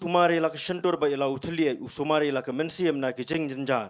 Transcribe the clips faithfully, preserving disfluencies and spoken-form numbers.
sumar ïa la ka shyntur bad ïa la u thylliej, u sumar ïa la ka mynsiem na ki jingjynjar.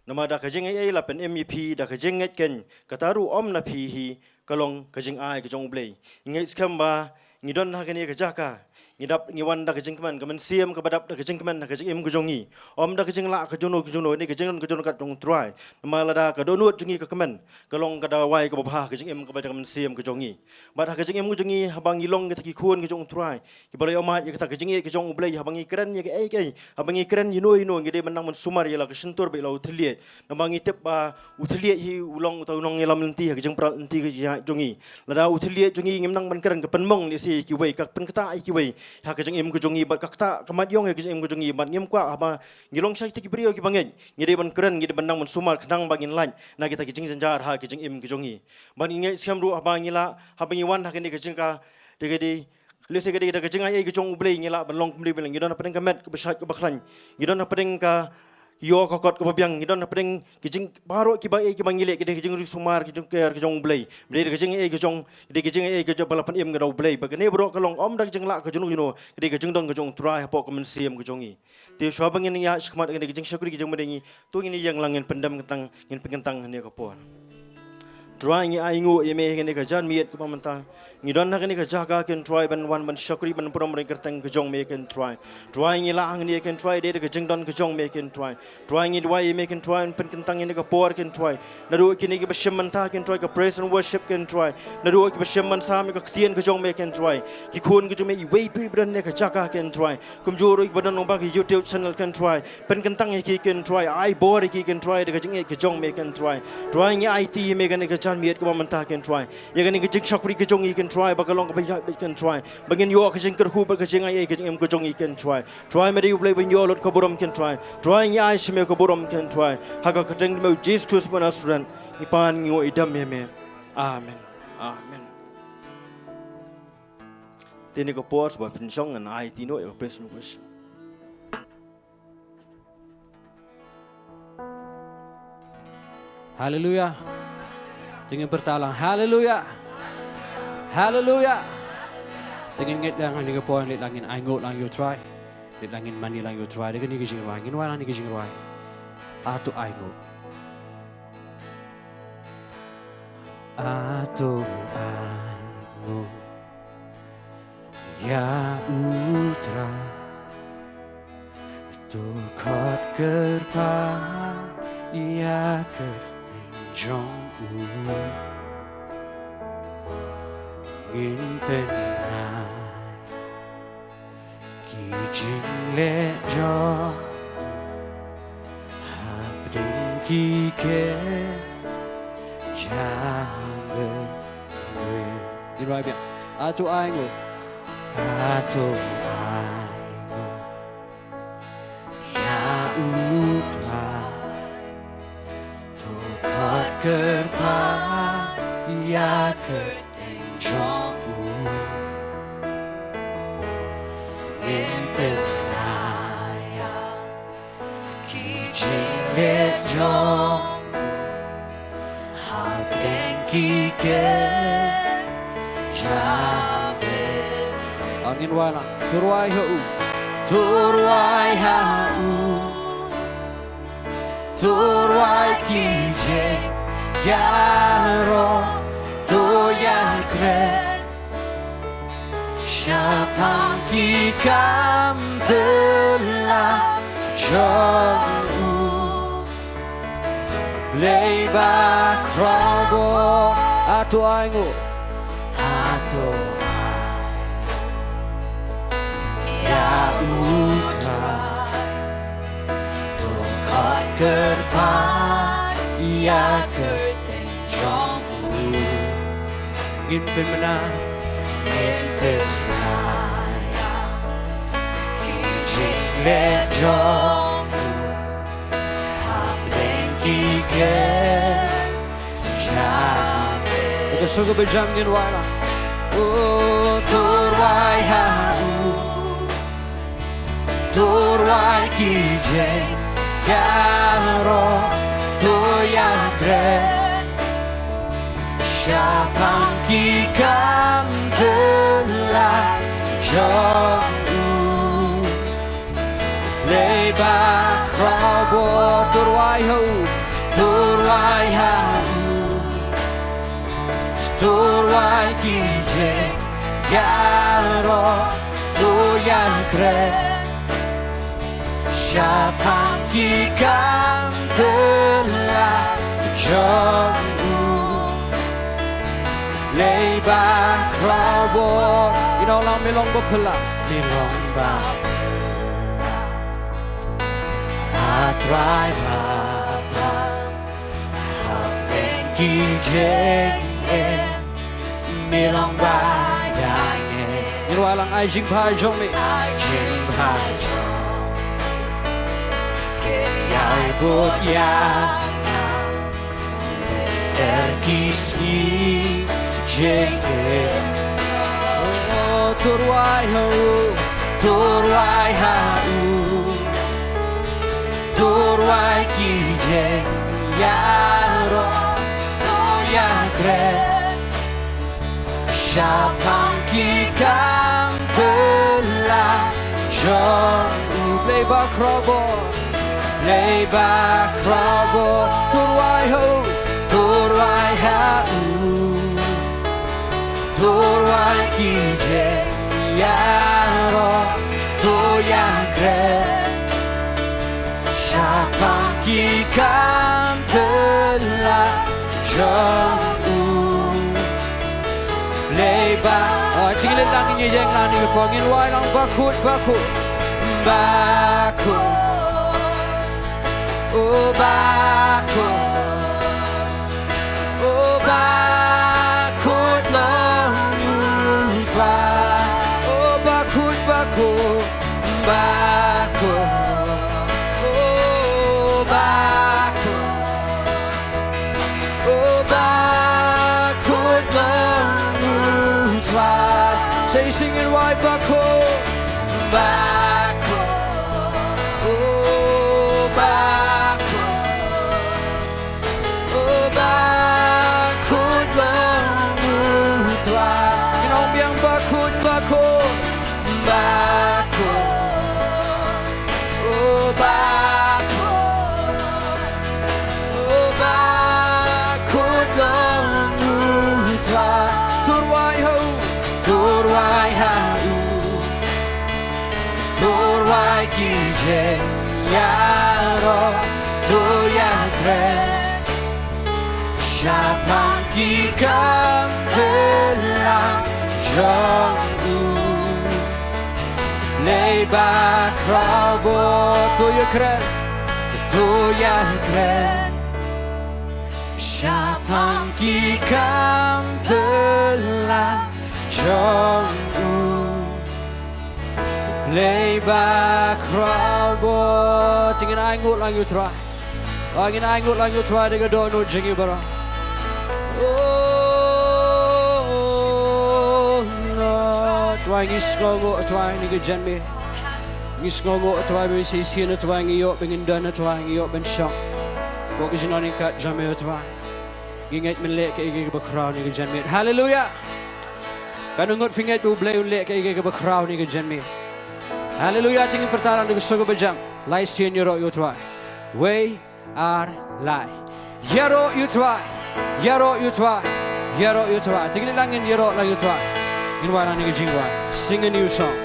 Namar da ka jingaiei la pynim ïa phi, da ka jingngeit keiñ, kata ruh ym na phi hi, ka long ka jingai ka jong U Blei. Ngi ngeit skhem ba ngi don ha kane ka jaka, ngi dap ngi wan da ka jingkmen, ka mynsiem kaba dap da ka jingkmen ha ka jingim ka jong ngi. Ym da ka jinglah ka jong no ka jong no, ne ka jingdon ka jong no ka jong U Trai. Namar lada ka dohnud jong ngi ka kmen, ka long ka dawai kaba bha ha ka jingim kaba da ka mynsiem ka jong ngi. Bad ha ka jingim ka jong ngi, haba ngi long kita ki khun ka jong U Trai, kiba la ïohmad ïa kata ka jingïeit ka jong U Blei, haba ngi kren ïa kaei kaei, haba ngi kren ïa no ïa no, ngi dei ban nang ban sumar ïa la ka shyntur bad ïa la u thylliej. Namar ngi tip ba u thylliej hi u long uta u nongïalam lynti ha ka jingpyrkhat lynti ka jong ngi. Lada u thylliej jong ngi ngim nang ban kren, ka pynmong lehse ïa kiwei, ka pynktah ïa kiwei ha ka jingim ka jong ngi, bad ka ktah ka mat ïong ha ka jingim ka jong ngi, bad ngim kwah haba ngi long sha kita ki briew kiba ngeit. Ngi dei ban kren, ngi dei ban nang ban sumar khnang ba ngin lait na kita ki jingjynjar ha ka jingim ka jong ngi. Bad ngi ngeit skhem ruh haba ngi lah, haba ngi wan ha kane ka jingka, te ka dei, lehse ka dei da ka jingaiei ka jong U Blei ngi lah ban long kumne kumne. Ngi don hapdeng ka met kaba shait kaba khlaiñ, ngi don hapdeng ka ïoh ka kot kaba biang, ngi don hapdeng ki jing baroh kiba ei kiba ngi leh, ki dei ki jingri sumar, ki jingker ka jong U Blei. Ba dei da ka jingaiei ka jong, dei ka jingaiei ka jong ba la pynim ka da U Blei. Ba kane baroh ka long ym da ka jinglah ka jong no jong no, ka dei ka jingdon ka jong U Trai hapoh ka mynsiem ka jong ngi. Te shuwa ba ngin ïa shakmat kane ka jingshakri ka jong U Blei ngi, to ngin ïeng lang, ngin pyndem kyntang, ngin pynkyntang ha kane ka por. Trai, ngi ainguh ïa me ha kane ka janmiet kaba mynta. Ngi don ha kane ka jaka, Kynroi, ban wan ban shakri, ban pynrem ïa ka kyrteng ka jong me, Kynroi. Trai, ngi lah hangne, Kynroi, dei da ka jingdon ka jong me, Kynroi. Trai, ngi duwai ïa me, Kynroi, ban pynkyntang ïa kane ka por, Kynroi. Naduh kine kiba shim mynta, Kynroi, ka praise and worship, Kynroi. Naduh kiba shim ban sam ïa ka ktien ka jong me, Kynroi. Ki khun ka jong me iwei pa iwei ba don ha kane ka jaka, Kynroi. Kumjuh ruh kiba don lyngba ka YouTube channel, Kynroi. Pynkyntang ïa ki, Kynroi, ai bor ïa ki, Kynroi, da ka jingngeit ka jong me, Kynroi. Trai, ngi aiti ïa me kane ka janmiet kaba mynta, Kynroi. Ïa kane ka jingshakri ka jong ngi, Kynroi, ba ka long kaba ïaid beit, Kynroi. Ba ngin ïoh ka jingkyrkhu bad ka jingaiei ka jingim ka jong ngi, Kynroi. Trai, me dei U Blei ban ïoh lut ka burom, Kynroi. Trai, ngi ai sha me ka burom, Kynroi. Ha ka kyrteng jong me U Jisu Khrist ba Nasaret, ngi pan, ngi ïeit ïa me. Amen. Amen. Te ha kane ka por shuwa pynshong ngan aiti noh ïa ka praise and worship. Haleluya. Te ngin pyrta lang. Haleluya. Haleluya. Te ngin ngeit lang ha kane ka por, leit lang ngin ainguh lang ïa U Trai. Leit lang ngin mane lang ïa U Trai da kane ka jingrwai. Ngin wai lang kane ka jingrwai. A to ainguh. A to ainguh ïa U Trai. To khot kyrpad ïa ka kyrteng jong U. Ngin pynai ki jingleh jong U hapdeng ki kynja jong U. Ngin wai biang. A to ainguh. A to ainguh ïa U Trai. To khot kyrpad ïa ka kyrteng jong U. Ngin pynai ïa ki jingleh jong U hapdeng ki kynja jong U. Ngin wai lang. To rwai ha U. To rwai ha U. To rwai ki jingïaroh, to ïakren shaphang ki kam phylla jong U Blei bakhraw. A to ainguh. A to ainguh ïa U Trai. To khot kyrpad ïa ka kyrteng jong U. Ngin pynbna, ngin pynbna ïa ki jingleh jong U hapdeng ki kynja jong U. Kita sngewbha jam ngin wai lang. Oh, to rwai ha U. To rwai ki jingïaroh, to ïakren shaphang ki kam phylla jong u. Blei bakhraw bor, to rwai ha u, to rwai ha u, to rwai ki jingïaroh, to ïakren shaphang ki kam phylla jong u. Blei bakhraw bor. Ngin ong lang, me long ba phylla. Me long ba phylla, A Trai Baba, hapdeng ki jingeh. Me long ba ïaineh. Ngin rwai lang. Ai jingbha jong me. Ai jingbha jong me kin ïai bud ïa nga lynter ki sngi jingim. Oh, to rwai ha u, to rwai ha u, to rwai ki jingïaroh, to ïakren shaphang ki kam phylla jong u. Blei bakhraw bor, Blei bakhraw bor, to rwai ha u, to rwai ha u, to rwai ki jingïaroh, to ïakren shaphang ki kam phylla jong u. Blei ba. Ah, to ngin leit lang, ngin ïeng lang, ngin rwai lang, bakhuid, bakhuid, bakhuid. Oh, bakhuid. Oh, bakhuid long u Trai. Oh, bakhuid, bakhuid, bakhuid. Oh, bakhuid. Oh, bakhuid long u Trai. Say, sing it wide, bakhuid. Bakhuid. Oh, bakhuid. Oh, bakhuid long u Trai. Ngin ong biang, bakhuid, bakhuid. Bakhuid. Oh, bakhuid. Oh, bakhuid long u Trai. To rwai ha u, to rwai ha u, to rwai ki jingïaroh, to ïakren shaphang ki kam phylla jong u. Blei bakhraw bor, to ïakren, to ïakren shaphang ki kam phylla jong u. Blei bakhraw bor. To ngin ainguh lang ïa u Trai. To ngin ainguh lang ïa u Trai da ka dohnud jong ngi baroh. Oh, Lord. Trai, ngi sngewnguh, Trai, na ka jingim. Ngi sngewnguh, Trai, ba shisien, Trai, ngi ïoh ba ngin don, Trai, ngi ïoh ban shong bad ka jingïaid ryngkat jong me, Trai. Ngi ngeit men leh kaei kaei kaba khraw na ka jingim. Haleluya. Katno ngut phi ngeit ba U Blei un leh kaei kaei kaba khraw na ka jingim? Haleluya. To ngin pyrta lang da ka sur kaba jam. Lai sien ïaroh ïa u Trai. Wei, ar, lai. Ïaroh ïa u Trai. Ïaroh ïa u Trai. Ïaroh ïa u Trai. To ngin leit lang, ngin ïaroh lang ïa u Trai. Ngin rwai lang na ka jingrwai. Sing a new song.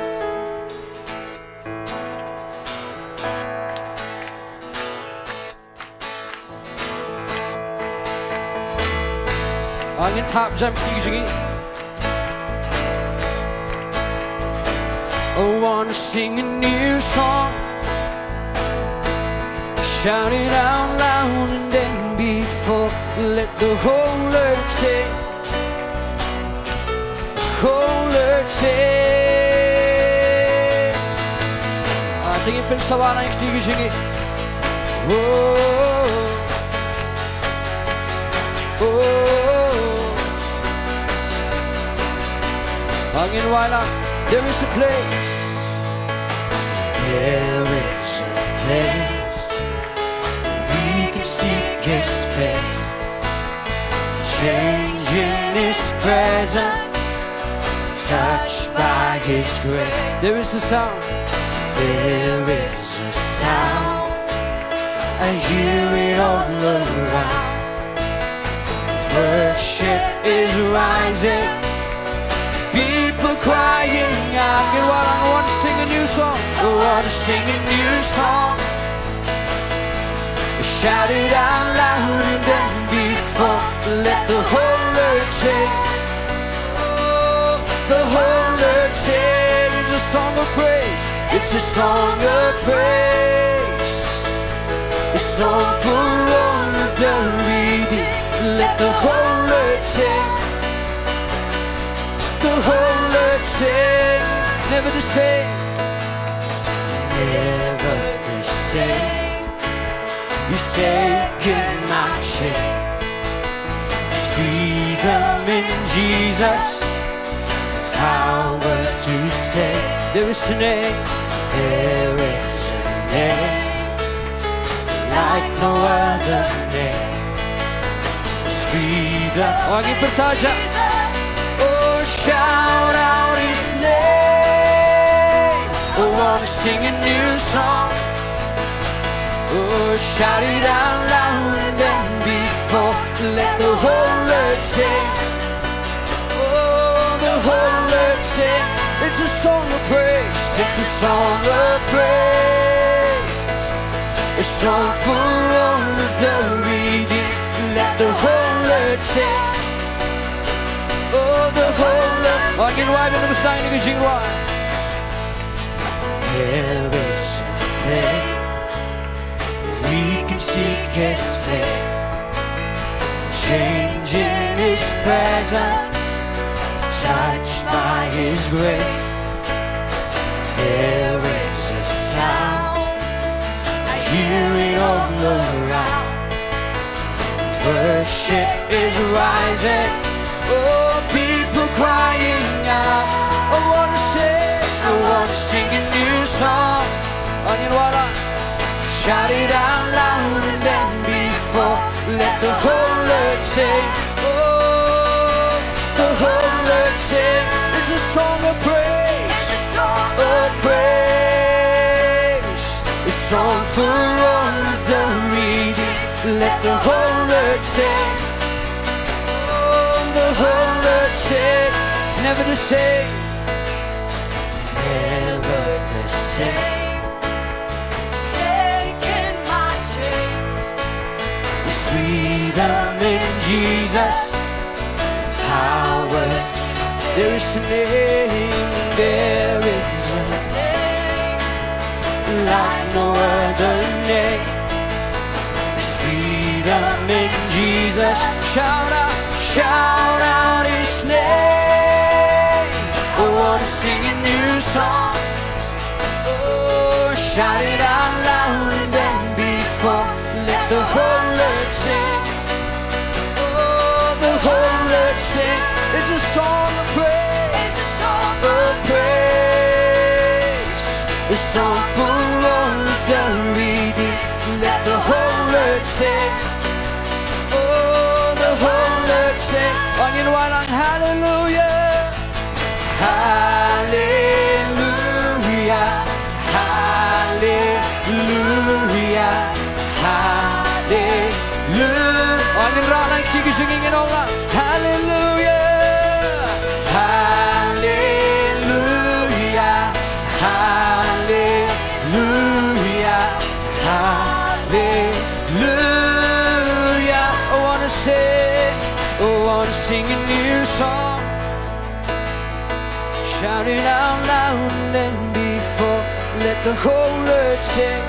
Ah, ngin thap jam ki jong ngi. I wanna sing a new song. Shout it out loud and then before. Let the whole earth say, whole earth say. Ah, to ngin pynsawa lang ïa kti ki jong ngi. Oh, oh, oh. Ah, ngin rwai lang. There is a place. There is a place. We can seek His face. Change in His presence. touched by his grace. There is a sound. There is a sound. I hear it all around. Worship is rising. People crying out. Ngin wallam, I want to sing a new song. I want to sing a new song. Shout it out louder than before. Let the whole earth sing. The whole earth sing. It's a song of praise. It's a song of praise. A song for all of the redeemed. Let the whole earth sing. The whole earth sing. Never the same. Never the same. He's taken my chains. There's freedom in Jesus. Power to save. There is a name. There is a name like no other name. There's freedom. Oh, ngin pyrta. Oh, shout out his name. Oh, wanna sing a new song. Oh, shout it out louder than before. Let the whole earth sing. Oh, the whole earth sing. It's a song of praise. It's a song of praise. A song for all of the redeemed. Let the whole earth sing. Oh, the whole earth. Oh, ngin wai, ngin wai. There is a place we can seek his face. Change in his presence, touched by his grace. There is a sound, I hear it all around. Worship is rising. Oh, people crying out. I wanna sing, I wanna sing a new song. Oh, ngin wallam. Shout it out louder than before. Let the whole earth sing. Oh, the whole earth sing. It's a song of praise. It's a song of praise. A song for all of the redeemed. Let the whole earth sing. Oh, the whole earth sing. Never the same. Never the same. Taking my chains. There's freedom in Jesus. Power to save. There is a name. There is a name like no other name. There's freedom in Jesus. Shout out, shout out his name. I wanna sing a new song. Oh, shout it out louder than before. Let the whole earth sing. Oh, the whole earth sing. It's a song of praise. It's a song of praise. A song for all of the redeemed. Let the whole earth sing. Oh, the whole earth sing. Oh, ngin wallam, hallelujah. Hallelujah. Hallelujah. Hallelujah. Oh, ngin rah lang shi ka jingim, ngin ong lang. Hallelujah. Hallelujah. Hallelujah. Hallelujah. I wanna sing, I wanna sing a new song. Shout it out louder than before. Let the whole earth sing.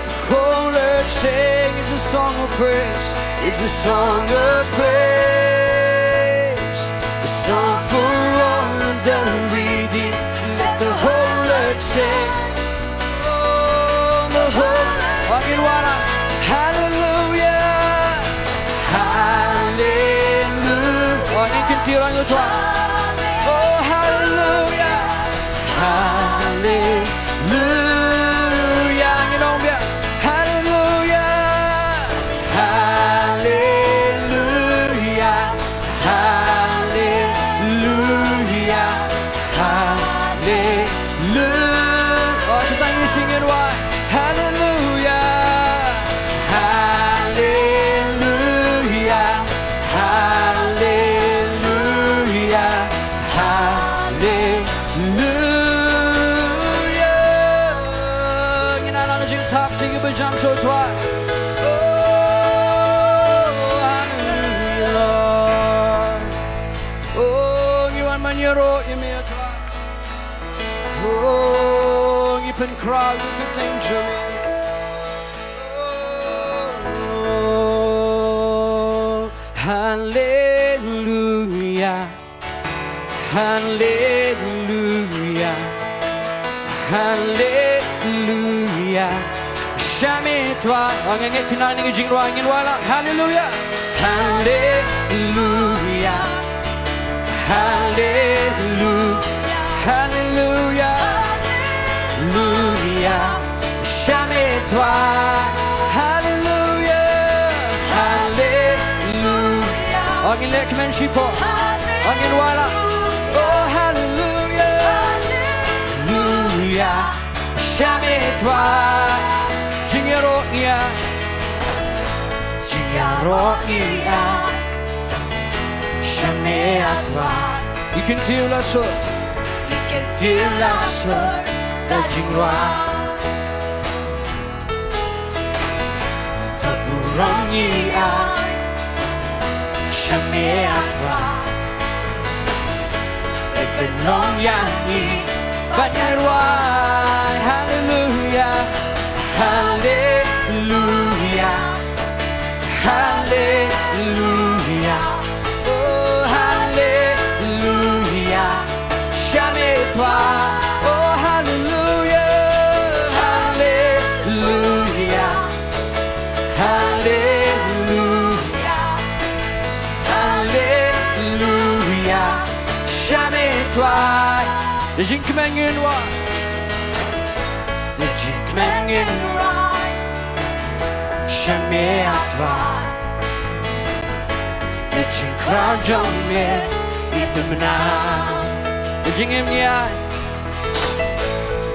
The whole earth sing. It's a song of praise. It's a song of praise. A song for all the redeemed. Let the whole earth sing. Oh, the whole earth. Oh, ngin wallam. Hallelujah. Hallelujah. Oh, ngin kyntiew ryngkat. Oh, hallelujah. Hallelujah. Ngin ong biang. Hallelujah. Hallelujah. Hallelujah. Haleluia. Ngin ai la ka jingthap, jingïabujam sha u Trai. Oh, haleluia, Lord. Oh, ngi wan ban ïaroh ïa me, Trai. Oh, ngi pynkhraw ïa ka kyrteng jong me. Oh, haleluia. Haleluia. Haleluia. Sha me Trai. Wan ngeit, ngeit tynrai na ka jingrwai, ngin wan la. Haleluia. Haleluia. Haleluia. Haleluia. Haleluia. Sha me Trai. Haleluia. Haleluia. Ong ngin leh kmen shipor. Ong ngin wan la. Oh, haleluia. Haleluia. Sha me Trai. Jingïaroh ngi ai. Jingïaroh ngi ai. Sha me, ah Trai. Ngi kyntiew la sur. Ngi kyntiew la sur. Da jingrwai. Ka burom ngi ai. Sha me, ah Trai. Pynlong ïa ngi ban ïaroh. Haleluia. Haleluia. Haleluia. Oh, haleluia. Sha me Trai. Oh, haleluia. Haleluia. Haleluia. Haleluia. Sha me Trai. Da jingkmen ngin wan. Da jingkmen ngin wan. Sha me, ah Trai. Da jingkhraw jong me ngi pynbna. Da jingim ngi ai.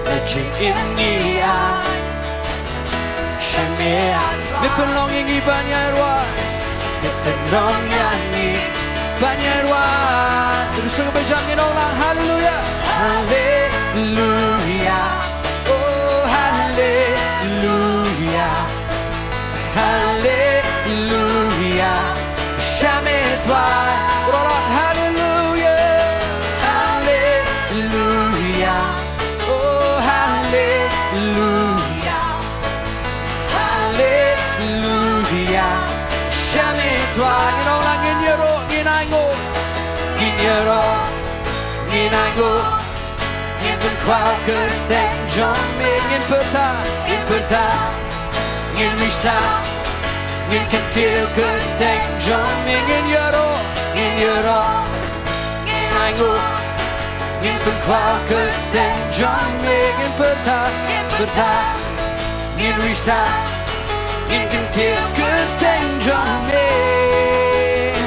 Da jingim ngi ai. Sha me, ah Trai. Me pynlong ïa ngi ban ïaroh. Me pynlong ïa ngi ban ïaroh. Te ka sur kaba jam ngin ong lang haleluia. Haleluia. Oh, haleluia. Haleluia. Sha me Trai. Ong lang haleluia. Haleluia. Oh, haleluia. Haleluia. Sha me Trai. Ngin ong lang, ngin ïaroh, ngin ainguh. Ngin ïaroh, ngin ainguh. Ngin pynkhraw kyrteng jong me, ngin pyrta, ngin pyrta, ngin risa, ngin kyntiew kyrteng jong me, ngin ïaroh, ngin ïaroh, ngin ainguh, ngin pynkhraw kyrteng jong me, ngin pyrta, ngin pyrta, ngin risa, ngin kyntiew kyrteng jong me.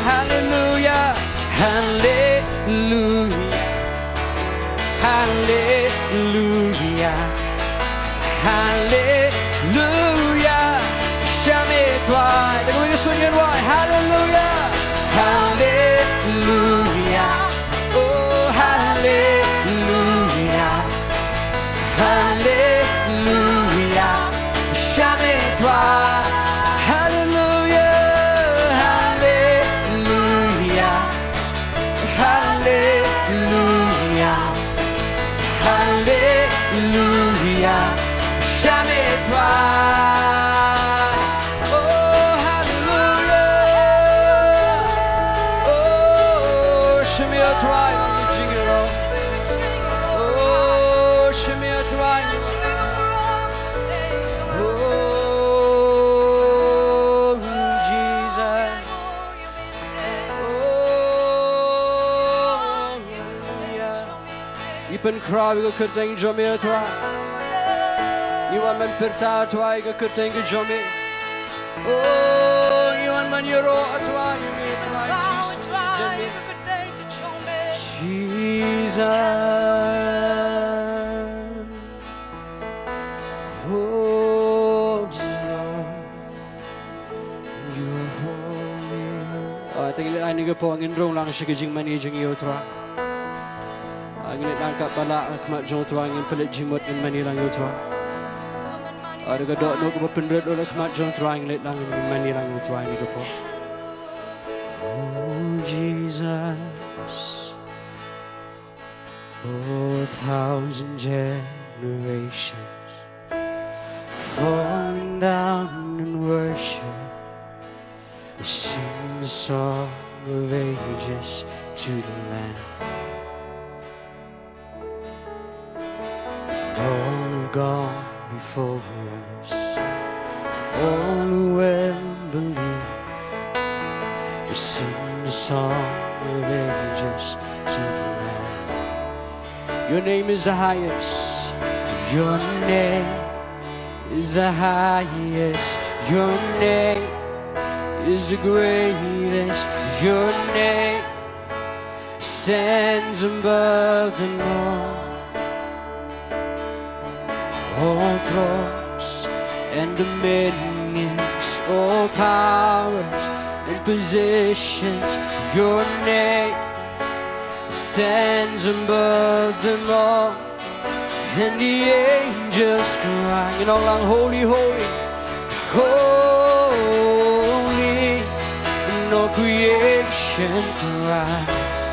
Haleluia, haleluia. Haleluia. Haleluia. Sha me Trai. Te kawei ka sur ngin wai. Haleluia. Haleluia. Oh, haleluia. Haleluia. Sha me Trai. Haleluia. Haleluia. Haleluia. Haleluia. Sha me Trai. Oh, haleluia. Oh, sha me Trai. Oh, sha me Trai. Oh, Jesus. Oh, haleluia. Ngi pynkhraw ïa ka kyrteng jong me, Trai. Ngi wan ban pyrta, Trai, ïa ka kyrteng ka jong me. Oh, ngi wan ban ïaroh, Trai, ïa me, Trai, Jesus. Jesus. Oh, Jesus. You're holy. Ah, te ngi leh ai kane ka por, ngin rung lang sha ka jingmane jong ngi, Trai. Ngin leit lang katba lah ha khmat jong u Trai, ngin pynleit jingmut, ngin mane lang ïa u Trai. Lada ka dohnud kaba pynrit lut ha khmat jong u Trai, ngin leit lang, ngin mane lang ïa u Trai ha kane ka por. Oh Jesus, oh, a thousand generations falling down in worship, they sing the song of ages to the Lamb. And all who've gone before us, all who will believe, they sing the song of ages to the Lamb. Your name is the highest. Your name is the highest. Your name is the greatest. Your name stands above them all. All thrones and dominions, all powers and positions, your name stands above them all. And the angels cry, ngin ong lang, holy, holy, holy. And all creation cries,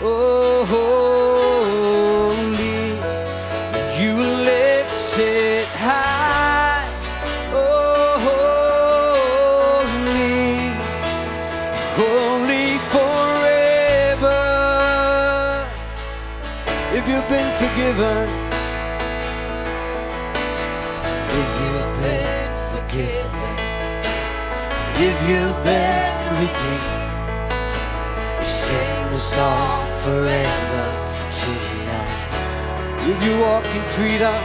oh, holy. You were lifted high, oh, holy, holy forever. If you've been forgiven, if you've been forgiven, if you've been redeemed, we sing the song forever to the Lamb. If you walk in freedom,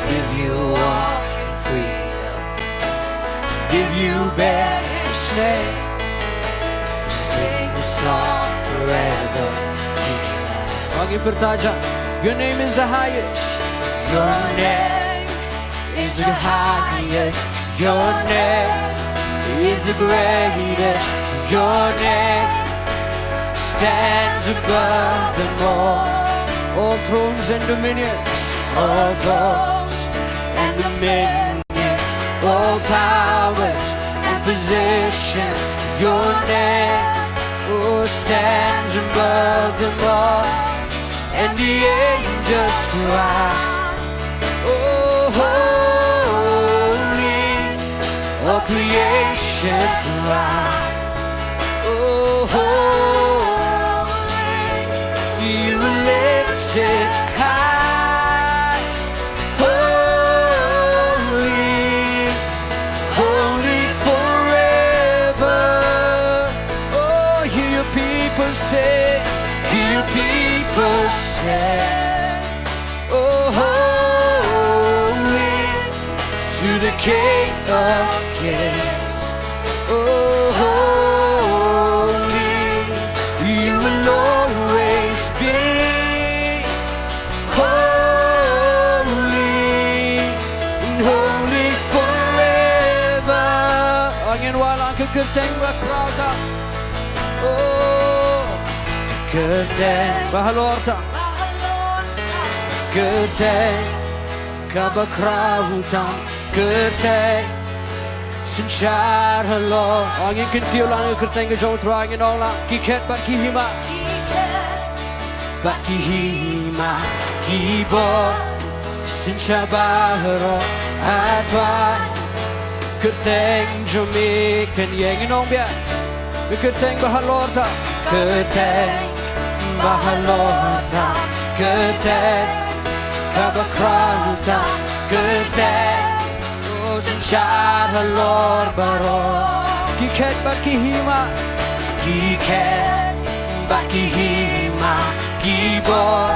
if you walk in freedom, if you bear His name, sing the song forever to the Lamb. Ong ïa u, pyrta ja. Your name is the highest. Your name is the highest. Your name is the greatest. Your name stands above them all. All thrones and dominions, all thrones and dominions, all powers and positions, your name, oh, stands above them all. And the angels cry, oh, holy, all creation cry, oh, holy, you were lifted high, holy, holy forever. Oh, hear your people say, hear your people say, oh, holy to the King of Kings. Oh, holy, you will always be holy and holy forever. Ngin wan lang, ka kyrteng bakhraw tam. Oh, kyrteng bahalor tam. Kyrteng kaba khraw tam, kyrteng synshar halor. Ngin kyntiew lang ïa ka kyrteng ka jong u Trai, ngin ong lang, ki khet bad ki hima, bad ki hima, ki bor, synshar baroh, A Trai. Kyrteng jong me kan ïeng, ngin ong biang. Kyrteng bahalor tam, kyrteng bahalor tam, kyrteng kaba khraw tam, kyrteng, oh, synshar halor baroh. Ki khet bad ki hima, ki khet bad ki hima, ki bor,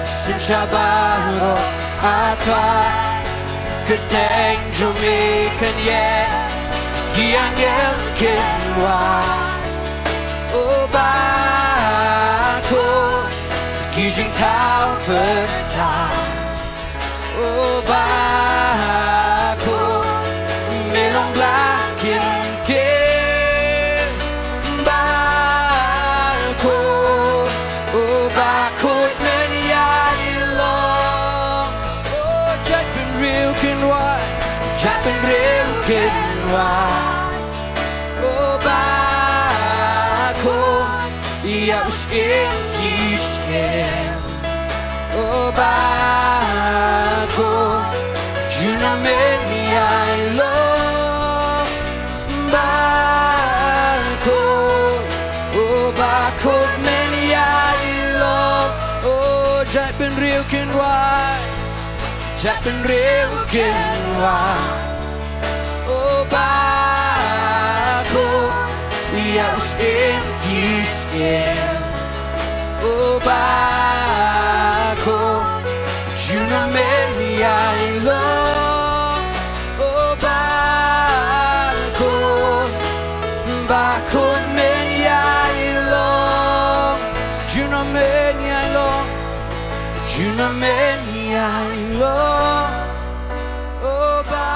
synshar baroh, A Trai. Kyrteng jong me kan ïeng, ki angel kin wad, oh, bakhraw, ki jingthaw pyrta, oh, bakhraw, me long bla kyntiew, bakhraw, oh, bakhraw. Ba, o ba khun, ïa u Syiem ki syiem. O ba khun, juna men ïa i long. Ba khun, o ba khun men ïa i long. O jait bynriew kin wai, jait bynriew kin wai. O ba khun, ïa u Syiem ki syiem. O ba khun, juna men ïa i long. O ba khun, ba khun men ïa i long. Juna men ïa i long. Juna men ïa i long. O ba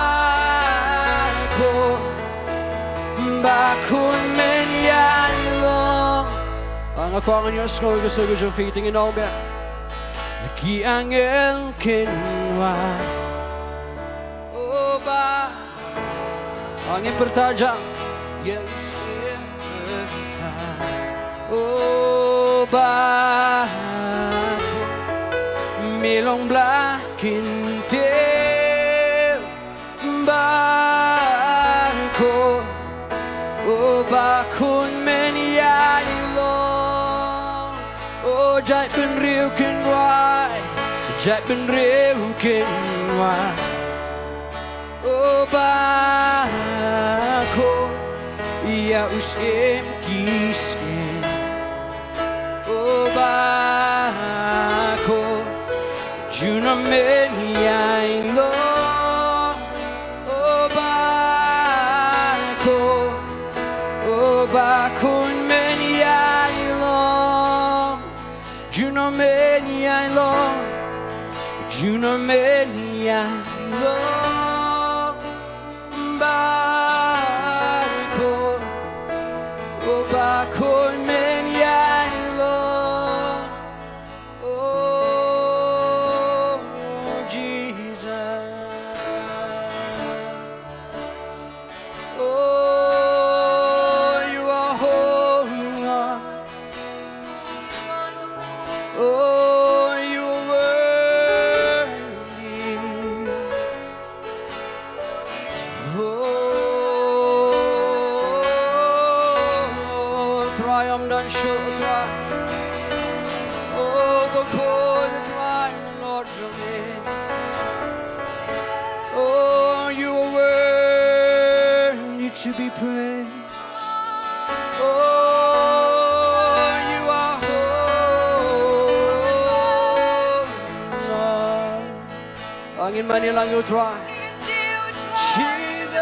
khun, ba khun men ïa i long. Nga kwah ngan ïohsngew ïa ka sur ka jong phi, te ngin ong biang. Ki angel kin wai. O ba, ngin pyrta ja. Yes, yes. O ba, me long Blei kyntiew. Ba khun, o ba khun men ïa i long. O jait bynriew kin wai, jait bynriew kin wai. O ba khun, ïa u Syiem ki syiem. O ba khun, juna men ïa i long. O ba khun, o ba khun men ïa i long. Juna men ïa i long. Juna men ïa i long. Ba khun, o ba khun men ïa i long. Oh, Jesus. Oh, you are holy, Lord. Oh, you are worthy. Oh, Trai, ym don shuh, Trai. Oh, ba khun, Trai, Lord, jong ngi. Oh, you are worthy to be praised. Oh, you are holy, Lord. Ngin mane lang ïa u Trai. Jesus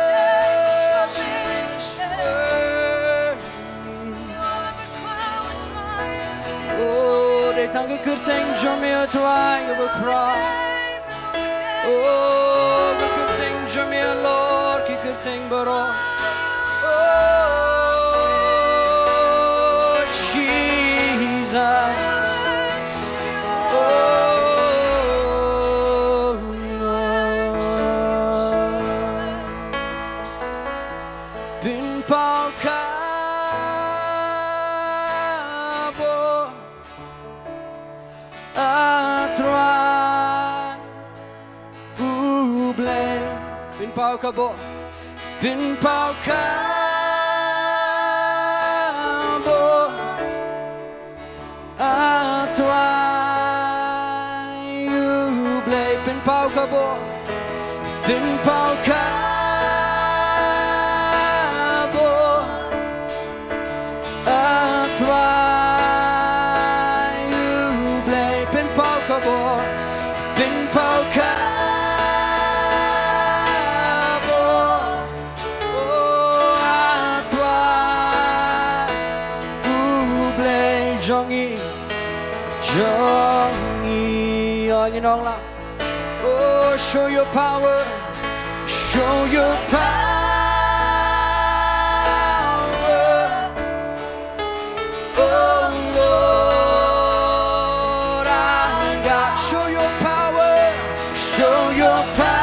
is worthy. Oh, dei tang ka kyrteng jong me, Trai, kaba khraw. Oh, ka kyrteng jong me, Lord, ki kyrteng baroh. Oh, Jesus. Oh, Lord. Pynpaw ka bor, A Trai U Blei. Pynpaw ka bor. Pynpaw ka bor, A Trai U Blei. Pynpaw ka bor. Pynpaw ka bor, A Trai U Blei. Pynpaw ka bor. Pynpaw ka bor, oh, A Trai U Blei jong ngi, jong ngi. Oh, ngin ong lang. Oh, show your power. Show your power. Oh Lord, our God, show your power, show your power.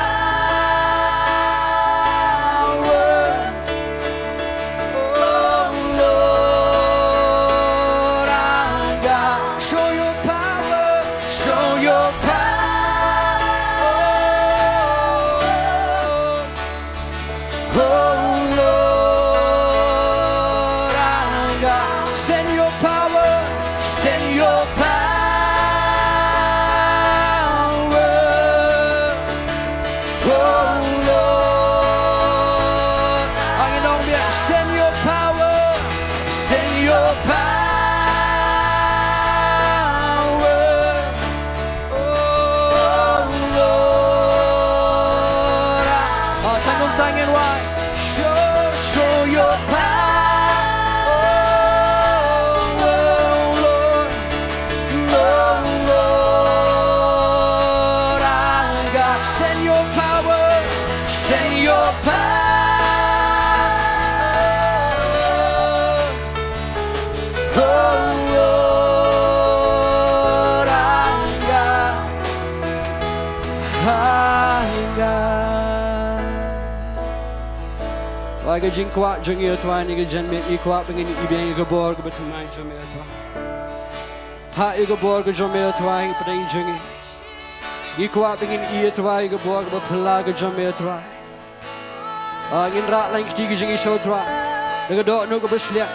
Ka jingkwah jong ngi, Trai, ha kane ka janmiet, ngi kwah ba ngin ïoh biang ïa ka bor kaba thymmai jong me, Trai. Phah ïa ka bor ka jong me, Trai, ha pdeng jong ngi. Ngi kwah ba ngin ïoh, Trai, ïa ka bor kaba phylla ka jong me, Trai. Ah, ngin rah lang kti ka jong ngi sha u Trai da ka dohnud kaba sliang.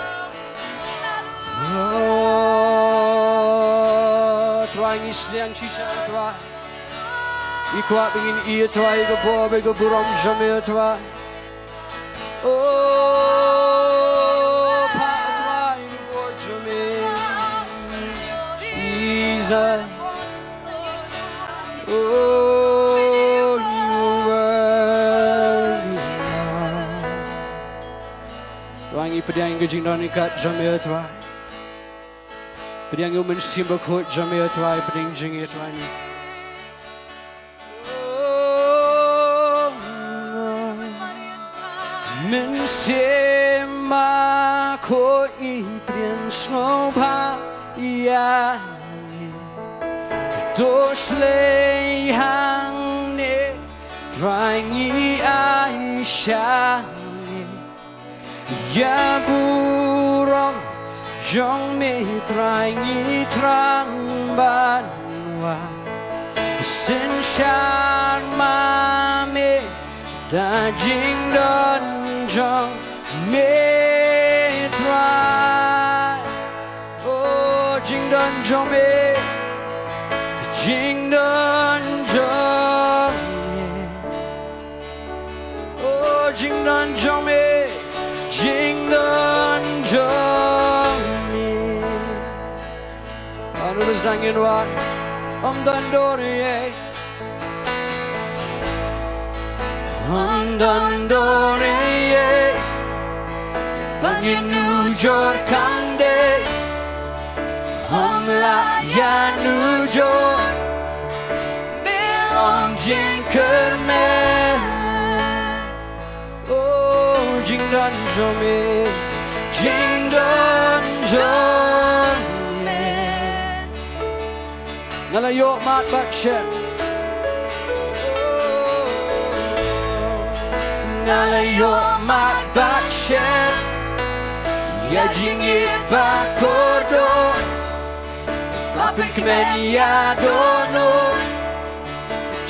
Oh, Trai, ngi sliang shisha, Trai. Ngi kwah ba ngin ïoh, Trai, ïa ka bor bad ka burom jong me, Trai. Oh, phah, Trai, ïa ka bor jong me. Jesus. Oh, you worthy, Lord. Trai, ngi pdiang ïa ka jingdon ryngkat jong me, Trai. Pdiang ïa u Mynsiem Bakhuid jong me, Trai, pdiang jong ngi, Trai. Mynsiem Bakhuid, ngi pdiang sngewbha ïa me. To shlei hangne, Trai, ngi ai sha me. Ïa burom jong me, Trai, ngi thrang ban wad. Synshar ma me da jingdon jong me, Trai. Oh, jingdon jong me, jingdon jong me. Oh, jingdon jong me, jingdon jong me. Anu bas dang in wa, ym don dur ïa. Ym don dur ïa. Ban ïanujor kham dei. Ym lah ïanujor. Me long jingkyrmen. Oh, jingdon jong me, jingdon jong me. Nga la ïoh mad bad shem. Nga la ïoh mad bad shem. Ïa jingïeit ba kordor. Ba pynkmen ïa dohnud.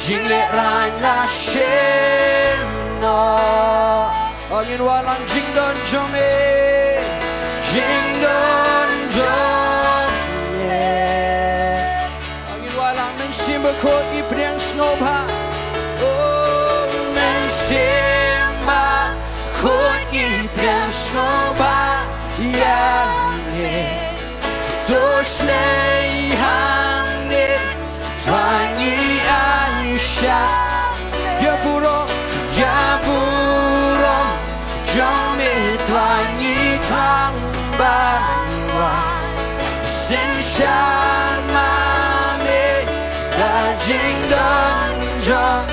Jinglehrain la shem noh. Oh, ngin wallam jingdon jong me. Jingdon jong me. Oh, ngin wallam Mynsiem Bakhuid ngi pdiang sngewbha. Oh, Mynsiem Bakhuid ngi pdiang sngewbha ïa me. To shlei hangne, Trai ngi ai sha. Ïa burom, ïa burom jong me, Trai ngi thrang ban wad. Synshar ma me da jingdon jong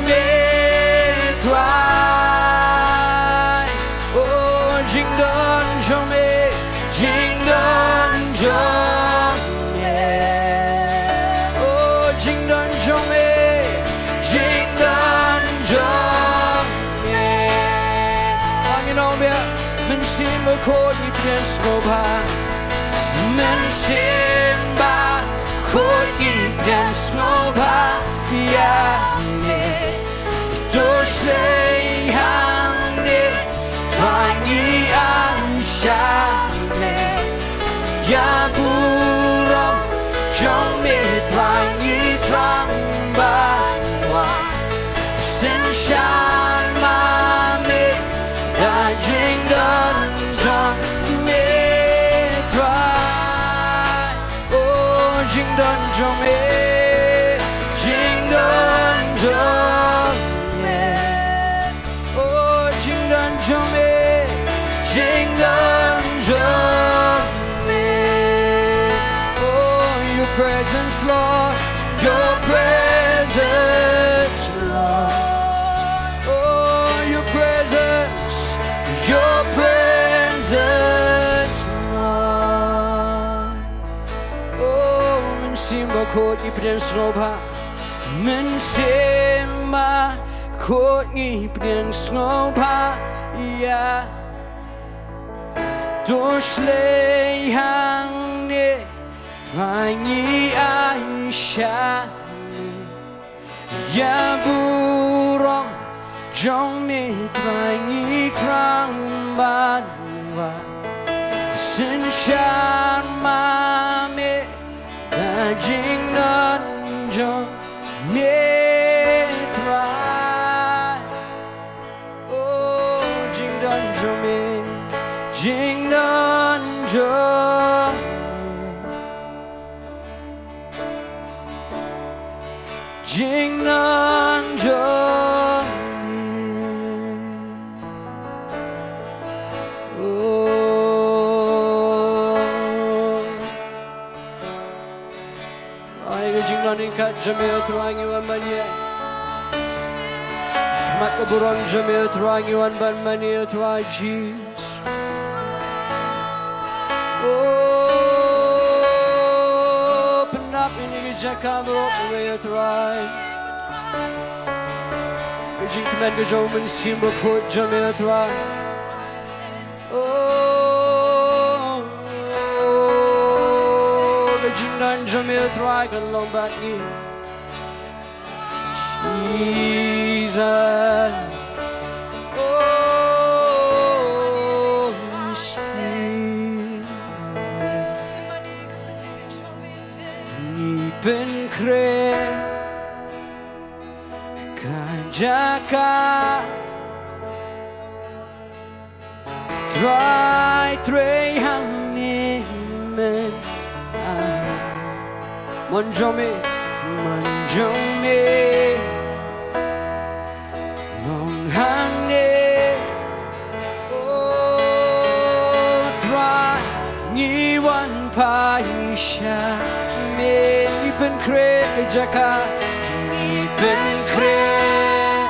me, Trai. Oh, jingdon jong me, jingdon jong me. Oh, jingdon jong me, jingdon jong me. Ngin ong biang, Mynsiem Bakhuid ngi pdiang sngewbha. Mynsiem Bakhuid ngi pdiang sngewbha ïa me. To shlei hangne, Trai ngi ai sha me. Ïa burom jong me, Trai ngi thrang ban wad. Synshar ma me da jingdon jong me, Trai. Oh, jingdon jong me, jingdon jong me. Oh, jingdon jong me, jingdon jong me. Oh, your presence, Lord, your presence, Lord. Oh, your presence, your presence, Lord. Oh, Mynsiem Bakhuid ngi pdiang sngewbha. Mynsiem Bakhuid Khuid ngi pdiang sngewbha ïa. To shlei hangne Trai ngi ai sha ïa burom jong me Trai ngi thrang ban wan synshar ma me. Da jingdon jong me Trai. Oh, jingdon jong me, jingdon jong me, jingdon jong me. Oh. Ai ka jingdon ryngkat jong me Trai ngi wan ban ïa. Khmat ka burom jong me Trai ngi wan ban mane Trai Jisu. Oh, pyndap ïa kane ka jaka baroh me Trai. Ka jingkmen ka jong u Mynsiem Bakhuid jong me Trai. Oh, ka jingdon jong me Trai kan long bad ngi. Jesus. Oh, Holy Spirit. Ngi pynkhreh ka jaka Trai trei hangne mynta. Mon jong me, mon jong me long hangne. Oh Trai ngi wan phai sha me, ngi pynkhreh ka jaka, ngi pynkhreh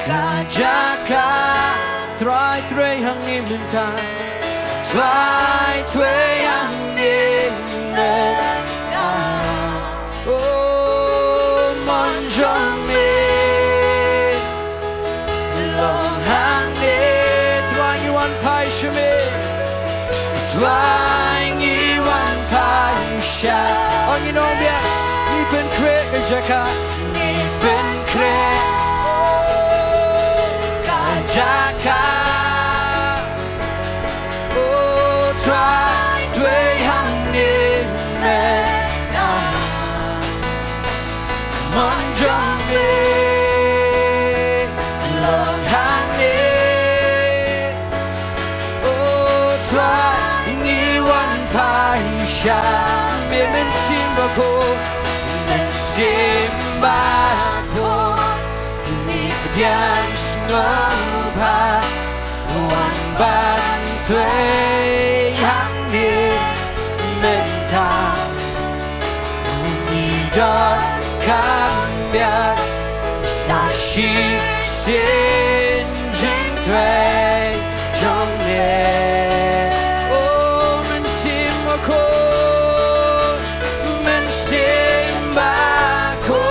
ka jaka Trai trei hangne mynta. Trai trei hangne mynta. Oh mon jong me long hangne. Trai ngi wan phai sha me. Trai ngi wan phai sha. Oh ngi ong biang, ngi pynkhreh ka jaka, ngi pynkhreh ka jaka. Oh Trai trei hangne mynta. Mon jong me long hangne. Oh Trai ngi wan phai sha me, Mynsiem Bakhuid, Mynsiem Bakhuid. Ngi pdiang sngewbha wan ban trei hangne mynta. Ngi donkam biang sa shisien jingtrei jong me. Oh Mynsiem Bakhuid, Mynsiem Bakhuid,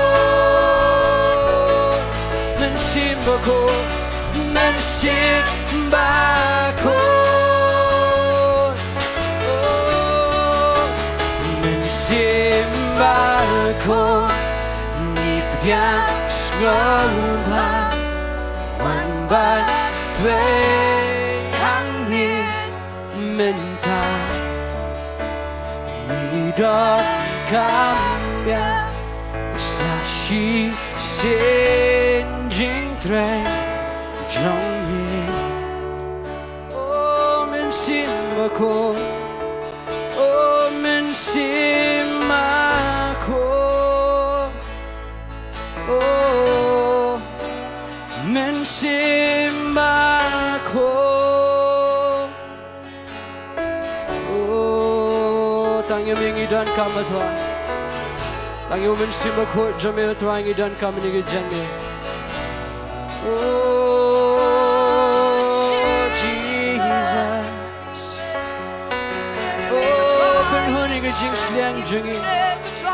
Mynsiem Bakhuid, Mynsiem Bakhuid. Oh Mynsiem Bakhuid, ngi pdiang sngewbha wan ban trei hangne mynta. Ngi donkam biang sa shisien jingtrei jong me. Oh Mynsiem Bakhuid, oh Mynsiem Bakhuid. Oh Mynsiem Bakhuid. Oh tang ïa me ngi donkam, Trai. Tang ïa u Mynsiem Bakhuid jong me, Trai, ngi donkam ha kane ka janmiet. Oh Jesus. Oh pynhun ïa ka jingsliang jong ngi.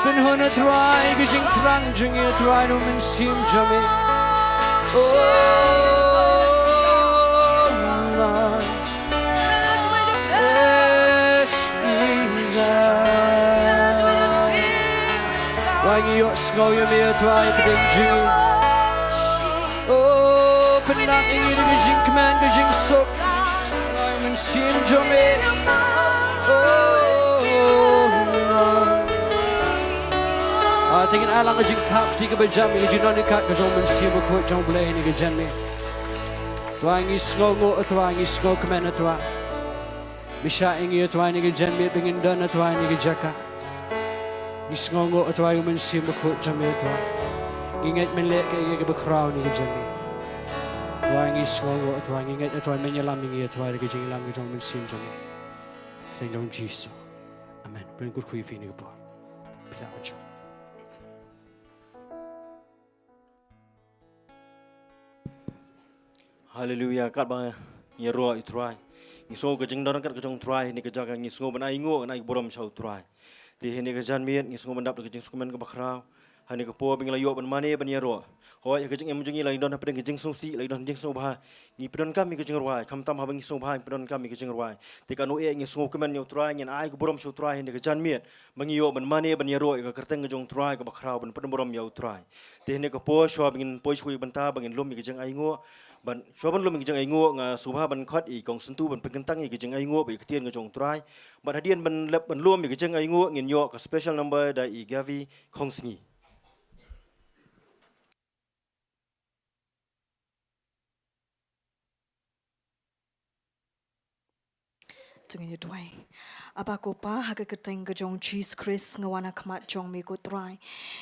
Pynhun, A Trai, ka jingthrang jong ngi, A Trai, na u Mynsiem jong me. Oh, Lord. Yes, Jesus. Trai, ngi ïohsngew ïa me, A Trai, pdeng jong ngi. Oh, pyndap ïa ngi da ka jingkmen, ka jingsuk. Mynsiem jong me. Oh, ah, te ngin ai lang ka jingthap kti kaba jam ïa ka jingdon ryngkat ka jong u Mynsiem Bakhuid jong U Blei ha kane ka janmiet. Trai, ngi sngewnguh, Trai, ngi sngewkmen, Trai. Me shah ïa ngi, Trai, ha kane ka janmiet ba ngin don, Trai, ha kane ka jaka. Ngi sngewnguh, Trai, u Mynsiem Bakhuid jong me, Trai. Ngi ngeit men leh kaei kaei kaba khraw ha kane ka janmiet. Trai, ngi sngewnguh, Trai, ngi ngeit, Trai, men ïalam ïa ngi, Trai, da ka jingïalam ka jong u Mynsiem jong me. Kyrteng jong U Jisu. Amen. Pynban kyrkhu ïa phi ha kane ka por. Phi lah ban shong. Haleluia, katba ngi ïaroh ïa U Trai, ngi sngew ka jingdon ryngkat ka jong U Trai ha kane ka jaka, ngi sngew ban ainguh, ngi ai burom sha U Trai. Te ha kane ka janmiet ngi sngew ban dap da ka jingsngewkmen kaba khraw ha kane ka por ba ngi la ïoh ban mane ban ïaroh. Hooid, ha ka jingim jong ngi la ngi don hapdeng ka jingsngewsih, la ngi don jingsngewbha, ngi pyndonkam ïa ka jingrwai, khamtam haba ngi sngewbha ngi pyndonkam ïa ka jingrwai. Te katno eh ngi sngewkmen ïa U Trai, ngin ai ka burom sha U Trai ha kane ka janmiet ba ngi ïoh ban mane ban ïaroh ïa ka kyrteng ka jong U Trai kaba khraw, ban pynburom ïa U Trai. Te ha kane ka por, shuwa ba ngin poi shuwa ïa ka bynta ba ngin lum ïa ka jingainguh, ban, shuwa ban lum ïa ka jingainguh, nga sngewbha ban khot ïa i Kong Syntu ban pynkynthang ïa ka jingainguh bad ïa ka ktien ka jong U Trai. Bad hadien ban lep ban lum ïa ka jingainguh, ngin ïoh ka special number da i Gavi Khongsngi. To ngin ïa duwai. Aba ko Pa, ha ka kyrteng ka jong U Jisu Khrist nga wan ha khmat jong me ko Trai.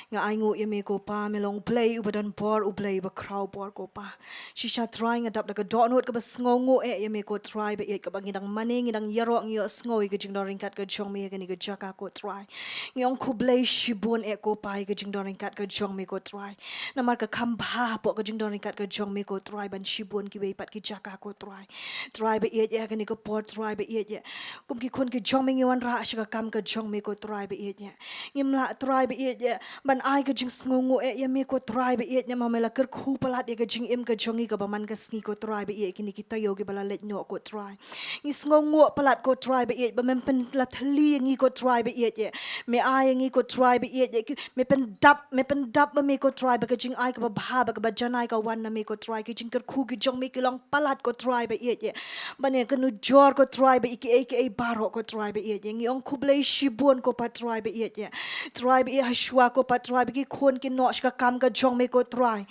Nga ainguh ïa me ko Pa, me long U Blei uba don bor, U Blei uba khraw bor ko Pa. Shisha Trai, nga dap da ka dohnud kaba sngewnguh eh ïa me ko Trai ba ïeit, kaba ngi dang mane, ngi dang ïaroh, ngi ïohsngew ïa ka jingdon ryngkat ka jong me ha kane ka jaka ko Trai. Ngi ong khublei shibun eh ko Pa ïa ka jingdon ryngkat ka jong me ko Trai. Namar ka kham bha hapoh ka jingdon ryngkat ka jong me ko Trai ban shibun kiwei pat ki jaka ko Trai. Trai ba ïeit ïa, ha kane ka por Trai ba ïeit ïa, kum ki khun ki jong me ngi wanrah sha ka kam ka jong me ko Trai ba ïeit ïa. Ngim lah Trai ba ïeit ïa ban ai ka jingsngewnguh eh ïa me ko Trai ba ïeit ïa, ma me la kyrkhu palat ïa ka jingim ka jong ngi kaba man ka sngi ko Trai ba ïeit, kine ki taïew kiba la leit noh ko Trai. Ngi sngewnguh palat ko Trai ba ïeit ba mem pynla thylli ïa ngi ko Trai ba ïeit ïa. Me ai ïa ngi ko Trai ba ïeit ïa, me pyndap, me pyndap ma me ko Trai ba ka jingai kaba bha, ba kaba janai ka wan na me ko Trai, ki jingkyrkhu ki jong me ki long palat ko Trai ba ïeit ïa. Ban ïa ka nujor ko Trai ba ïa kiei kiei baroh ko Trai ba ïeit ïa. Ngi ong khublei shibun ko Pa Trai ba ïeit ïa. Trai ba ïeit, ha shuwa ko Pa Trai ba ki khun ki noh sha ka kam ka jong me ko Trai.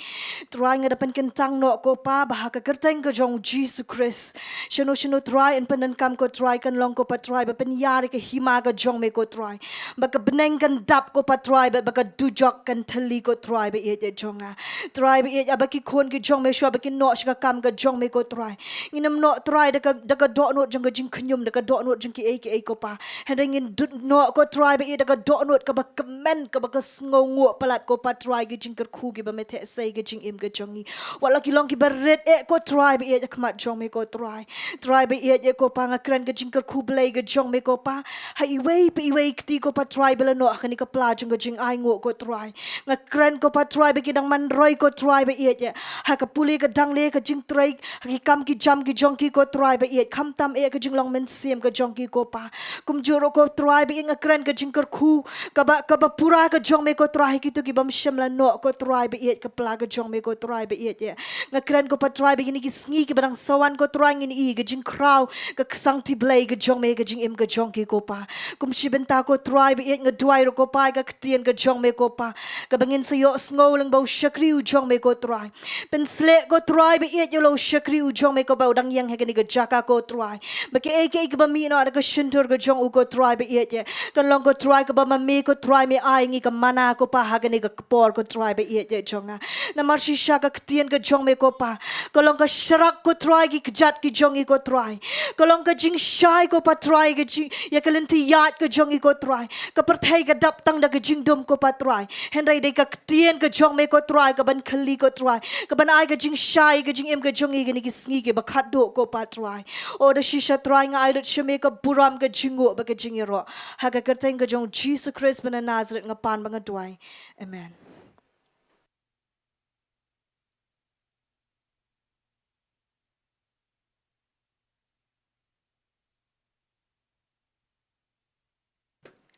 Trai, nga da pynkyntang noh ko Pa ba ha ka kyrteng ka jong U Jisu Khrist, shano shano Trai yn pyndonkam ko Trai, kan long ko Pa Trai ba pynïar ïa ka hima ka jong me ko Trai. Ba ka bneng kan dap ko Pa Trai, ba, ba ka dujok kan thylli ko Trai ba ïeit ïa jong nga. Trai ba ïeit ïa, ba ki khun ki jong me shuwa ba ki noh sha ka kam ka jong me ko Trai, ngin ym noh Trai da ka, da ka dohnud jong ka jingkhñium, da ka dohnud jong kiei kiei ko Pa. Hynrei ngin dut noh ko Trai ba ïeit da ka dohnud kaba kmen, kaba ka sngewnguh palat ko Pa Trai, ki jingkyrkhu kiba me theh sei ka jingim ka jong ngi. Wat la ki long kiba rit eh ko Trai ba ïeit ha khmat jong me ko Trai. Trai ba ïeit ïa ko Pa, nga kren ka jingkyrkhu Blei ka jong me ko Pa ha iwei pa iwei kti ko Pa Trai ba la noh ha kane ka pla jong ka jingainguh ko Trai. Nga kren ko Pa Trai ba ki dang man roi ko Trai ba ïeit ïa ha ka pule ka dangle, ka jingtrei, ha ki kam ki jam ki jong ki ko Trai ba ïeit, khamtam eh ka jinglong mynsiem ka jong ki ko Pa. Kumjuh ruh ko Trai ba ïeit nga kren ka jingkyrkhu kaba, kaba pura ka jong me ko Trai ha kito ki bym shym la noh ko Trai ba ïeit, ka pla ka jong me ko Trai ba ïeit ïa. Nga kren ko Pa Trai ba kine ki sngi kiba dang sa wan ko Trai ngin ïohi ka jingkhraw ka ksangti Blei ka jong me ka jingim ka jong ki ko Pa. Kum shi bynta ko Trai ba ïeit nga duwai ruh ko Pa ïa ka ktien ka jong me ko Pa, kaba ngin sa ïohsngew lyngba u shakri u jong me ko Trai. Pynshlur ko Trai ba ïeit ïa la u shakri u jong me ko ba u dang ïeng ha kane ka jaka ko Trai, ba kiei kiei kiba mih noh na ka shyntur ka jong u ko Trai ba ïeit ïa, kan long ko Trai kaba ma me ko Trai me ai ngi ka mana ko Pa ha kane ka por ko Trai ba ïeit ïa jong nga. Namar shisha ka ktien ka jong me ko Pa ka long ka sharak ko Trai ki kjat ki jong ngi ko Trai. Ka long ka jingshai ko Pa Trai ka jing, ïa ka lynti ïaid ka jong ngi ko Trai. Ka pyrthei ka dap tang da ka jingdum ko Pa Trai, hynrei dei ka ktien ka jong me ko Trai kaban khylli ko Trai, kaban ai ka jingshai ka jingim ka jong ngi kine ki sngi kiba khatduh ko Pa Trai. O da shisha Trai nga ai lut sha me ka burom ka jingïarap bad ka jingïaroh. Ha ka kyrteng ka jong Jisu Khrist ba na Nazareth nga pan bad nga duwai. Amen.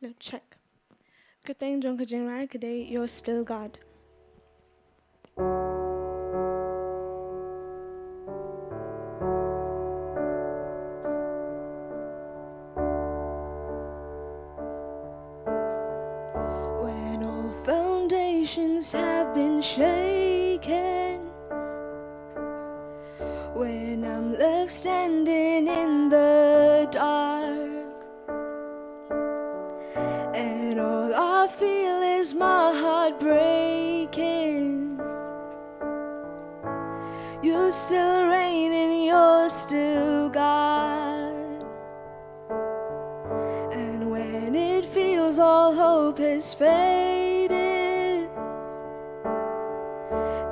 Let's check. Ka kyrteng jong ka jingrwai ka dei You're Still God. When all foundations have been shaken, when I'm left standing in the dark, and all I feel is my heart breaking, you still reign and you're still God. And when it feels all hope has faded,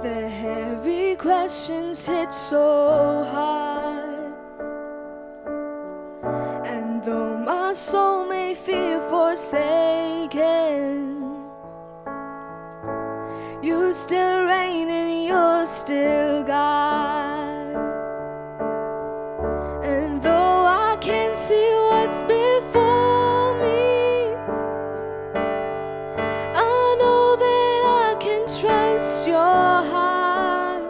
the heavy questions hit so hard. And though my soul may feel forsaken, you still reign and you're still God. And though I can't see what's before me, I know that I can trust your heart.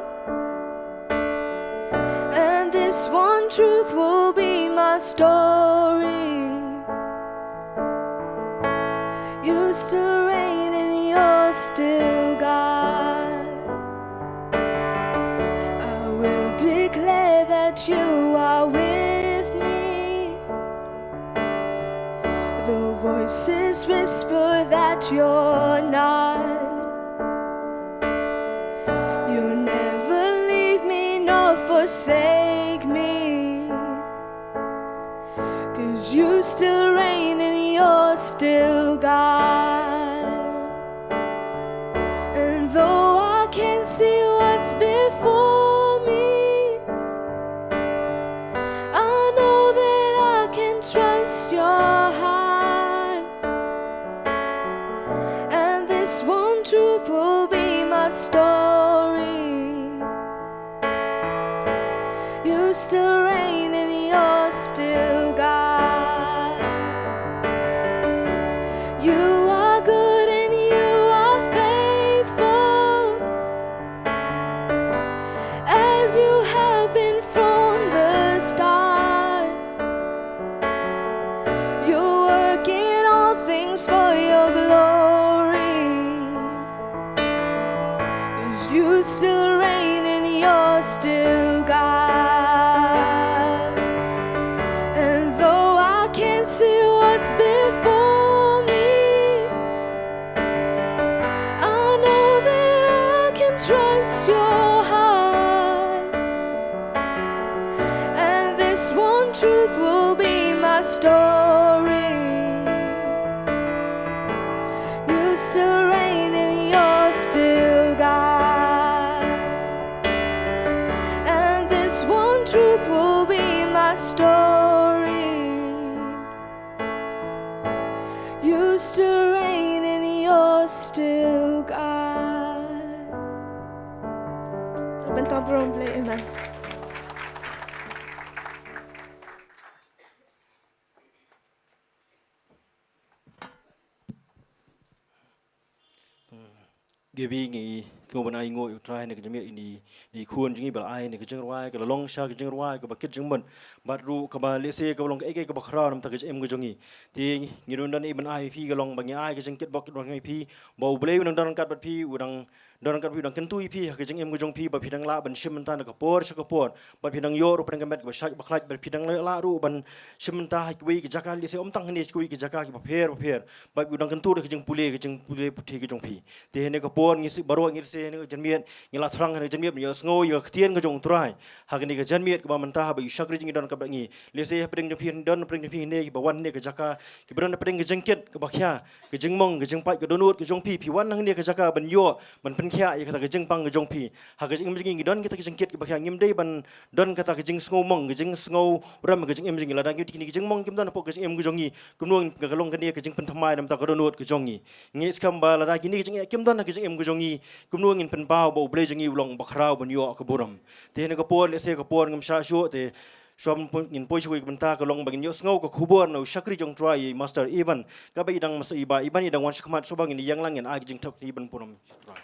And this one truth will be my story. You still reign and you're still God. I will declare that you are with me. Though voices whisper that you're not, you never leave me nor forsake me. 'Cause you still reign and you're still God. And though I can't see what's before me, I know that I can trust your heart. And this one truth will be my story. You still reign and you're still God. You are good and you are faithful, as you have been from the start. You're working all things for your glory. 'Cause you still reign and you're still God. And though I can't see what's before me, I know that I can trust your heart. And this one truth will be my story. You still reign and you're still God. And this one truth will be my story. You still reign and you're still God. Ban tang burom Blei, amen. Ngi bi ngi thmu ban ai nguh ïa U Trai na ka jingmih ïa i khun jong ngi ba la ai na ka jingrwai ka la long sha ka jingrwai kaba kit jingmut bad ruh kaba lehse kaba long kaei kaei kaba khraw namar ka jingim ka jong ngi. Te ngi ruh don i ban ai phi ka long ba ngi ai ka jingkitbok kit bok ïa phi ba U Blei u dang don ryngkat bad phi, u dang don ryngkat bad phi, u dang kyntu ïa phi ha ka jingim ka jong phi ba phi dang lah ban shim bynta na ka por sha ka por. Bad phi dang ïoh ruh pdeng ka met kaba shait ba khlaiñ bad phi dang lah ruh ban shim bynta ha kiwei ki jaka lehse ym tang hangne kiwei ki jaka kiba pher ba pher. Bad u dang kyntu da ka jingpule ka jingpule puthi ka jong phi. Te hangne ka por ngi shu baroh ngi lehse hangne ka janmiet ngi la thrang hangne ka janmiet ban ïohsngew ïa ka ktien ka jong U Trai. Ha kane ka janmiet kaba mynta haba u shakri jong ngi don kaba ngi lehse hapdeng jong phi don hapdeng jong phi hangne kiba wan hangne ka jaka kiba don hapdeng ka jingkit kaba khia ka jingmong ka jingpait ka dohnud ka jong phi phi wan hangne ka jaka ban ïoh ban pyn khiah ïa kata ka jingpang ka jong phi. Ha ka jingim jong ngi ngi don kita ki jingkit kiba khiah, ngim dei ban don kata ka jingsngewmong, ka jingsngewrem ha ka jingim jong ngi. Lada ngi kine ki jingmong kim don hapoh ka jingim ka jong ngi, kumno ngin, ka long kane ka jingpynthymmai na bynta ka dohnud ka jong ngi. Ngi skhem ba lada kine ki jingeh kim don ha ka jingim ka jong ngi, kumno ngin pynpaw ba U Blei jong ngi u long ba khraw ban ïoh ka burom. Te ha kane ka por, lehse ka por ngam shah shuh, te shuwa ban poi, ngin poi sha kawei ka bynta, ka long ba ngin ïohsngew ka khubor na u shakri jong U Trai, i Master Ivan, kaba i dang mas-, i ba, i ban i dang wan shakhmat, shuwa ba ngin ïeng lang ngin ai ka jingthoh kti ban burom ïa U Trai.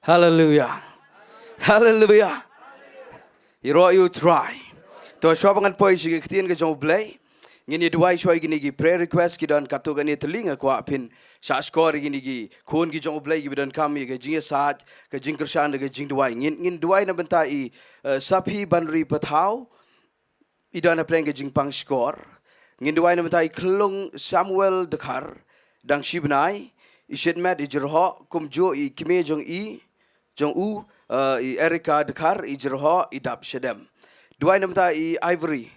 Haleluia. Haleluia. Ïaroh ïa U Trai. To shuwa ba ngan poi sha ki ktien ka jong U Blei, ngin ïa duwai shuwa ïa kine ki prayer request ki don katto katne tylli. Nga kwah phin shahshkor ïa kine ki khun ki jong U Blei kiba donkam ïa ka jingïasaid, ka jingkyrshan, ka jingduwai. Ngin, ngin duwai na bynta i, eh, Saphi Banri Pathaw, i don hapdeng ka jingpang shkor. Ngin duwai na bynta i Khlung Samuel Dkhar, dang shi bnai, i shit met, i jyrhoh, kumjuh i kmie jong i, jong u, eh, i Erica Dkhar, i jyrhoh, i dap shadem. Duwai na bynta i Ivory,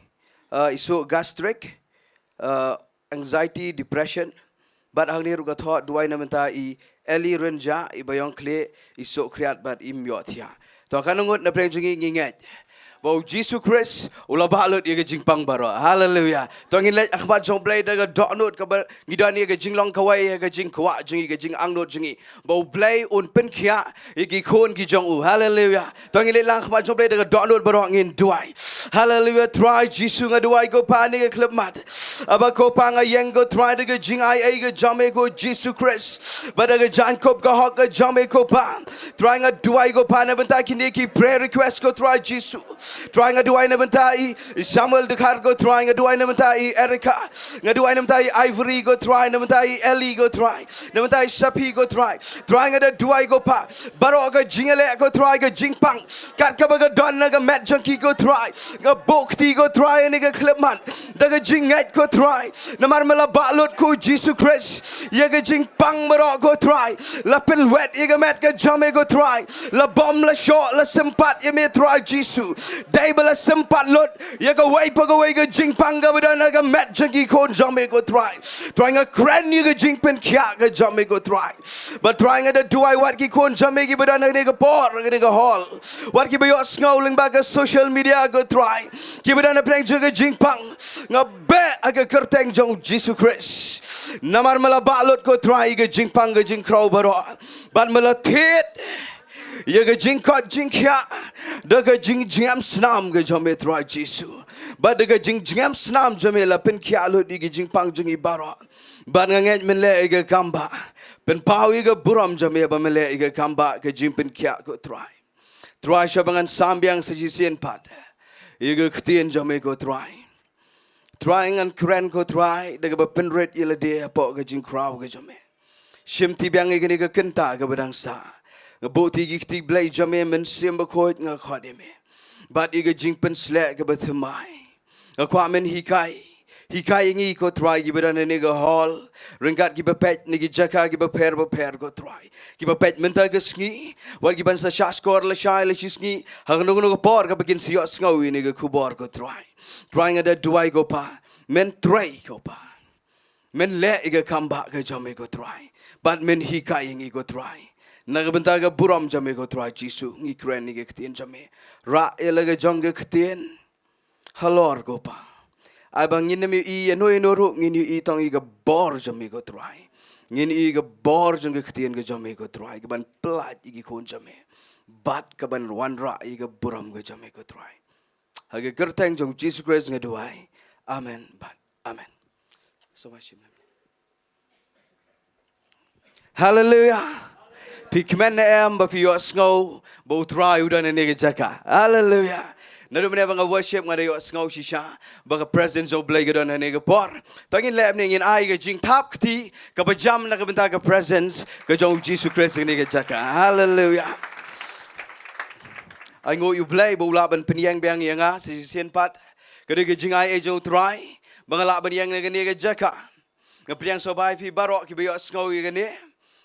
eh, i suh gastric, eh, anxiety, depression. Bad hangne ruh ka thoh duwai na bynta i Eli Rynjah, i ba ïong khlieh, i suh khriat bad im ïohthiah. To kan ngut na pdeng jong ngi ngi ngeit ba U Jisu Khrist u la bah lut ïa ka jingpang baroh. Haleluia. To ngin leit ha khmat jong U Blei da ka dohnud kaba ngi don ïa ka jinglong kawei, ïa ka jingkwah jong ngi, ka jingangnud jong ngi, ba U Blei un pynkhiah ïa ki khun ki jong u. Haleluia. To ngin leit lang ha khmat jong U Blei da ka dohnud baroh ngin duwai. Haleluia. Trai Jisu nga duwai ko Pa ha kane ka khyllipmat. Haba ko Pa nga ïeng ko Trai da ka jingai ei ka jong me ko Jisu Khrist, bad da ka jaiñkup ka hok ka jong me ko Pa. Trai nga duwai ko Pa na bynta kine ki prayer request ko Trai Jisu. Trai nga duwai na bynta i, i Samuel Dkhar ko Trai, nga duwai na bynta i Erica, nga duwai na bynta i Ivory ko Trai, na bynta i Eli ko Trai, na bynta i Saphi ko Trai. Trai nga da duwai ko Pa, baroh ka jingïaleh ko Trai, ka jingpang kat kaba ka don na ka met jong ki ko Trai, nga buh kti ko Trai ha kane ka khyllipmat da ka jingngeit ko Trai. Namar me la bah lut ko Jisu Khrist ïa ka jingpang baroh ko Trai. La pynwet ïa ka met ka jong me ko Trai. La bom la shoh la sympat ïa me Trai Jisu. Dei ba la sympat lut ïa kawei pa kawei ka jingpang kaba don ha ka met jong ki khun jong me ko Trai. Trai nga kren ïa ka jingpynkhiah ka jong me ko Trai. Bad Trai nga da duwai wat ki khun jong me kiba don ha kane ka por, ha kane ka hall, wat kiba ïohsngew lyngba ka social media ko Trai, kiba don hapdeng jong ka jingpang. Nga beh ha ka kyrteng jong Jisu Khrist. Namar me la bah lut ko Trai ka jingpang ka jingkhraw baroh. Bad me la thied ïa ka jingkoit jingkhiah da ka jingjngem snam ka jong me Trai Jisu. Bad da ka jingjngem snam jong me la pynkhiah lut ïa ka jingpang jong ngi baroh. Bad nga ngeit men leh ïa ka kam ba pynpaw ïa ka burom jong me ba men leh ïa ka kam ba ka jingpynkhiah ko Trai. Trai shuwa ba ngan sam biang sa shisien pat ïa ka ktien jong me ko Trai. Trai ngan kren ko Trai da kaba pynrit ïa lade hapoh ka jingkhraw ka jong me. Shim ti biang ïa kane ka kynta kaba dang sah. Nga buh ti ki kti Blei jong me, Mynsiem Bakhuid nga khot ïa me. Bad ïa ka jingpynsleh kaba thymmai. Nga kwah men hikai. Hikai ïa ngi ko Trai kiba don ha kane ka hall, ryngkat kiba peit na ki jaka kiba pher bapher ko Trai. Kiba peit mynta ka sngi, wat kiban sa shah skor lashai lashisngi, ha kano kano ka por kaba kin sa ïohsngew ïa kane ka khubor ko Trai. Trai nga da duwai ko Pa, men trei ko Pa. Men leh ïa ka kam ba ka jong me ko Trai. Bad men hikai ïa ngi ko Trai. Na ka bynta ka burom jong me ko Trai Jisu, ngi kren ïa ka ktien jong me. Rah ïa la ka jong ka ktien halor ko Pa. Ai ba ngin ym ïohi ïa no ïa no ruh, ngin ïohi tang ïa ka bor jong me ko Trai. Ngin ïohi ïa ka bor jong ka ktien ka jong me ko Trai, kaban pyllait ïa ki khun jong me. Bad kaban wanrah ïa ka burom ka jong me ko Trai. Ha ka kyrteng jong Jisu Khrist nga duwai. Amen. Bad amen. Sngewbha shim lem. Haleluia. Phi kmen ne em ba phi ïohsngew ba U Trai u don ha kane ka jaka? Haleluia. Naduh mynne ba nga worship nga da ïohsngew shisha ba ka presence jong U Blei ka don ha kane ka por. To ngin leh mynne, ngin ai ka jingthap kti kaba jam na ka bynta ka presence ka jong U Jisu Khrist ha kane ka jaka. Haleluia. Ai nguh ïa U Blei ba u lah ban pynïeng biang ïa nga sa shisien pat. Ka dei ka jingai ei jong u Trai ba nga lah ban ïeng na kane ka jaka. Nga pdiang sngewbha ïa phi baroh kiba ïohsngew ïa kane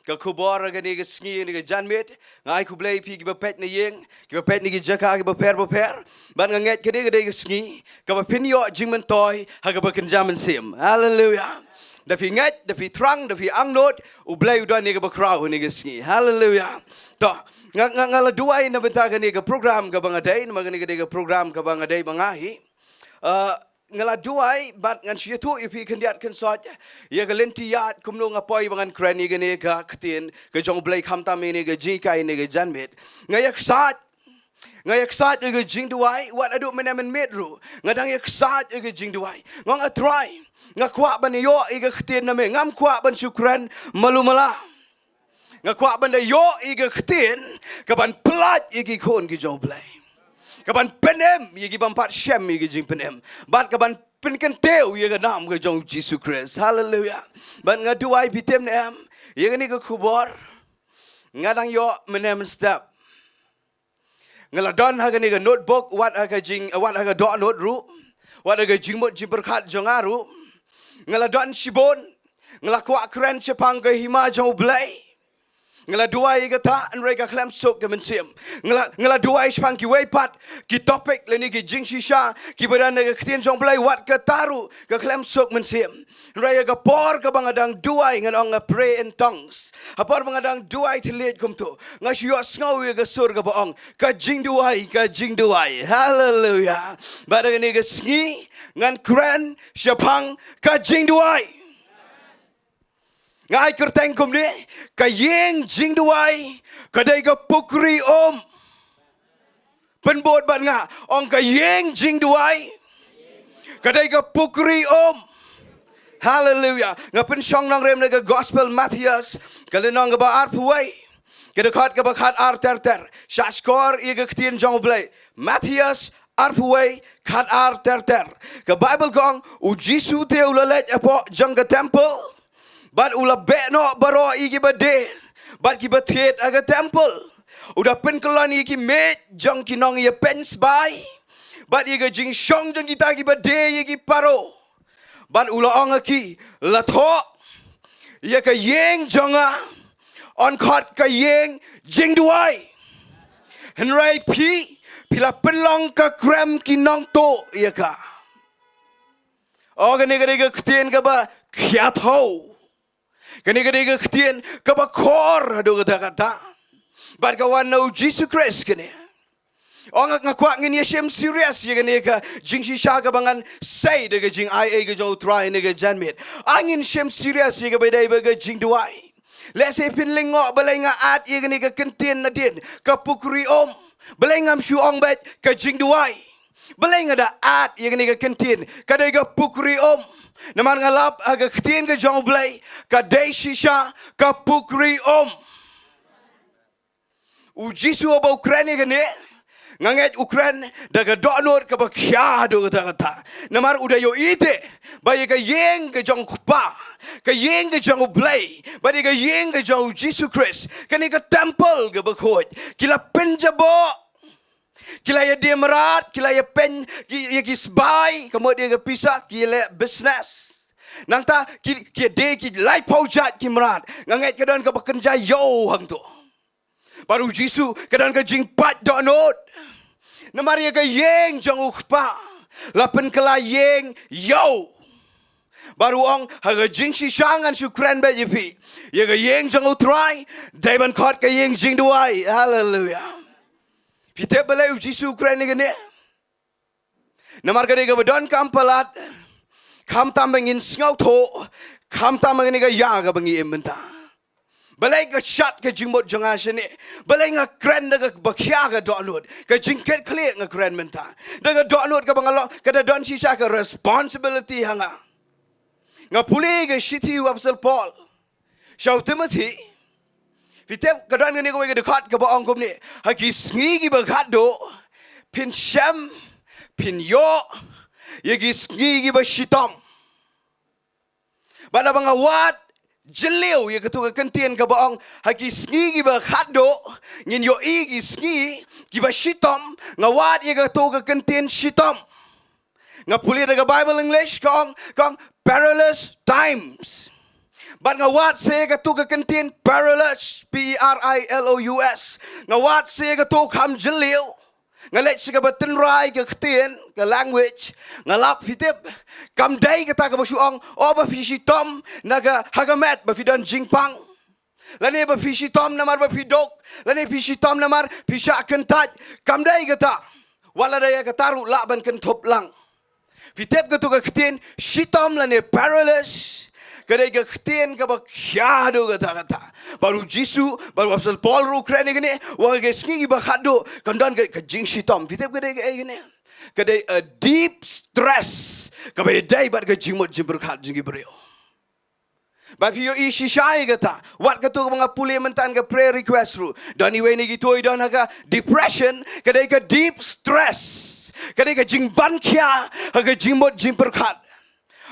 ka khubor ha kane ka sngi, kane ka janmiet. Nga ai khublei ïa phi kiba peit na ïing, kiba peit na ki jaka kiba pher bapher. Bad nga ngeit kane ka dei ka sngi kaba phin ïoh jingmyntoi ha kaba kynja mynsiem. Haleluya. Da phi ngeit, da phi thrang, da phi angnud, U Blei u don ïa kaba khraw ha kane ka sngi. Haleluya. To, nga, nga, nga la duwai na bynta kane ka program kaba nga dei, namar kane ka dei ka program kaba nga dei ba nga hi. Uh, nga la duwai bad ngan shu ïathuh ïa phi khyndiat khynsoit ïa ka lynti ïaid kumno nga poi ba ngan kren ïa kane ka ktien ka jong U Blei khamtam ïa kane ka jinghikai ïa kane ka janmiet. Nga ïaksaid, nga ïaksaid ïa ka jingduwai wat haduh mynne mynmiet ruh. Nga dang ïaksaid ïa ka jingduwai. Nga ong, A Trai, nga kwah ban ïoh ïa ka ktien na me, ngam kwah ban shu kren malu mala. Nga kwah ban da ïoh ïa ka ktien kaban pyllait ïa ki khun ki jong U Blei, kaban pynim ïa ki bym pat shem ïa ki jingpynim, bad kaban pynkyntiew ïa ka nam ka jong U Jisu Khrist. Haleluya. Bad nga duwai, phi tip ne em, ïa kane ka khubor nga dang ïoh mynne mynstep. Nga la don ha kane ka notebook, wat ha ka jing, wat ha ka dohnud ruh, wat ha ka jingmut jingpyrkhat jong nga ruh. Nga la don shibun. Nga la kwah kren shaphang ka hima jong U Blei. Nga la duwai ïa kata, hynrei ka khlem suk ka mynsiem. Nga la, nga la duwai shaphang kiwei pat ki topic lane ki jingshisha kiba don ha ka ktien jong U Blei, wat kata ruh ka khlem suk mynsiem. Hynrei ha ka por kaba nga dang duwai, ngan ong, nga pray in tongues. Ha por ba nga dang duwai thylliej kumto, nga shu ïohsngew ïa ka sur kaba ong, ka jingduwai, ka jingduwai. Haleluya. Bad ha kane ka sngi ngan kren shaphang ka jingduwai. Nga ai kyrteng kumne, ka ïing jingduwai ka dei ka pukri um. Pynbud bad nga, ong, ka ïing jingduwai ka dei ka pukri um. Haleluya. Nga pynshong nongrim na ka Gospel Mathaios, ka lynnong kaba arphew wei, ka dkhot kaba khat ar ter ter. Shah shkor ïa ka ktien jong U Blei. Mathaios arphew wei, khat ar ter ter. Ka Baibl ka ong, U Jisu te u la leit hapoh jong ka templ, bad u la beh noh baroh ïa kiba die bad kiba thied ha ka templ. U da pynkyllon ïa ki miej jong ki nongïapeiñ sbai bad ïa ka jingshong jong kita kiba die ïa ki paro. Bad u la ong ha ki, la thoh, ïa ka ïing jong nga yn khot ka ïing jingduwai. Hynrei phi, phi la pynlong ka krem ki nongtuh ïa ka. O, kane ka dei ka ktien kaba khia thaw. Kane ka dei ka ktien kaba khor haduh katta katta. Bad ka wan na U Jisu Khrist kane. O, nga, nga kwah ngin ïa shem serious ïa kane ka jingshisha kaba ngan sei da ka jingai ei ka jong U Trai ha kane ka janmiet. Ngin shem serious ïa kaba dei bad ka jingduwai. Lehse phin lyngngoh, balei nga add ïa kane ka kyntien nadien, ka pukri um? Balei ngam shu ong beit ka jingduwai? Balei nga da add ïa kane ka kyntien, ka dei ka pukri um? Namar nga lap ha ka ktien ka jong U Blei, ka dei shisha ka pukri um. U Jisu haba u kren ïa kane, nga ngeit u kren da ka dohnud kaba khia haduh katta katta. Namar u da ïohi te ba ïa ka ïing ka jong u Kpa, ka ïing ka jong U Blei, bad ïa ka ïing ka jong U Jisu Khrist, kane ka templ kaba khuid, ki la pynjaboh. Ki la ïa die mrad, ki la ïa peiñ, ki, ïa ki sbai, ka mut ïa ka pisa, ki ïa leh business. Nangta ki, ki ïa die ki laiphew jait ki mrad. Nga ngeit ka don kaba kynja ïew hangto. Bad U Jisu ka don ka jingpait dohnud. Namar ïa ka ïing jong u Kpa la pynkylla ïing ïew. Bad u ong, ha ka jingshisha ngan shu kren beit ïa phi. Ïa ka ïing jong u Trai dei ban khot ka ïing jingduwai. Haleluya. Phi tip balei U Jisu u kren ïa kane? Namar ka dei kaba donkam palat, khamtam ba ngin sngewthuh, khamtam ba ngin ïa ka ïa kaba ngi im mynta. Balei ka shat ka jingmut jong nga shane? Balei nga kren da kaba khia ka dohnud? Ka jingkitkhlieh nga kren mynta da ka dohnud kaba nga long, ka da don shisha ka responsibility ha nga. Nga pule ka shithi u Apostol Paul sha u Timothy. Phi tip ka don kane kawei ka dkhot kaba ong kumne: Ha ki sngi kiba khatduh phin shem, phin ïoh ïa ki sngi kiba shitom. Bad haba nga wad jylliew ïa kato ka kyntien kaba ong ha ki sngi kiba khatduh, ngin ïohi ki sngi kiba shitom, nga wad ïa kato ka kyntien shitom. Nga pule da ka Bible English ka ong, ka ong perilous times. Bad nga wad sa ïa kato ka kyntien perilous, P E R I L O U S. Nga wad sa ïa kato kham jylliew. Nga leit sha kaba tynrai ka ktien, ka language. Nga lap, phi tip, kam dei kata kaba shu ong, o ba phi shitom na ka, ha ka met ba phi don jingpang. Lane ba phi shitom namar ba phi duk. Lane phi shitom namar phi shah kyntait. Kam dei kata. Wat la dei kata ruh lah ban kynthup lang. Phi tip kato ka ktien shitom lane perilous, ka dei ka ktien kaba khia haduh katta katta. Bad u Jisu, bad u Apostol Paul ruh u kren ïa kane, u ong ha ki sngi kiba khatduh kan don ka, ka jingshitom. Phi tip ka dei kaei kane? Ka dei a deep stress kaba ïadei bad ka jingmut jingpyrkhat jong ki briew. Ba phi ïohi shisha ïa kata. Wat kato kaba nga pule mynta, ka prayer request ruh. Don iwei na kito i don ha ka depression, ka dei ka deep stress, ka dei ka jingban khia ha ka jingmut jingpyrkhat.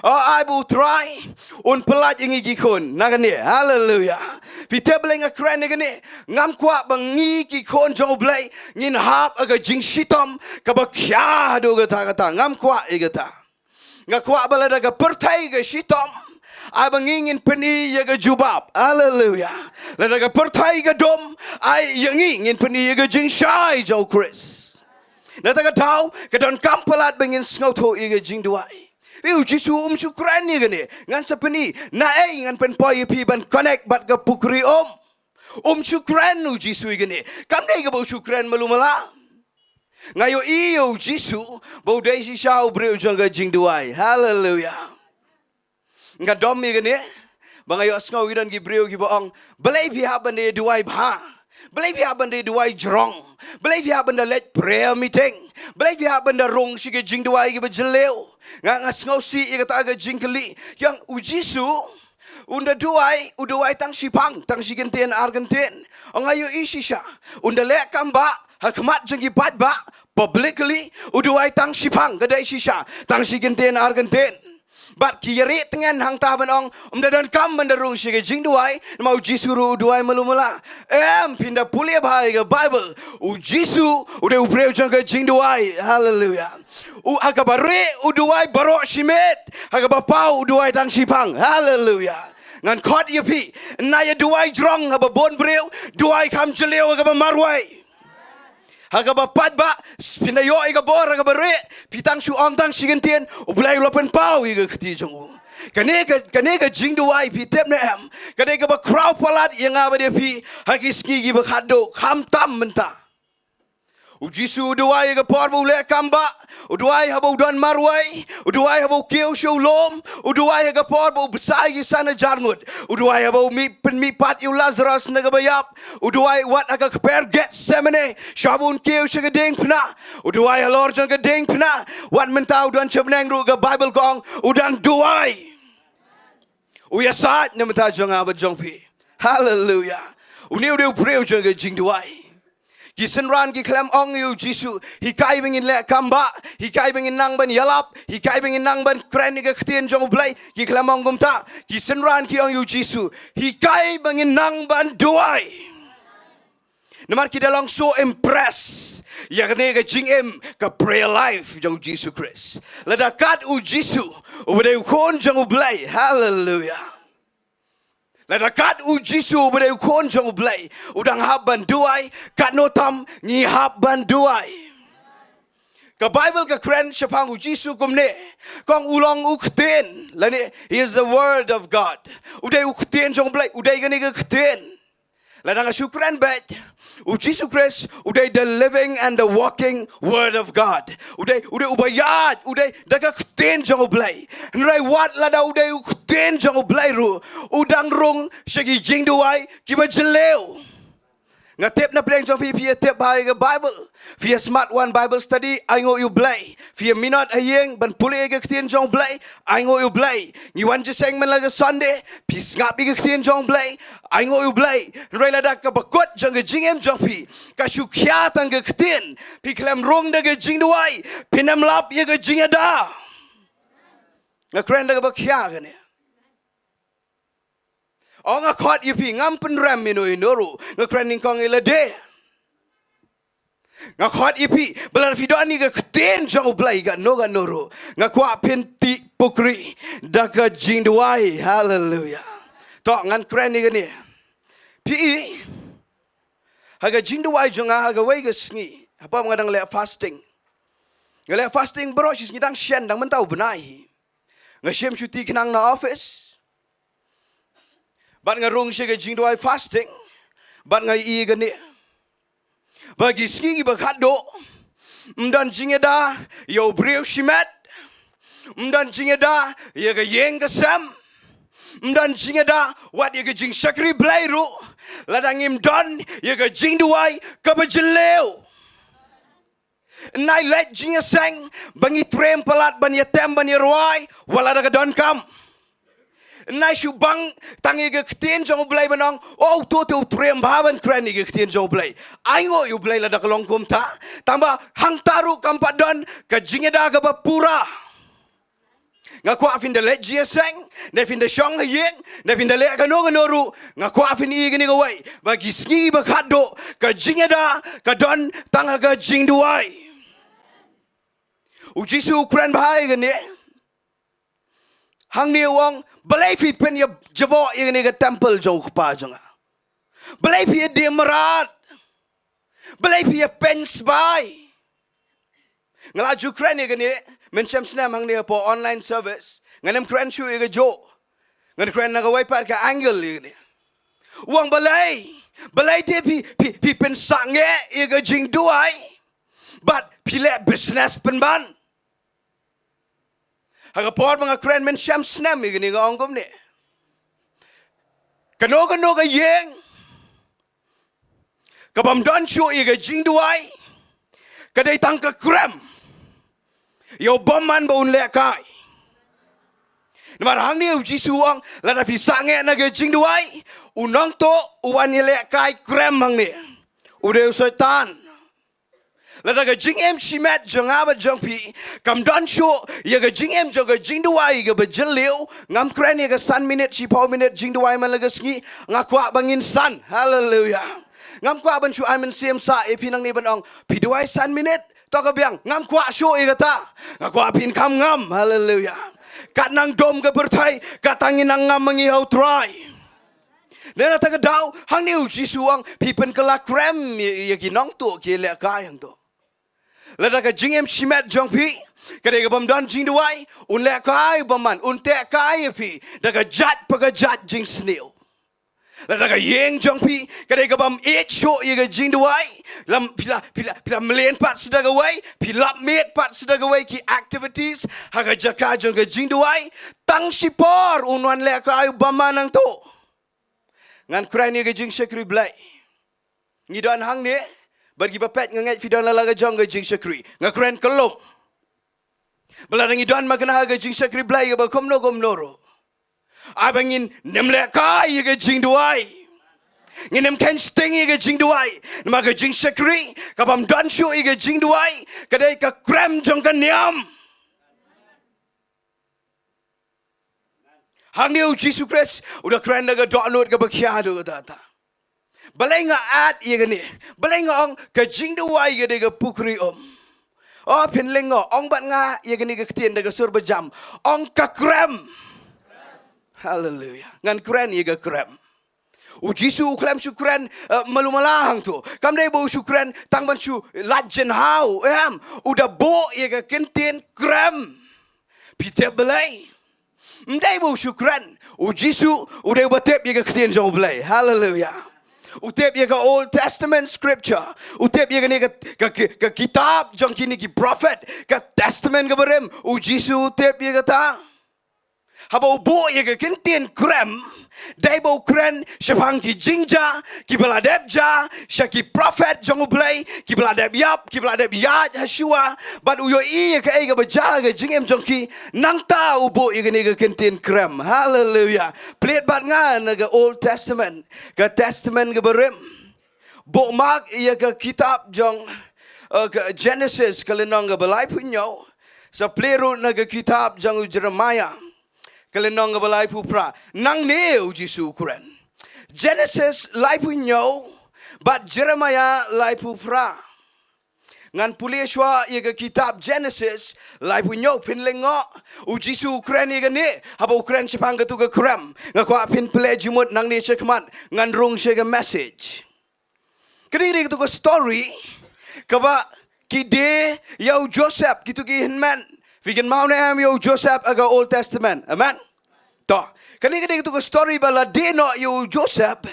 O ai ba U Trai un pyllait ïa ngi ki khun. Na kane, haleluya. Phi tip balei nga kren ïa kane? Ngam kwah ba ngi ki khun jong U Blei ngin hap ha ka jingshitom kaba khia haduh katta katta. Ngam kwah ïa kata. Nga kwah ba lada ka pyrthei ka shitom, ai ba ngi ngin pyni ïa ka jubab. Haleluya. Lada ka pyrthei ka dum, ai ïa ngi ngin pyni ïa ka jingshai jong U Khrist. Nangta ka daw ka donkam palat ba ngin sngewthuh ïa ka jingduwai. Ïa u Jisu um shu kren ïa kane, ngan sa pyni, naei ngan pynpoi ïa phi ban connect bad ka pukri um. Um shu kren u Jisu ïa kane. Kam dei kaba u shu kren malu mala. Nga ïohi ïa u Jisu ba u dei shisha u briew jong ka jingduwai. Haleluya. Nga dom ïa kane ba nga ïohsngew ki don ki briew kiba ong, balei phi hap ban da duwai bha? Balei phi hap ban da duwai jrong? Balei phi hap ban da leit prayer meeting? Balei phi hap ban da rung sha ki jingduwai kiba jylliew? Nga, nga sngewsih ïa kata ka jingkylli. Ïa u Jisu un da duwai, u duwai tang shiphang, tang shi kyntien ar kyntien. Nga ïohi shisha un da leh kam ba ha khmat jong ki paidbah, publicly, u duwai tang shiphang, ka dei shisha tang shi kyntien ar kyntien. Bad ki ïa rieh tngen hangta ban ong, um da donkam ban da rung sha ki jingduwai, namar u Jisu ruh u duwai malu mala. Em, phin da pule bha ïa ka Bible, u Jisu u dei u briew jong ka jingduwai. Haleluya. U ha kaba rieh u duwai baroh shimet, ha kaba paw u duwai tang shiphang. Haleluya. Ngan khot ïa phi, na ïa duwai jrong haba bun briew, duwai kham jylliew ha kaba marwei. Ha kaba paidbah, phin da ïoh ïa ka bor ha kaba rieh, phi tang shu ong tang shi kyntien, U Blei u la pynpaw ïa ka kti jong u. Kane ka, kane ka jingduwai phi tip ne em, ka dei kaba khraw palat ïa nga bad ïa phi ha ki sngi kiba khatduh, khamtam mynta. U Jisu u duwai ha ka por ba u leh kam ba, u duwai haba u don marwei, u duwai haba u kiew sha u lum, u duwai ha ka por ba u bsa ïa ki san hajar ngut, u duwai haba u mih, pynmih pat ïa u Lazarus na kaba ïap, u duwai wat ha ka kper Gethsemane, shaba un kiew sha ka diengphna, u duwai halor jong ka diengphna, wat mynta u don sha bneng ruh, ka Bible ka ong u dang duwai. U ïasaid na bynta jong nga bad jong phi. Haleluya. Une u dei u briew jong ka jingduwai. Ki synran ki khlem ong ïa u Jisu, hikai ba ngin leh kam ba, hikai ba ngin nang ban ïalap, hikai ba ngin nang ban kren ïa ka ktien jong U Blei, ki khlem ong kumta. Ki synran ki ong ïa u Jisu, hikai ba ngin nang ban duwai. Namar ki da long so impress ïa kane ka jingim, ka prayer life jong u Jisu Khrist. Lada kat u Jisu uba dei u Khun jong U Blei. Haleluya. Lada kat u Jisu uba dei u Khun jong U Blei u dang hap ban duwai, katno tam ngi hap ban duwai. Ka Bible ka kren shaphang u Jisu kumne, ka ong u long u ktien, lane he is the word of God. U dei u ktien jong U Blei, u dei kane ka ktien. Lada nga shu kren beit, u Jisu Khrist u dei the living and the walking word of God. U dei, u dei uba ïaid, u dei da ka ktien jong U Blei. Hynrei wat lada u dei u ktien jong U Blei ruh, u dang rung sha ki jingduwai kiba jylliew. Nga tip na pdeng jong phi, phi ïa tip bha ïa ka Bible. Phi ïa smat wan Bible study, ainguh ïa U Blei. Phi ïa minot ha ïing ban pule ïa ka ktien jong U Blei, ainguh ïa U Blei. Ngi wan jingïaseng man la ka Sunday, phi sngap ïa ka ktien jong U Blei, ainguh ïa U Blei. Hynrei lada kaba kut jong ka jingim jong phi ka shu khia tang ka ktien, phi khlem rung da ka jingduwai, phin ym lap ïa ka jingïada. Nga kren da kaba khia kane. O nga khot ïa phi, ngam pynrem ïano ïano ruh, nga kren nyngkong ïa lade. Nga khot ïa phi, ba lada phi don ïa ka ktien jong U Blei kano kano ruh, nga kwah phin tih pukri da ka jingduwai. Haleluya. To, ngan kren ïa kane. Phi i, ha ka jingduwai jong nga ha kawei ka sngi, haba nga dang leh fasting. Nga leh fasting baroh shi sngi, dang shen, dang mynta u bnai hi. Nga shim shuti khnang na office. Bad nga rung sha ka jingduwai fasting. Bad nga ïohi kane, ba ki sngi kiba khatduh, ym don jingïada ïa u briew shimet. Ym don jingïada ïa ka ïing ka sem. Ym don jingïada wat ïa ka jingshakri Blei ruh, lada ngim don ïa ka jingduwai kaba jylliew. Nai leit jingïaseng ba ngi trei palat ban ïatem ban ïarwai wat lada ka donkam. Nai shu bang tang ïa ka ktien jong U Blei ban ong, oh, to, to, u trei bha ban kren ïa ka ktien jong U Blei. Ai nguh ïa U Blei lada ka long kumta. Tangba hangta ruh kam pat don ka jingïada kaba pura. Nga kwah phin da leit jingïaseng, ne phin da shong ha ïing, ne phin da leh kano kano ruh, nga kwah phin i kane kawei, ba ki sngi ba khatduh, ka jingïada ka don tang ha ka jingduwai. U Jisu u kren bha ïa kane. Hangne u ong, balei phi pynïajaboh ïa kane ka temple jong U Kpa jong nga? Balei phi ïa die mrad? Balei phi ïa pynshbai? Nga la ju kren ïa kane mynshem snem hangne hapoh online service. Ngan ym kren shuh ïa kajuh. Ngan kren na kawei pat ka angle ïa kane. U ong balei, balei te phi, phi, phi pynsangeh ïa ka jingduwai bad phi leh business pynban? Ha ka por ba nga kren mynshem snem ïa kane nga ong kumne. Kano kano ka ïing kabym don shuh ïa ka jingduwai, ka dei tang ka krem ïa u bymman ba un lehkai. Namar hangne u Jisu u ong, lada phi sangeh na ka jingduwai, u nongtuh u wan ïalehkai krem hangne, u dei u Soitan. Lada ka jingim shimet jong nga bad jong phi kam don shuh ïa ka jingim jong ka jingduwai kaba jylliew, ngam kren ïa ka san minit, shiphew minit jingduwai man la ka sngi. Nga kwah ba ngin san. Haleluya. Ngam kwah ban shu ai mynsiem sah ïa phi nangne ban ong, phi duwai san minit, to ka biang. Ngam kwah shuh ïa kata. Nga kwah phin kham ngam. Haleluya. Kat nang dum ka pyrthei, kat tang ngin nang ngam ma ngi ha U Trai. Dei na kata ka daw hangne u Jisu u ong, phi pynkylla krem ïa, ïa ki nongtuh ki lehkai hangto. Lada ka jingim shimet jong phi ka dei kabym don jingduwai, un lehkai u bymman, un tehkai ïa phi da ka jait pa ka jait jingsniew. Lada ka ïing jong phi ka dei kabym ïeit shuh ïa ka jingduwai, lam phi la, phi la, phi la mlien pat sida kawei, phi lap miet pat sida kawei ki activities ha ka jaka jong ka jingduwai, tang shipor un wan lehkai u bymman hangto. Ngan kren ïa ka jingshakri Blei. Ngi don hangne bad kiba peit, nga ngeit phi don la la ka jong ka jingshakri. Nga kren kyllum ba lada ngi don makna ha ka jingshakri Blei kaba kumno kumno ruh, ai ba ngin ym lehkai ïa ka jingduwai. Ngin ym kheiñ sting ïa ka jingduwai. Namar ka jingshakri kabym don shuh ïa ka jingduwai ka dei ka krem jong ka niam. Hangne u Jisu Khrist u da kren da ka dohnud kaba khia haduh katta katta. Balei nga add ïa kane? Balei nga ong ka jingduwai ka dei ka pukri um? O, phin lyngngoh, ong bad nga ïa kane ka ktien da ka sur ba jam. Ong ka krem. Haleluya. Ngan kren ïa ka krem. U Jisu u khlem shu kren, eh, malu mala hangto. Kam dei ba u shu kren tang ban shu lait jynhaw, em. U da buh ïa ka kyntien krem. Phi tip balei? Ym dei ba u shu kren. U Jisu u dei uba tip ïa ka ktien jong U Blei. Haleluya. U tip ïa ka Old Testament scripture. U tip ïa kane ka, ka, ka, ka kitab jong kine ki prophet. Ka Testament kaba rim. U Jisu u tip ïa kata. Haba u buh ïa ka kyntien krem, dei ba u kren shaphang ki jingjia kiba la dep jia sha ki prophet jong U Blei, kiba la dep ïap, kiba la dep ïaid ha shuwa, bad u ïohi ïa kaei kaba jia ha ka jingim jong ki. Nangta u buh ïa kane ka kyntien krem. Haleluya. Plie bad nga na ka Old Testament, ka Testament kaba rim. Buh mark ïa ka kitab jong, eh, ka Genesis, ka lynnong kaba laiphew hynñiew. Sa plie ruh na ka kitab jong u Jeremiah, ka lynnong kaba laiphew phra. Nangne u Jisu u kren. Genesis laiphew hynñiew bad Jeremiah laiphew phra. Ngan pule shuwa ïa ka kitab Genesis, laiphew hynñiew, phin lyngngoh. U Jisu u kren ïa kane, haba u kren shaphang katu ka krem. Nga kwah phin pule jingmut nangne sha khmat, ngan rung sha ka message. Kane ka dei katu ka story, kaba ki die ïa u Joseph, kitu ki hynmen. Phi kynmaw ne em ïa u Joseph ha ka Old Testament. Amen. To, kane ka dei katu ka story ba la die noh ïa u Joseph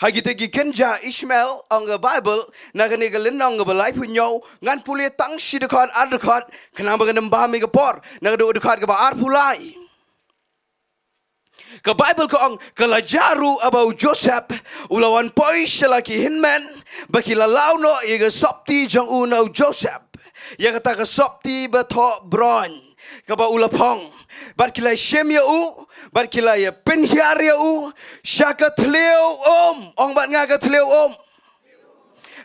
ha kita ki kynja Ishmael, ong ka Bible, na kane ka lynnong kaba laiphew hynñiew, ngan pule tang shi dkhot ar dkhot, khnang ba kan ym bam ïa ka por, na ka dkhot kaba arphew lai. Ka Bible ka ong, ka la jia ruh ba u Joseph u la wan poi sha la ki hynmen, ba ki la law noh ïa ka sopti jong u na u Joseph, ïa kata ka sopti ba thoh bronze, kaba u la phong. Bad ki la shim ïa u, bad ki la ïa pynhiar ïa u sha ka thliew um. Ong bad nga, ka thliew um.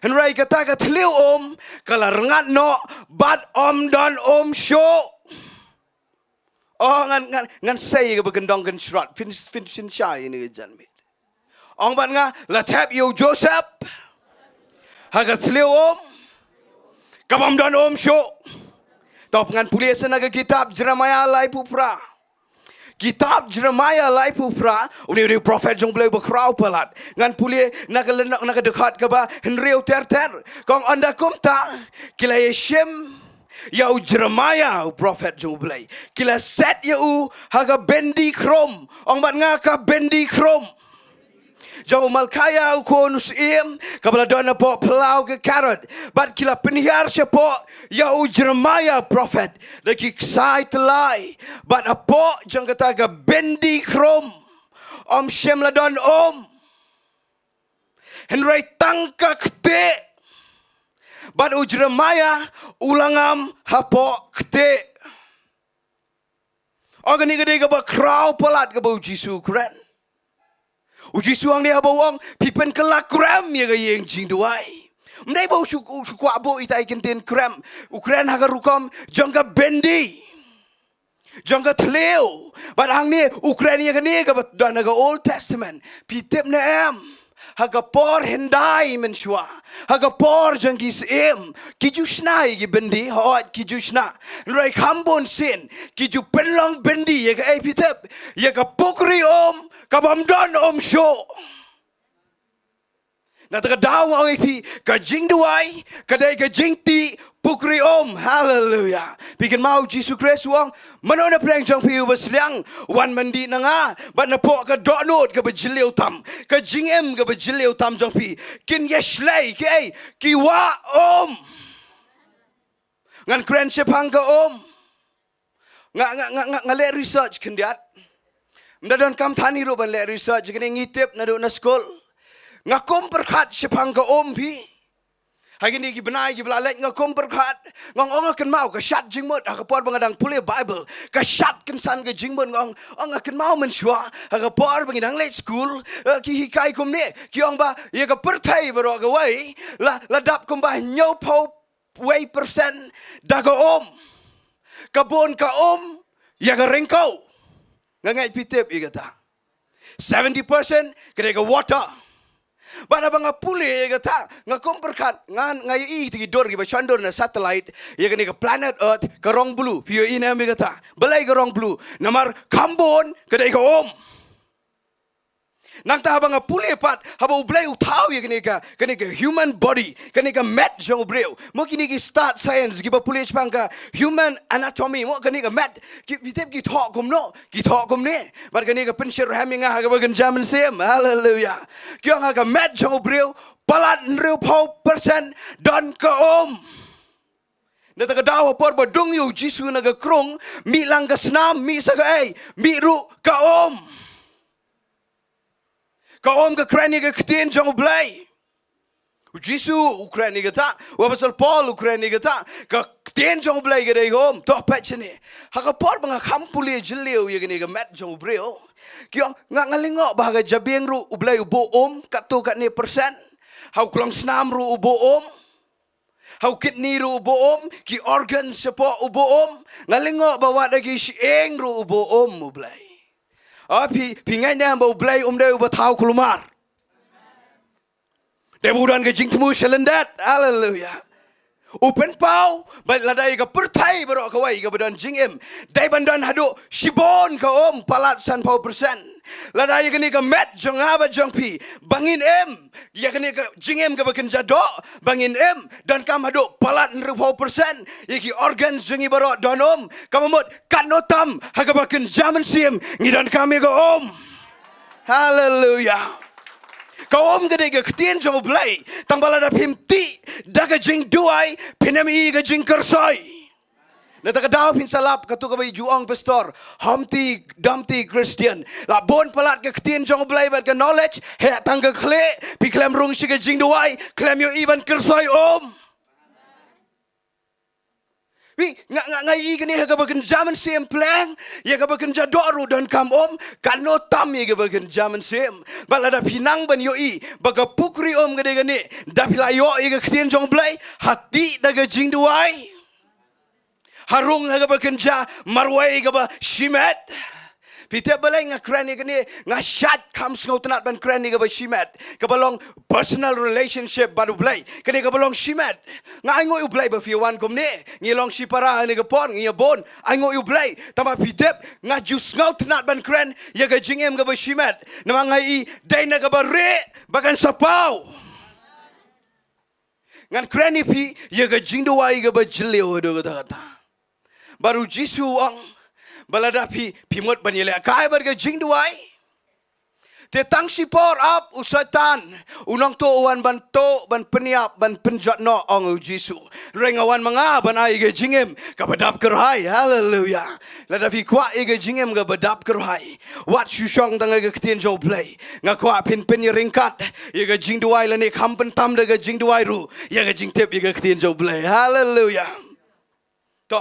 Hynrei kata ka thliew um ka la rngat noh, bad ym don um shuh. Oh, ngan, ngan, ngan sei kaba kyndong kynshrot, phin, phin, phin shai ïa kane ka janmiet. Ong bad nga, la thep ïa u Joseph ha ka thliew um, kaba ym don um shuh. To, ngan pule sa na ka kitab Jeremiah laiphew phra. Kitab Jeremiah laiphew phra, une u dei u prophet jong u Blei uba khraw palat. Ngan pule na ka lyngngoh, na ka dkhot kaba hynriew ter ter. Ka ong, ynda kumta, ki la ïa shim ïa u Jeremiah, u prophet jong u Blei. Ki la set ïa u ha ka byndi khrum. Ong bad nga, ka byndi khrum. Jong u Malkhaïa u khun u syiem, kaba la don hapoh phyllaw ka Kerioth. Bad ki la pynhiar shapoh ïa u Jeremiah prophet da ki ksai tyllai. Bad hapoh jong kata ka byndi khrum, ym shym la don um, hynrei tang ka ktieh. Bad u Jeremiah u la ngam hapoh ktieh. Oh, kane ka dei kaba khraw palat kaba u Jisu u kren. U Jisu hangne haba u ong, phi pynkylla krem ïa ka ïing jingduwai, ym dei ba u shu, u shu kwah buh ita i kyntien krem. U kren ha ka rukom jong ka byndi, jong ka thliew. Bad hangne u kren ïa kane kaba don ha ka Old Testament. Phi tip ne em, ha ka por hyndai mynshuwa, ha ka por jong ki syiem, ki ju shna ïa ki byndi, hooid ki ju shna. Hynrei kham bun sien ki ju pynlong byndi ïa kaei, phi tip? Ïa ka pukri um kaba ym don um shuh. Na kata ka daw nga ong ïa phi, ka jingduwai ka dei ka jingtih pukri um. Haleluya. Phi kynmaw u Jisu Khrist u ong, mano na pdeng jong phi uba sliang, wan myndih na nga. Bad napoh ka dohnud kaba jylliew tam, ka jingim kaba jylliew tam jong phi, kin ïa shlei kiei? Ki wah um. Ngan kren shaphang ka um. Nga, nga, nga, nga, nga leh research khyndiat. Ym da donkam than hi ruh ban leh research, kane ngi tip naduh na skul. Nga kum pyrkhat shaphang ka um phi. Ha kine ki bnai kiba la leit nga kum pyrkhat. Nga ong, nga kynmaw ka shat jingmut ha ka por ba nga dang pule Bible. Ka shat kynsan ka jingmut, nga ong, ong nga kynmaw mynshuwa ha ka por ba ngi dang leit skul, eh, ki hikai kumne. Ki ong ba ïa ka pyrthei baroh kawei la, la dap kumba hynñiewphew wei percent da ka um. Ka bun ka um ïa ka ryngkew. Nga ngeit phi tip ïa kata. Seventy percent ka dei ka water. Bad haba nga pule ïa kata, nga kum pyrkhat, nga, nga ïohi ïa ki dur kiba shon dur na satellite ïa kane ka planet Earth, ka rong blue. Phi ïohi ne em ïa kata? Balei ka rong blue? Namar kham bun ka dei ka um. Nangta haba nga pule pat, haba U Blei u thaw ïa kane ka, kane ka human body, kane ka met jong u briew. Mo kine ki stad science kiba pule shaphang ka human anatomy, mo kane ka met, ki, phi tip ki thoh kumno? Ki thoh kumne. Bad kane ka pynshit rhem ïa nga ha kaba kynja mynsiem. Haleluya. Ki ong ha ka met jong u briew, palat hynriewphew percent don ka um. Na kata ka daw ha por ba dung ïa u Jisu na ka krung, mih lang ka snam, mih sa kaei? Mih ruh ka um. Ka um ka kren ïa ka ktien jong U Blei. U Jisu u kren ïa kata, u Apostol Paul u kren ïa kata, ka ktien jong U Blei ka dei ka um. To peit shane. Ha ka por ba nga kham pule jylliew ïa kane ka met jong u briew, ki ong, nga, nga lyngngoh ba ha ka jabieng ruh U Blei u buh um, katto katne percent. Ha u klongsnam ruh u buh um. Ha u kidney ruh u buh um, ki organ shapoh u buh um. Nga lyngngoh ba wat ha ki shyieng ruh u buh um U Blei. Ah, phi, phi ngeit ne em ba U Blei um dei uba thaw kulmar? Dei ba u don ka jingthmu sha lyndet. Haleluya. u pynpaw, bad lada ïa ka pyrthei baroh kawei kaba don jingim, dei ban don haduh shibun ka um palat sanphew percent. Lada ïa kane ka met jong nga bad jong phi ba ngin im, ïa kane ka jingim kaba kynja doh ba ngin im, donkam haduh palat hynriewphew percent ïa ki organs jong ngi baroh don um. Kaba mut katno tam ha kaba kynja mynsiem ngi donkam ïa ka um. Haleluya. Ka um ka dei ka ktien jong U Blei. Tang ba lada phim tih da ka jingduwai, phin ym i ka jingkyrsoi. Na kata ka daw phin sa lap katto kaba i ju ong pastor, Humpty Dumpty Christian. La bun palat ka ktien jong U Blei bad ka knowledge, heh tang ka khlieh, phi khlem rung sha ka jingduwai, khlem ïohi ban kyrsoi um. Wi, nga, nga, nga i kane ha kaba kynja mynsiem pleng, ïa kaba kynja doh ruh donkam um, katno tam ïa kaba kynja mynsiem. Bad lada phi nang ban ïohi ba ka pukri um ka dei kane, da phi la ïoh ïa ka ktien jong U Blei, ha tih da ka jingduwai, ha rung ha kaba kynja marwei kaba shimet. Phi tip balei nga kren ïa kane, nga shait kham sngewtynnat ban kren ïa kaba shimet, kaba long personal relationship bad U Blei. Kane kaba long shimet. Nga ainguh ïa U Blei ba phi wan kumne. Ngi long shipara ha kane ka por, ngi ïa bun. Ainguh ïa U Blei. Tangba phi tip, nga ju sngewtynnat ban kren ïa ka jingim kaba shimet. Namar nga i dei na kaba rieh ba kan sa paw. Ngan kren ïa phi ïa ka jingduwai kaba jylliew haduh katta katta. Bad U Jisu u ong ba lada phi, phi mut ban ïalehkai bad ka jingduwai, te tang shipor ap u Soitan u nongtuh u wan ban tuh, ban pynïap, ban pynjot noh, ong U Jisu. Hynrei nga wan ma nga ban ai ka jingim kaba dap kyrhai. Haleluya. Lada phi kwah ïa ka jingim kaba dap kyrhai, wat shu shong tang ha ka ktien jong U Blei. Nga kwah phin pynïaryngkat ïa ka jingduwai lane kham pyntam da ka jingduwai ruh, ïa ka jingtip ïa ka ktien jong U Blei. Haleluya. To.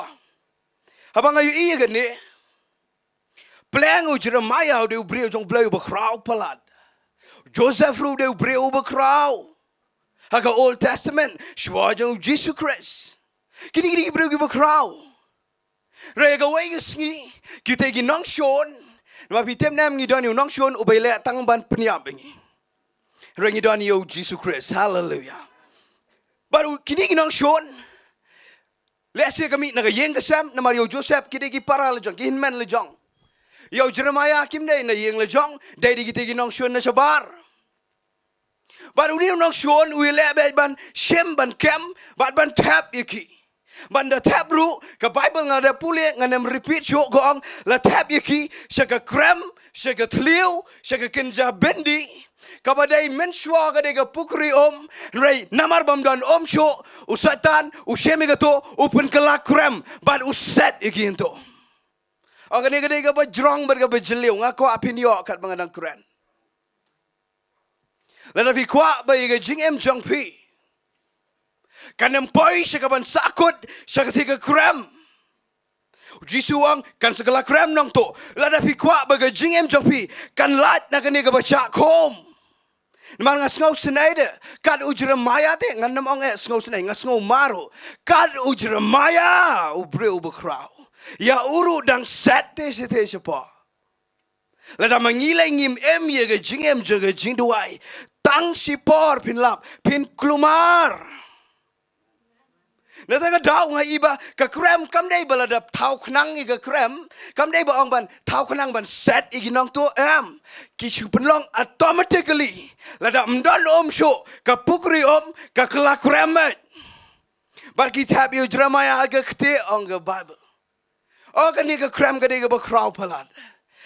Haba nga ïohi ïa kane, pleng u Jeremiah u dei u briew jong U Blei uba khraw palat. Joseph ruh u dei u briew uba khraw ha ka Old Testament, shuwa jong U Jisu Khrist. Kine, kine ki briew kiba khraw. Hynrei ha kawei ka sngi, kita ki nongshun, namar phi tip ne em, ngi don ïa u nongshun uba ïaleh tang ban pynïap ïa ngi. Hynrei ngi don ïa U Jisu Khrist. Haleluya. Bad u, kine ki nongshun, lehse ka mih na ka ïing ka sem, namar ïa u Joseph ki dei ki para la jong, ki hynmen la jong. Ïa u Jeremiah kim dei na ïing la jong, dei da kita ki nongshun na shabar. Bad une u nongshun u ïaleh beit ban shim, ban kem bad ban thep ïa ki. Bad da thep ruh, ka Baibl nga da pule, ngan ym repeat shuh, ka ong la thep ïa ki sha ka krem, sha ka thliew, sha ka kynja byndi, kaba dei mynshuwa ka dei ka pukri um. Hynrei namar bym don um shuh, u Soitan u shim ïa kato, u pynkylla krem bad u set ïa ki hangto. O, kane ka dei kaba jrong bad kaba jylliew, nga kwah phin ïoh katba nga dang kren. Lada phi kwah ba ïa ka jingim jong phi kan ym poi sha kaban sahkut sha katei ka krem, U Jisu u ong kan sa kylla krem nangto. Lada phi kwah ba ka jingim jong phi kan lait na kane kaba shah khum. Namar nga sngewsynei de, kat u Jeremiah te, ngan ym ong eh sngewsynei, nga sngew maru. Kat u Jeremiah, u briew uba khraw, ïa u ruh dang set te shatei shapoh. Lada ma ngi lei ngim im ïa ka jingim jong ka jingduwai, tang shipor phin lap, phin kulmar. Na kata ka daw nga i ba ka krem kam dei ba lada thaw khnang ïa ka krem, kam dei ba ong ban thaw khnang ban set ïa ki nongtuh, em. Ki shu pynlong automatically. Lada ym don um shuh, ka pukri um ka kylla krem beit. Bad ki thep ïa u Jeremiah ha ka kti, ong ka Baibl. O, kane ka krem ka dei kaba khraw palat.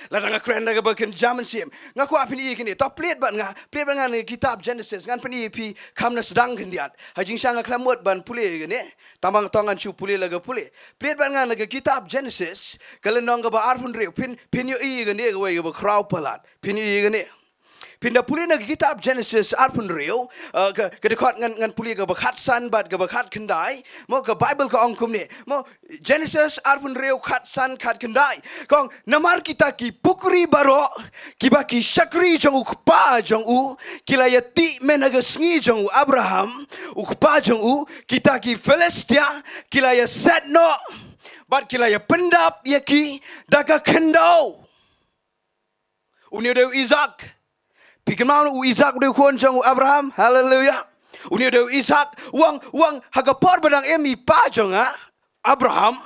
Lada nga kren da kaba kynja mynsiem, nga kwah phin ïohi kane. To plied bad nga, plied bad nga na ka kitab Genesis, ngan pynïohi phi kham na sdang khyndiat. Ha jingshisha nga khlem mut ban pule ïa kane, tangba to ngan shu pule la ka pule. Plied bad nga na ka kitab Genesis, ka lynnong kaba arphew hynriew, phin, phin ïohi ïa kane, kawei kaba khraw palat. Phin ïohi ïa kane. Phin da pule na ka kitab Genesis arphew hynriew, eh, ka, ka dkhot ngan, ngan pule kaba khatsan bad kaba khatkhyndai. Mo, ka Baibl ka ong kumne. Mo, Genesis arphew hynriew khatsan khatkhyndai. Ka ong, namar kita ki pukri baroh kiba ki shakri jong u kpa jong u ki la ïa tih mynha ka sngi jong u Abraham, u kpa jong u, kita ki Philistia ki la ïa set noh bad ki la ïa pyndap ïa ki da ka khyndew. Une u dei u Isaak. Phi kynmaw u Isaak u dei u khun jong u Abraham. Haleluya. Une u dei u Isak, u ong, u ong, ha ka por ba dang im i pa jong nga, Abraham,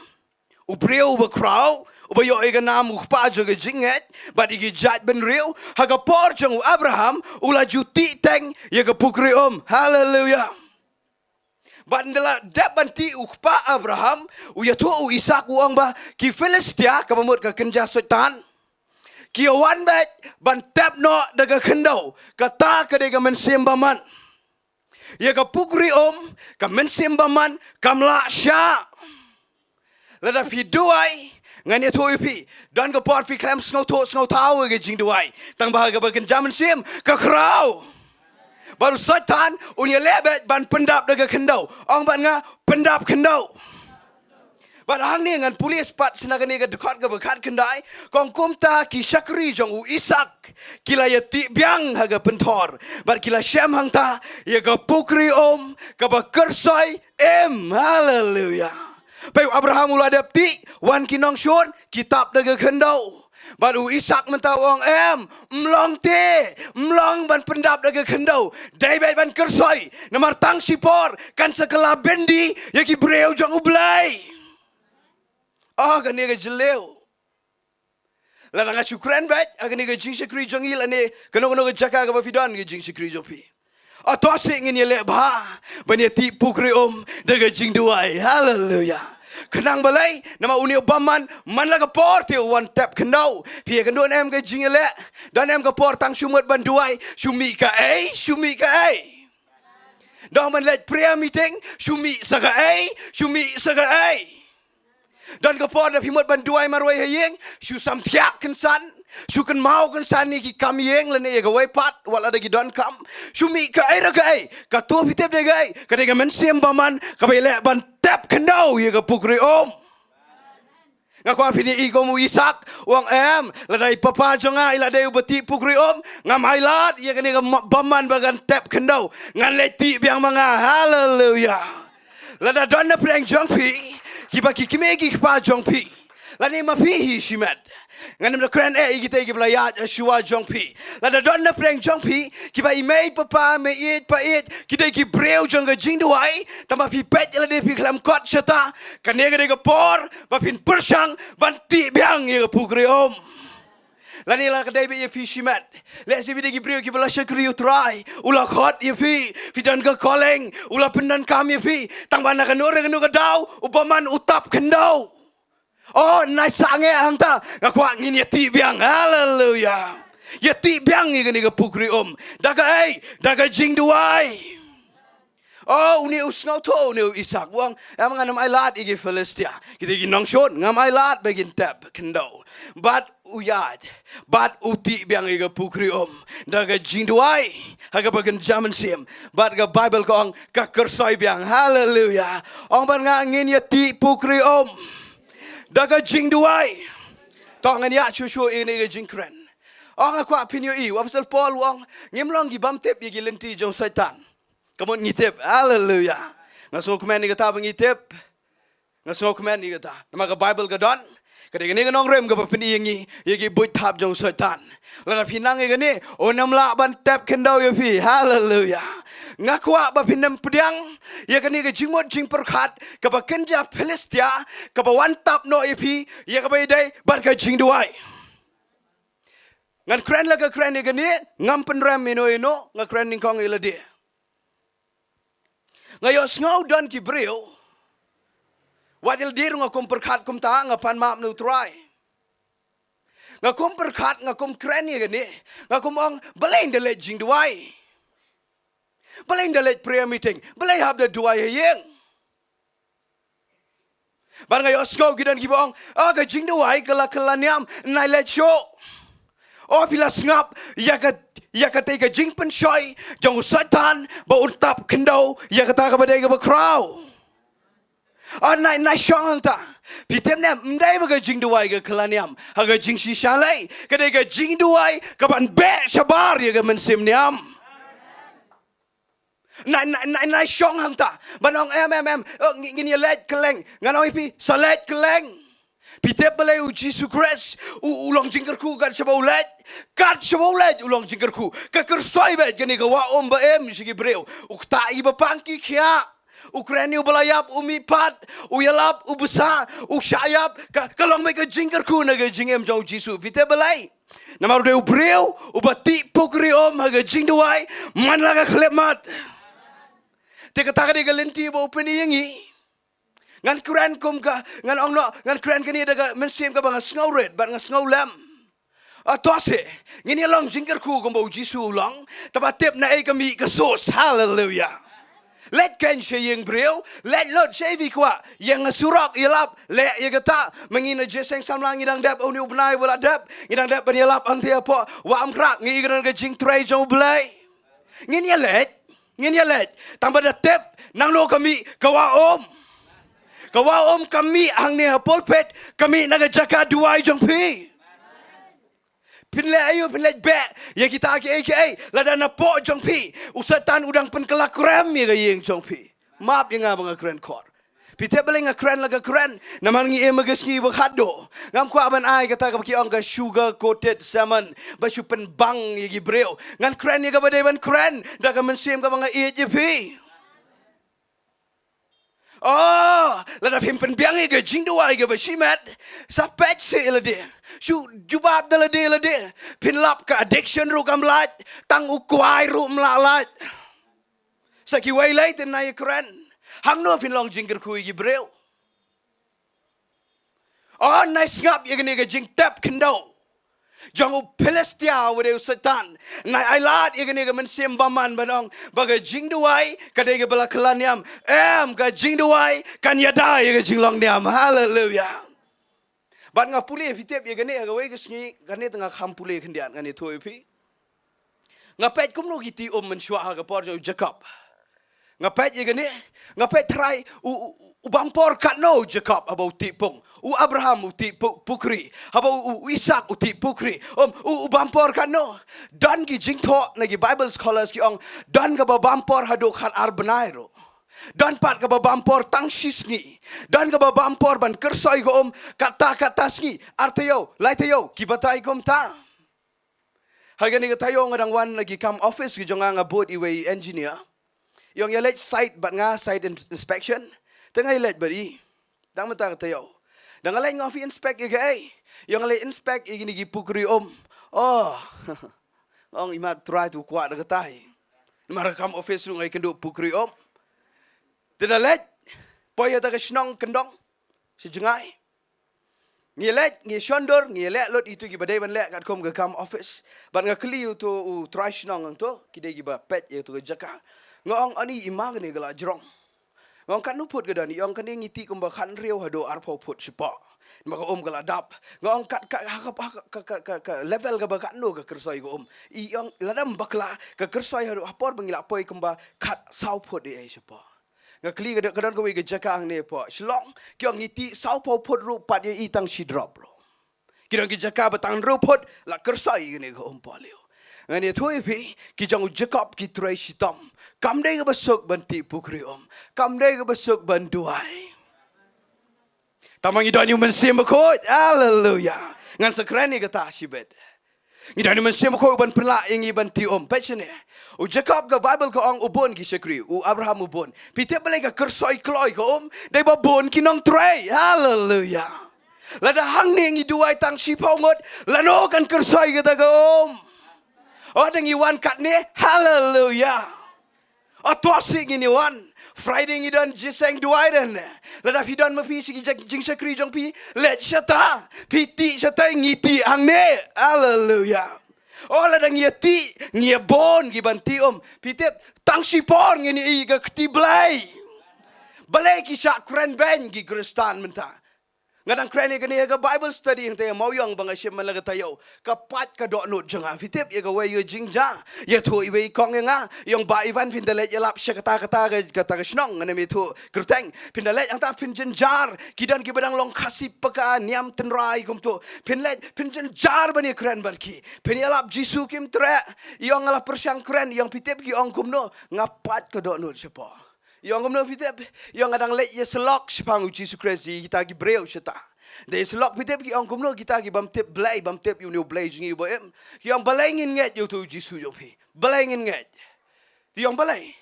u briew uba khraw, uba ïoh ïa ka nam u kpa jong ka jingngeit, bad ïa ki jait bynriew, ha ka por jong u Abraham, u la ju tih teng ïa ka pukri um. Haleluya. Bad ynda la dep ban tih u kpa Abraham, u ïathuh u Isak u ong ba, ki Philistia, kaba mut ka kynja Soitan, ki ïa wan beit ban tep noh da ka khyndew, kata ka dei ka mynsiem bymman. Ïa ka pukri um, ka mynsiem bymman, kam lah shah. Lada phi duwai, ngan ïathuh ïa phi, don ka por phi khlem sngewthuh sngewthaw ïa ka jingduwai. Tang ba ha kaba kynja mynsiem, ka khraw. Bad u Soitan, un ïaleh beit ban pyndap da ka khyndew. Ong bad nga, pyndap khyndew. Bad hangne ngan pule pat sa na kane ka dkhot kaba khatkhyndai, ka ong kumta ki shakri jong u Isak, ki la ïa tih biang ha ka pynthor. Bad ki la shem hangta, ïa ka pukri um, kaba kyrsoi im. Haleluya. Peit u Abraham u la dep tih, wan ki nongshun, ki tap da ka khyndew. Bad u Isak mynta u ong em, ym long te, ym long ban pyndap da ka khyndew. Dei beit ban kyrsoi, namar tang shipor, kan sa kylla byndi, ïa ki briew jong u Blei. Oh, kane ka jylliew. Lada nga shu kren beit, ha kane ka jingshakri jong ngi lane, kano kano ka jaka kaba phi don ka jingshakri jong phi. Hato seh ngin ïaleh bha, ban ïa tih pukri um, da ka jingduwai. Haleluya. Khnang balei, namar une u bymman, man la ka por te u wan tep khyndew. Phi ïa kynduh em ka jingïaleh, don em ka por tang shu mut ban duwai, shu mih kaei, shu mih kaei. Don ban leit prayer meeting, shu mih sa kaei, shu mih sa kaei. Don ka por da phi mut ban duwai marwei ha ïing, shu sam thiah kynsan, shu kynmaw kynsan ïa ki kam ïing lane ïa kawei pat, wat lada ki don kam, shu mih kaei re kaei, kato phi tip dei kaei, ka dei ka mynsiem bymman, kaba ïaleh ban tep khyndew ïa ka pukri um. Nga kwah phin ïa i kum u Isak, u ong em, lada i papa jong nga, i la dei uba tih pukri um, ngam ailad, ïa kane ka ma-, bymman ba kan tep khyndew, ngan leit tih biang ma nga, haleluya. Lada don na pdeng jong phi, kiba ki kmie ki kpa jong phi. Lane ma phi hi shimet. Ngan ym da kren eh ïa kita kiba la ïaid shuwa jong phi. Lada don na pdeng jong phi, kiba i mei papa, mei ïeit pa ïeit, ki dei ki briew jong ka jingduwai, tangba phi peit lade phi khlem kot shata, kane ka dei ka por, ba phin pyrshang, ban tih biang ïa ka pukri um. Lane la ka dei beit ïa phi shimet. Lehse phi dei ki briew kiba la shakri u Trai. U la khot ïa phi. Phi don ka calling. U la pyndonkam ïa phi. Tangba na kano re kano ka daw. U bymman u tap khyndew. Oh, nai sangeh hangta. Nga kwah ngin ïa tih biang. Haleluya. Ïa tih biang ïa kane ka pukri um. Da kaei, da ka jingduwai. Oh, une u sngewthuh, une u Isak. U ong, em ngan ym ailad ïa ki Philistia. Kita ki nongshun, ngam ailad ba kin tep khyndew. Bad u ïaid, bad u tih biang ïa ka pukri um. Da ka jingduwai, ha kaba kynja mynsiem. Bad ka Baibl ka ong, ka kyrsoi biang. Haleluya. Ong bad nga ngin ïa tih pukri um. Da ka jingduwai. To ngan ïa shuh shuh ïa kane ka jingkren. Ong nga kwah phin ïohi, u Apostol Paul u ong, ngim long ki bym tip ïa ki lynti jong Soitan. Ka mut ngi tip. Haleluya. Nga sngewkmen ïa kata ba ngi tip. Nga sngewkmen ïa kata. Namar ka Baibl ka don. Ka dei kane ka nongrim kaba pyni ïa ngi, ïa ki buit thap jong u Soitan. Lada phi nang ïa kane, un ym lah ban tep khyndew ïa phi. Haleluya. Nga kwah ba phin ym pdiang ïa kane ka jingmut jingpyrkhat kaba kynja Philistia, kaba wan tap noh ïa phi, ïa kaba ïadei bad ka jingduwai. Ngan kren la ka kren ïa kane, ngam pynrem ïano ïano, nga kren nyngkong ïa lade. Nga ïohsngew don ki briew. Wat ïa lade ruh nga kum pyrkhat kumta, nga pan map na u Trai. Nga kum pyrkhat, nga kum kren ïa kane. Nga kum ong, balei ynda leit jingduwai? Balei ynda leit prayer meeting? Balei hap da duwai ha ïing? Bad nga ïohsngew ki don kiba ong, ah, ka jingduwai ka la kylla niam, nai leit shuh. Oh, phi la sngap ïa ka, ïa katei ka jingpynshoi jong u Soitan ba un tap khyndew ïa kata kaba dei kaba khraw. Ah, nai, nai shong hangta. Phi tip ne em, ym dei ba ka jingduwai ka kylla niam ha ka jingshisha lei. Ka dei ka jingduwai kaban beh shabar ïa ka mynsiem niam. Nai, nai, nai, nai shong hangta. Ban ong em, em, em. Oh, ngi, ngin ïa leit kylleng. Ngan ong ïa phi, sa leit kylleng. Phi tip balei u Jisu Khrist u, u long jingkyrkhu kat shaba u leit? Kat shaba u leit u long jingkyrkhu. Ka kyrsoi beit kane ka wah um ba im sha ki briew. U ktah ïa ki bapang ki khiah. U kren ïa u ba la ïap, u mihpat, u ïalap, u bsa, u shah ïap, ka, ka long beit ka jingkyrkhu na ka jingim jong u Jisu. Phi tip balei? Namar u dei u briew uba tih pukri um ha ka jingduwai man la ka khyllipmat. Te kata ka dei ka lynti ba u pyni ïa ngi. Ngan kren kum ka, ngan ong noh, ngan kren kane da ka mynsiem kaba nga sngewrit bad nga sngewlem. A to seh, ngin ïa long jingkyrkhu kumba u Jisu u long, te ba tip naei ka mih ka sos. Haleluya. Leit kein sha ïing briew, leit lut sha ei phi kwah, ïeng ha surok, ïalap, leh ïa kata. Ma ngi na Jingïaseng Samla ngi dang dep, une u bnai ba la dep, ngi dang dep ban ïalap hangtei hapoh Wah Umphrak, ngi ïohi ka don ka jingtrei jong U Blei. Ngin ïa leit, ngin ïa leit. Tang ba da tip nangno ka mih ka wah um. Ka wah um ka mih hangne ha pulpit, ka mih na ka jaka duwai jong phi. Phin leh aïu, phin leit beh ïa kita kiei kiei, lada napoh jong phi u Soitan u dang pynkylla krem ïa ka ïing jong phi. Map ïa nga ba nga kren khor. Phi tip balei nga kren la ka kren? Namar ngi im ha ka sngi ba khatduh. Ngam kwah ban ai kata kaba ki ong ka sugar coated sermon ba shu pynbang ïa ki briew. Ngan kren ïa kaba dei ban kren da ka mynsiem kaba nga ïeit ïa phi. Oh, lada phim pynbiang ïa ka jingduwai kaba shimet, sa peit seh ïa lade. Shu jubab da lade ïa lade. Phin lap ka addiction ruh kam lait, tang u kwai ruh ym lah lait. Sa kiwei lei te nai kren. Hangno phin long jingkyrkhu ïa ki briew? Oh, nai sngap ïa kane ka jingtep khyndew jong u Philistia uba dei u Soitan. Nai ailad ïa kane ka mynsiem bymman ban ong ba ka jingduwai ka dei kaba la kylla niam. Em, ka jingduwai kan ïada ïa ka jinglong niam. Haleluya. Bad nga pule, phi tip, ïa kane ha kawei ka sngi, kane te nga kham pule khyndiat, ngan ïathuh ïa phi. Nga peit kumno ki tih um mynshuwa ha ka por jong u Jakob. Nga peit ïa kane, nga peit trai u, u, u bam por katno u Jakob haba u tih pung. U Abraham u tih pu-, pukri. Haba u, u Isak u tih pukri. Um, u, u bam por katno. Don ki jingthoh na ki Bible scholars ki ong, don kaba bam por haduh khat ar bnai ruh. Don pat kaba bam por tang shi sngi. Don kaba bam por ban kyrsoi ka um katta katta sngi. Ar taïew, lai taïew, ki batai kumta. Ha kane ka taïew nga dang wan na ki kam office ki jong nga, nga bud iwei engineer. Ïong ïa leit site bad nga, site in-, inspection. Te nga ïa leit bad i. Dang mynta ka taïew. Dang nga leit nga phi inspect ïa kaei? Ïong nga leit inspect ïa kine ki pukri um. Oh. Nga ong i mat Trai, to kwah da kata hi. Namar ka kam office ruh nga ïakynduh pukri um. Te da leit, poi ha kata ka shnong kyndong sha jngai. Ngi leit, ngi shon dur, ngi leh lut ïa kito kiba dei ban leh katkum ka kam office. Bad nga kylli ïa uto u trai shnong hangto, ki dei kiba peit ïa kato ka jaka. Nga ong, ani i ma, kane ka la jrong. Nga ong, katno phut ka don? I ong, kane ngi tih kumba khathynriew haduh arphew phut shapoh. Namar ka um ka la dap. Nga ong, kat, ka, ha, ka, ka, ka, ka, ka level kaba katno ka kyrsoi ka um? I ong, lada ym bakla, ka kyrsoi haduh ha por ba ngi la poi kumba khatsaw phut ïa i shapoh. Nga kylli ka don, ka don kawei ka jaka hangne hapoh Shillong, ki ong ngi tih sawphew phut ruh pat ïa i tang shi drop ruh. Ki don ki jaka ba tang hynriew phut la kyrsoi ïa kane ka um pohliew. Ngan ïathuh ïa phi, ki jong u Jakob ki trei shitom. Kam dei kaba suk ban tih pukri um. Kam dei kaba suk ban duwai. Tangba ngi don ïa u Mynsiem Bakhuid. Haleluya. Ngan sa kren ïa kata shibit. Ngi don ïa u Mynsiem Bakhuid ban pynlah ïa ngi ban tih um. Peit shane. U Jakob, ka Baibl ka ong u bun ki shakri, u Abraham u bun. Phi tip balei ka kyrsoi kloi ka um? Dei ba bun ki nongtrei. Haleluya. Lada hangne ngi duwai tang shiphew ngut, lano kan kyrsoi kata ka um? Oh, da ngi wan katne. Haleluya. Ato sih ngin ïa wan. Friday ngi don jingïaseng duwai, don. Lada phi don ma phi shi ki jing-, jingshakri jong phi, leit shata. Phi tih shata, ngi tih hangne. Haleluya. Oh, lada ngi ïa tih, ngi ïa bun ki ban tih um. Phi tip, tang shipor ngin ïa i ka kti Blei. Balei ki shah kren beiñ ki Khristan mynta? Nga dang kren ïa kane ha ka Bible study hangta ha Mawïong ba nga shim man la ka taïew. Ka pait ka dohnud jong nga. Phi tip ïa kawei ka jingjia. Ïathuh iwei i kong ïa nga. Ïong Bah Ivan, phin da leit ïalap sha kata kata ka, kata ka shnong. Ngan ym ïathuh kyrteng. Phin da leit hangta phin jynjar. Ki don kiba dang long Khasi paka, niam tynrai kumto. Phin leit, phin jynjar ban ïakren bad ki. Phin ïalap Jisu kim treh. Ïong nga la pyrshang kren, ïong phi tip ki ong kumno. Nga pait ka dohnud shapoh. Ïong kumno phi tip? Ïong nga dang leit ïasyllok shaphang u Jisu Khrist ïa kita ki briew shata. Dei sa lok phi tip ki ong kumno kita ki bym tip Blei, bym tip ïa une u Blei jong ngi uba im. Ki ong balei ngin ngeit ïa uto u Jisu jong phi. Balei ngin ngeit. Ki ong balei.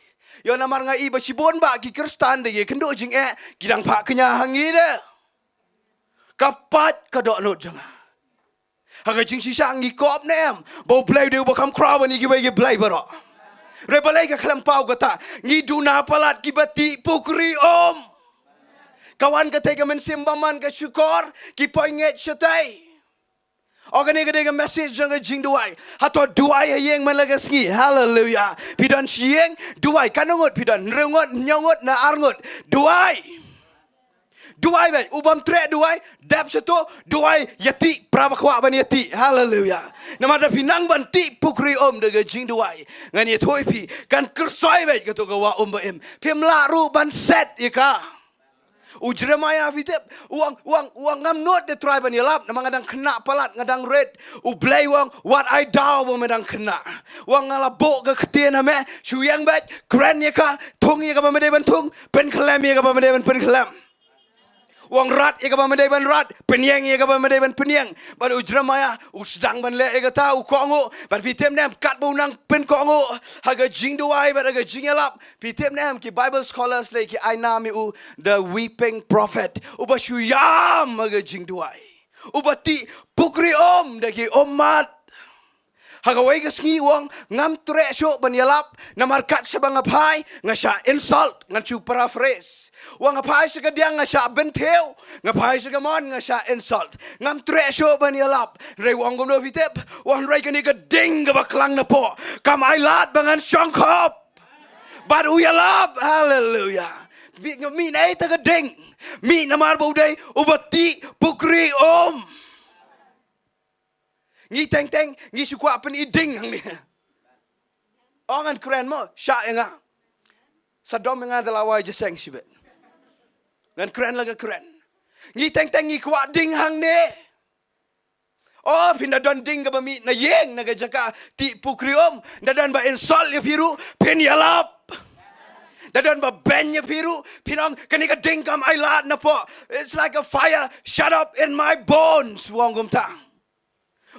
Ïa namar nga i ba shibun ba ki Khristan de ki kynduh jingeh ki dang phah kñia ha ngi de. Ka pait ka dohnud jong nga. Ha ka jingshisha ngi kop ne em ba u Blei u dei uba kham khraw ban ïa kiwei ki blei baroh. Re balei ka khlem paw kata. Ngi duna palat kiba tih pukri um. Ka wan katei ka mynsiem bymman ka shukor ki poi ngeit shatei. O kane ka dei ka message jong ka jingduwai. Hato duwai ha ïing man la ka sngi. Haleluya. Phi don shi ïing duwai, katno ngut phi don, hynriew ngut, hynñiew ngut, na ar ngut. Duwai. Duwai beit, u bym treh duwai, dep shato, duwai, ïa tih, para ba kwah ban ïa tih. Haleluya. Namar da phi nang ban tih pukri um da ka jingduwai. Ngan ïathuh ïa phi, kan kyrsoi beit kato ka wah um ba im. Phim lah ruh ban set ïa ka. U Jeremiah phi tip, u ong, u ong, u ong ngam nud te Trai ban ïalap, namar nga dang khynnah palat, nga dang rit. U Blei u ong, wat ai daw ba me dang khynnah. U ong nga la buh ka ktien ha me, shu ïeng beit, kren ïa ka, thung ïa kaba me dei ban thung, pynkhlem ïa kaba me dei ban pynkhlem. U ong rat ïa kaba me dei ban rat, pynïeng ïa kaba me dei ban pynïeng. Bad u Jeremiah, u sdang ban leh ïa kata, u kohnguh, bad phi tip ne em katba u nang pynkohnguh, ha ka jingduwai, bad ha ka jingïalap, phi tip ne em ki Bible scholars lei ki ai nam ïa u, the weeping prophet. Uba shu ïam ha ka jingduwai. Uba tih pukri um, da ki ummat. Ha kawei ka sngi u ong, ngam treh shuh ban ïalap, namar kat shaba nga phai, nga shah insult, ngan shu paraphrase. U ong nga phai sha kadiang nga shah bynthiew, nga phai sha kamon nga shah insult. Ngam treh shuh ban ïalap, hynrei u ong kumno phi tip, u ong hynrei kane ka ding kaba klang napoh, kam ailad ba ngan shongkop. Bad u ïalap, haleluya. Mih, mih na ita ka ding, mih namar ba u dei, uba tih pukri um. Ngi teng teng, ngi shu kwah pyni ding hangne. O ngan kren mo, shah ïa nga. Sa dom ïa nga da la wai jingïaseng shibit. Ngan kren la ka kren. Ngi teng teng ngi kwah ding hangne. O phin da don ding kaba mih na ïing na ka jaka tih pukri um. Da don ba insult ïa phi ruh, phin ïalap. Da don ba beiñ ïa phi ruh, phin ong kane ka ding kam ailad napoh. It's like a fire shut up in my bones. U ong kumta.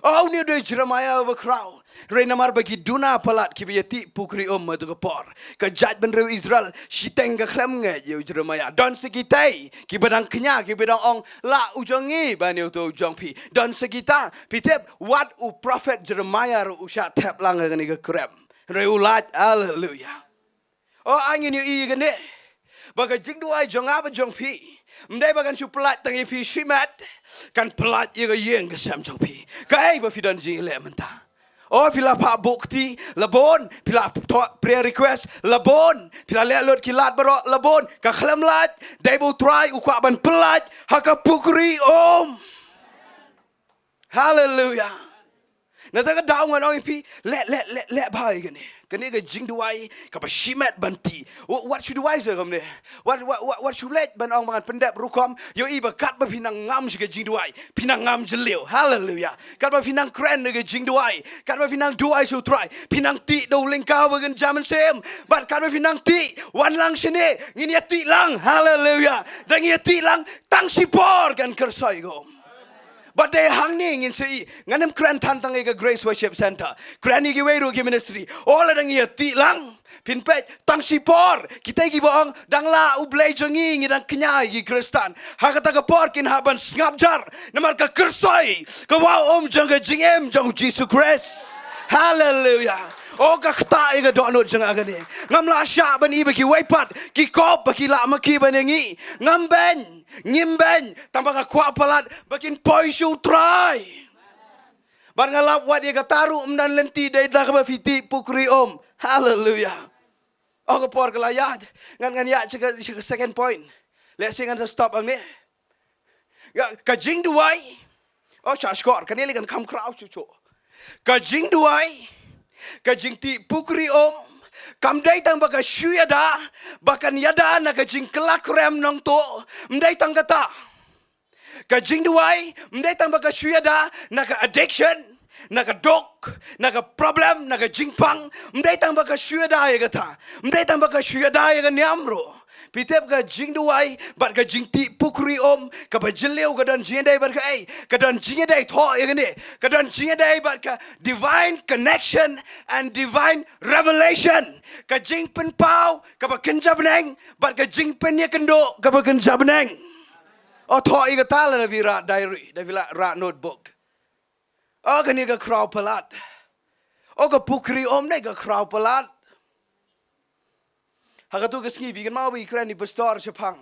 O, une u dei Jeremiah uba khraw. Hynrei namar ba ki duna palat kiba ïa tih pukri um ha kato ka por, ka jaitbynriew Israel shiteng ka khlem ngeit ïa u Jeremiah. Don sa kitei kiba dang kñia, kiba dang ong la u jong ngi ban ïa uto u jong phi. Don sa kita, phi tip, wat u prophet Jeremiah ruh u shah thep lang ha kane ka krem. Hynrei u lait, haleluya. O, ai ngin ïohi ïa kane, ba ka jingduwai jong nga bad jong phi, ym dei ba kan shu pyllait tang ïa phi shimet, kan pyllait ïa ka ïing ka sem jong phi. Kaei ba phi don jingïaleh mynta. O, phi la phah buh kti la bun, phi la thoh prayer request la bun, phi la leh lut ki lad baroh la bun, ka khlem lait. Dei ba u Trai u kwah ban pyllait ha ka pukri um. Haleluya. Na kata ka daw ngan ong ïa phi, leh, leh, leh, leh bha ïa kane. Kane ka jingduwai kaba shimet ban tih. Wa-, wat shu duwai sa kumne. Wat, wat, wat, wat shu leit ban ong ba ngan pyndep rukom. Ïohi ba katba phi nang ngam sha ka jingduwai, phi nang ngam jylliew. Haleluya. Katba phi nang kren na ka jingduwai, katba phi nang duwai sha u Trai, phi nang tih da u lyngkha ba kynja mynsiem. Bad katba phi nang tih, wan lang shane, ngin ïa tih lang. Haleluya. Da ngin ïa tih lang, tang shipor kan kyrsoi kum. Bad dei hangne ngin sa ïohi, ngan ym kren than tang ïa ka Grace Worship Center. Kren ïa kiwei ruh ki ministry. O lada ngi ïa tih lang, phin peit, tang shipor, kita kiba ong dang lah u Blei jong ngi, ngi dang kñia ïa ki Khristan. Ha kata ka por kin hap ban sngap jar, namar ka kyrsoi ka wah um jong ka jingim jong u Jisu Khrist. Haleluya. O ka ktah ïa ka dohnud jong nga kane. Ngam lah shah ban i ba kiwei pat ki kop ba ki lah ma ki ban ïa ngi. Ngam beiñ. Ngim beiñ, tang ba nga kwah palat ba kin poi sha u Trai. Bad nga lap wat ïa kata ruh, ym don lynti, dei da kaba phi tih pukri um. Haleluya. O ka por ka la ïaid, ngan, ngan ïaid sha ka, sha ka second point. Lehse ngan sa stop hangne. Ka, ka jingduwai. O, sha shkor, kane lei kan kham khraw shuh shuh. Ka jingduwai, ka jingtih pukri um, kam dei tang ba ka shu ïada ba kan ïada na ka jingkylla krem nongtuh. Ym dei tang kata. Ka jingduwai ym dei tang ba ka shu ïada na ka addiction, na ka duk, na ka problem, na ka jingpang. Ym dei tang ba ka shu ïada ïa kata. Ym dei tang ba ka shu ïada ïa ka niam ruh. Phi tip ka jingduwai bad ka jingtih pukri um, kaba jylliew ka don jingïadei bad kaei? Ka don jingïadei, thoh ïa kane, ka don jingïadei bad ka divine connection and divine revelation. Ka jingpynpaw kaba kynja bneng bad ka jingpynïakynduh kaba kynja bneng. O, thoh ïa kata lada phi rah diary, lada phi rah notebook. O, kane ka khraw palat. O, ka pukri um ne ka khraw palat. Ha katu ka sngi, phi kynmaw ba i kren i pastor shaphang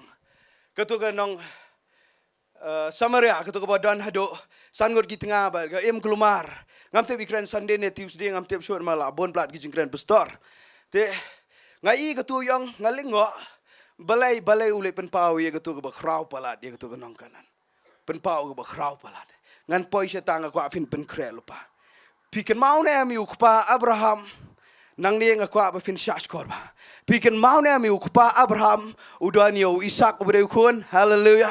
katu ka nong, eh, Samaria, katu kaba don haduh san ngut ki tnga bad ka im kulmar. Ngam tip i kren Sunday ne Tuesday, ngam tip shuh namar la bun palat ki jingkren pastor. Te nga i katu, ïong, nga lyngngoh, balei, balei u leit pynpaw ïa katu kaba khraw palat ïa katu ka nong Kanaan? Pynpaw kaba khraw palat. Ngan poi sha ta, nga kwah phin pynkhreh lypa. Phi kynmaw ne em ïa u kpa Abraham? Nangne nga kwah ba phin shahshkor bha. Phi kynmaw ne em ïa u kpa Abraham? U don ïa u Isak uba dei u khun. Haleluya.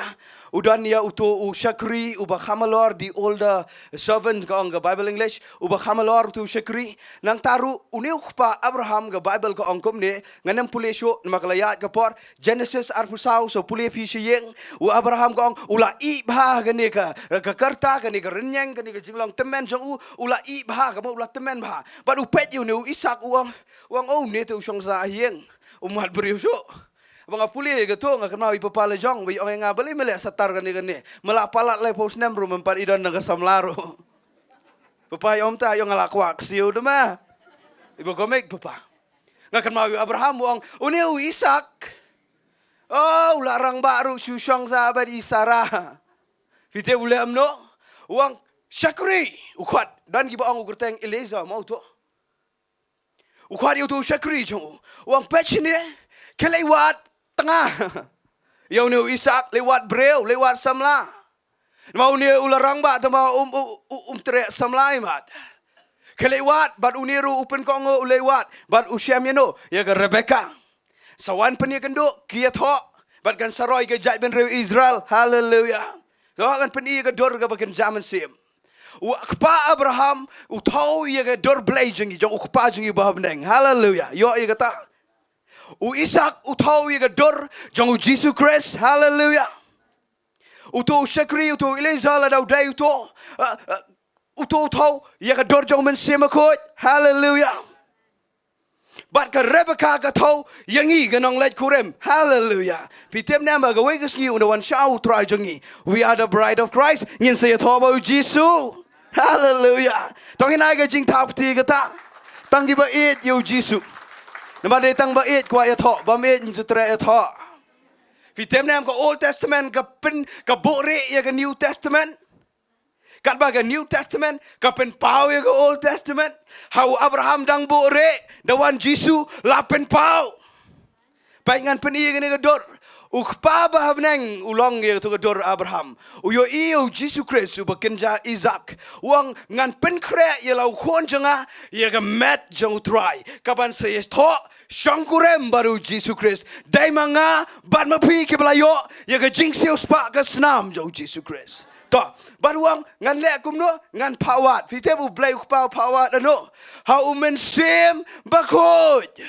U don ïa uto u shakri uba kham halor, the older servant ka ong ka Bible English, uba kham halor, uto u shakri. Nangta ruh une u kpa Abraham, ka Bible ka ong kumne, ngan ym pule shuh namar ka la ïaid ka por. Genesis arphew saw, sa pule phi sha ïing. U Abraham ka ong u la ih bha ha kane ka, ka karta, kane ka rynïeng, kane ka jinglong tymmen jong u. U la ih bha, ka mut u la tymmen bha. Bad u peit ïa une u Isak, u ong, u ong, "O, une te u shong sah ha ïing, u mat briew shuh." Ba nga pule ïa kato, nga kynmaw i papa la jong, ba i ong ïa nga, "Balei me leh satar kane kane? Me la palat laiphew snem ruh mem pat ïoh don na ka samla ruh." Papa i ong, "Te ïong, nga la kwah ksiew da me." Iba comic papa. Nga kynmaw ïa u Abraham, u ong, "Une u Isak, o, u la rangbah ruh, shu shong sah bad i Sara." Phi tip u leh kumno? U ong, "Shakri." U khot, don kiba ong u kyrteng Eliezer mo uto. U khot ïa uto u shakri jong u, u ong, "Peit shane, khie leit wad tnga ïa une u Isak, leit wad briew, leit wad samla. Namar une u la rangbah, tangba um, um, um, um treh samla imat. Khie leit wad, bad une ruh u pynkohnguh, u leit wad, bad u shem ïano, ïa ka Rebecca. Sa wan pynïakynduh, ki ïathoh, bad kan sa roi ka jaitbynriew Israel." Haleluya. To, kan pyni ïa ka dur kaba kynja mynsiem. U kpa Abraham u thew ïa ka dur Blei jong ngi, jong u Kpa jong ngi uba ha bneng. Haleluya. Ïoh ïa kata. U Isak u thew ïa ka dur jong u Jisu Khrist. Haleluya. Uto u shakri, uto u Eliezer, lada u dei uto, uh, uh, uto u thew ïa ka dur jong u Mynsiem Bakhuid. Haleluya. Bad ka Rebecca ka thew ïa ngi, ka nongleit kurim. Haleluya. Phi tip ne em ba kawei ka sngi un da wan shaw u Trai jong ngi. We are the bride of Christ. Ngin sa ïathoh bad u Jisu. Haleluya. Tang hynrei ka jingthaw pti kata, tang kiba ïeit ïa u Jisu. Namar dei tang ba ïeit kwah ïathoh, bym ïeit ym ju treh ïathoh. Phi tip ne em, ka Old Testament ka pyn, ka buhrieh ïa ka New Testament. Katba ka New Testament ka pynpaw ïa ka Old Testament. Ha u Abraham dang buhrieh, da wan Jisu la pynpaw. Peit, ngan pyni ïa kane ka dur. U Kpa ba ha bneng u long ïa kato ka dur Abraham. U ïohi ïa u Jisu Khrist uba kynja Isak. U ong, "Ngan pynkhreh ïa la u khun jong nga ïa ka met jong u Trai, kaban sa ïathoh shongkurim bad u Jisu Khrist. Dei ma nga bad ma phi kiba la ïoh ïa ka jingsiewspah ka snam jong u Jisu Khrist." To, bad u ong, "Ngan leh kumno? Ngan phah wad." Phi tip U Blei u Kpa u phah wad hano? Ha u Mynsiem Bakhuid.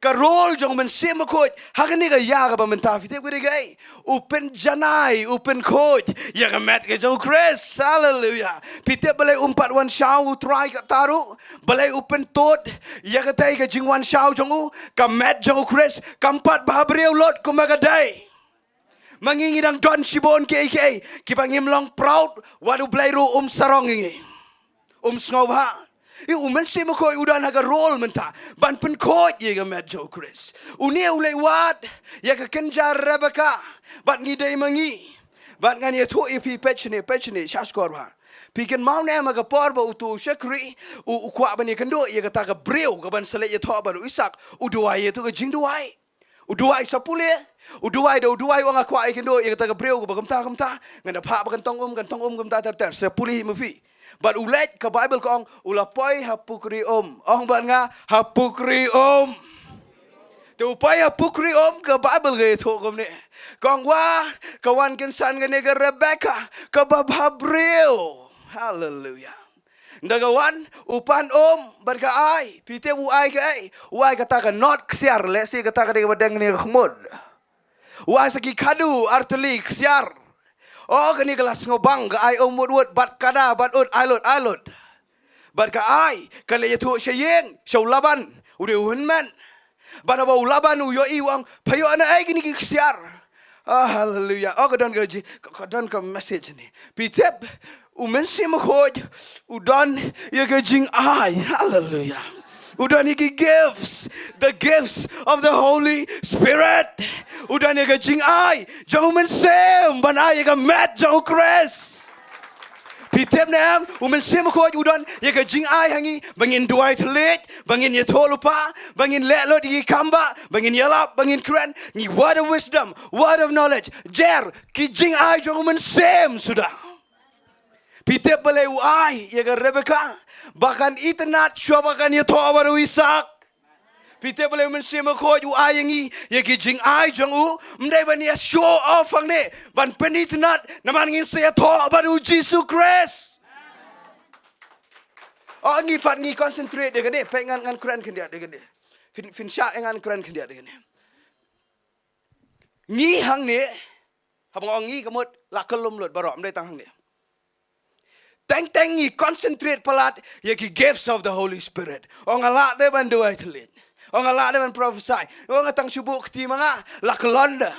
Ka role jong u Mynsiem Bakhuid ha kane ka ïa kaba mynta, phi tip ka dei kaei? U pynjanai, u pynkhuid ïa ka met ka jong u Khrist. Haleluya. Phi tip balei um pat wan shaw u Trai kata ruh? Balei u pyntud ïa katei ka jingwan shaw jong u? Ka met jong u Khrist kam pat bha briew lut kumba ka dei. Ma ngi ngi dang don shibun kiei kiei kiba ngim long proud, wat U Blei ruh um sarong ïa ngi. Um sngewbha. Ïa, u Mynsiem Bakhuid u don ha ka role mynta ban pynkhuid ïa ka met jong u Khrist. Une u leit wad ïa ka kynja Rebecca. Bad ngi dei ma ngi. Bad ngan ïathuh ïa phi, peit shane, peit shane, shah shkor bha. Phi kynmaw ne em ha ka por ba uto u shakri u, u kwah ban ïakynduh ïa kata ka briew kaban sa leit ïathoh bad u Isak, u duwai ïa kato ka jingduwai. U duwai, sa pule. U duwai, da u duwai u ong, "Nga kwah ïakynduh ïa kata ka briew kaba kumta kumta. Ngan da phah ba kan tong um, kan tong um kumta ter ter." Sa pule hi ma phi. Bad u leit, ka Baibl ka ong u la poi ha pukri um. Ong bad nga, ha pukri um. Te u poi ha pukri um, ka Baibl ka ïathuh kumne. Ka ong, "Wah, ka wan kynsan kane ka Rebecca, kaba bha briew." Haleluya. Nda ka wan, u pan um bad ka ai. Phi tip u ai kaei? U ai kata ka not ksiar, lehse kata ka dei kaba deng ne ka khmut. U ai sa ki khadu artylli ksiar. O, kane ka la sngewbang, ka ai um wut wut, bad kada, bad ut, ai lut, ai lut. Bad ka ai, ka leit ïathuh sha ïing, sha u Laban, u dei u hynmen. Bad haba u Laban u ïohi, u ong, pha ïoh na ei kine ki ksiar. Ah, haleluya. O, ka don ka ji, ka, ka don ka message ne. Phi tip, u Mynsiem Bakhuid u don ïa ka jingai. Haleluya. U don ïa ki gifts, the gifts of the Holy Spirit. U don ïa ka jingai jong u Mynsiem ban ai ïa ka met jong u Khrist. Phi tip ne em, u Mynsiem Bakhuid u don ïa ka jingai ha ngi, ba ngin duwai thylliej, ba ngin ïathuhlypa, ba ngin leh lut ïa ki kam bah, ba ngin ïalap, ba ngin kren, ngi word of wisdom, word of knowledge, jer, ki jingai jong u Mynsiem suda. Phi tip balei u ai ïa ka Rebecca ba kan itynnad shuwa ba kan ïathoh bad u Isak? Phi tip balei u Mynsiem Bakhuid u ai ïa ngi ïa ki jingai jong u? Ym dei ban ïa show off hangne, ban pynitynnad, namar ngin sa ïathoh bad u Jisu Khrist. O, ngi pat ngi concentrate ïa kane, peit ngan, ngan kren khyndiat ïa kane. Phin, phin shah, ngan kren khyndiat ïa kane. Ngi hangne, haba nga ong ngi ka mut la kyllum lut baroh, ym dei tang hangne. Teng teng ngi concentrate palat ïa ki gifts of the Holy Spirit. O, nga lah de ban duwai thylliej. O, nga lah de ban prophesy. O, nga tang shu buh kti ma nga, la kyllon de.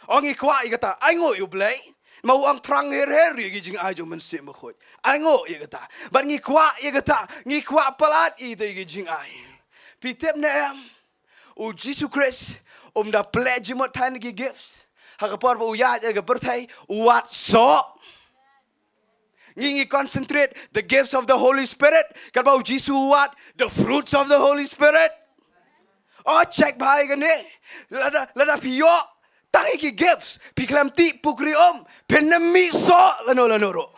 O, ngi kwah ïa kata, ainguh ïa u Blei. Ma u ong thrang her her ïa ki jingai jong u Mynsiem Bakhuid. Ainguh ïa kata. Bad ngi kwah ïa kata, ngi kwah palat ïa kita ki jingai. Phi tip ne em, u Jisu Khrist um da pledge mut than ki gifts. Ha ka por ba u ïaid ïa ka pyrthei, u wad soh. Ngi ngi concentrate the gifts of the Holy Spirit, katba u Jisu u wad the fruits of the Holy Spirit. O, check bha ïa kane. Lada, lada phi ïoh tang ïa ki gifts, phi khlem tih pukri um, phin ym mih soh lano lano ruh.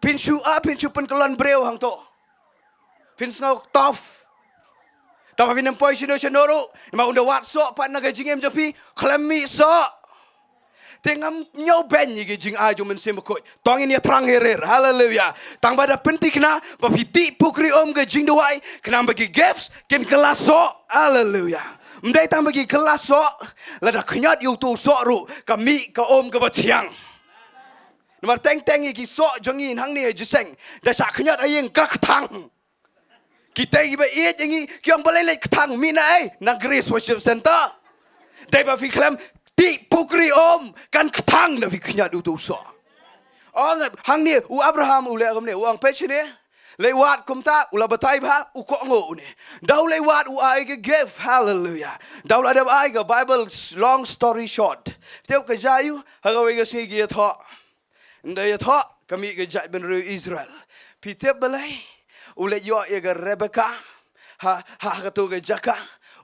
Phin shu, ah, phin shu pynkyllon briew hangto. Phin sngew tough. Tangba phin ym poi shano shano ruh, namar un da wad soh pat na ka jingim jong phi, khlem mih soh. Te ngam ñiew beiñ ïa ki jingai jong u Mynsiem Bakhuid. To ngin ïa thrang her her. Haleluya. Tangba da pynthikna ba phi tih pukri um ka jingduwai, khnang ba ki gifts kin kylla soh. Haleluya. Ym dei tang ba ki kylla soh, lada khñiot ïa uto u soh ruh, ka mih ka um kaba thiang. Namar teng teng ïa ki soh jong ngi hangne ha jingïaseng, da shah khñiot ha ïing ka kthang. Kita kiba ïeit ïa ngi ki ong balei leit kthang, mih na ei, na Grace Worship Centre. Dei ba phi khlem tih pukri um, kan kthang da phi khñiot uto u soh. Ong hangne u Abraham u leh kumne, u ong peit shane. Leit wad kumta, u la batai bha, u kohnguh une. Da u leit wad u ai ka gift, haleluya. Da u la dep ai ka Bible, long story short. Te ka jia ïa u, ha kawei ka sngi ki ïathoh. Ynda ïathoh, ka mih ka jaitbynriew Israel. Phi tip balei? U leit ïoh ïa ka Rebecca. Ha, ha, ha kato ka jaka.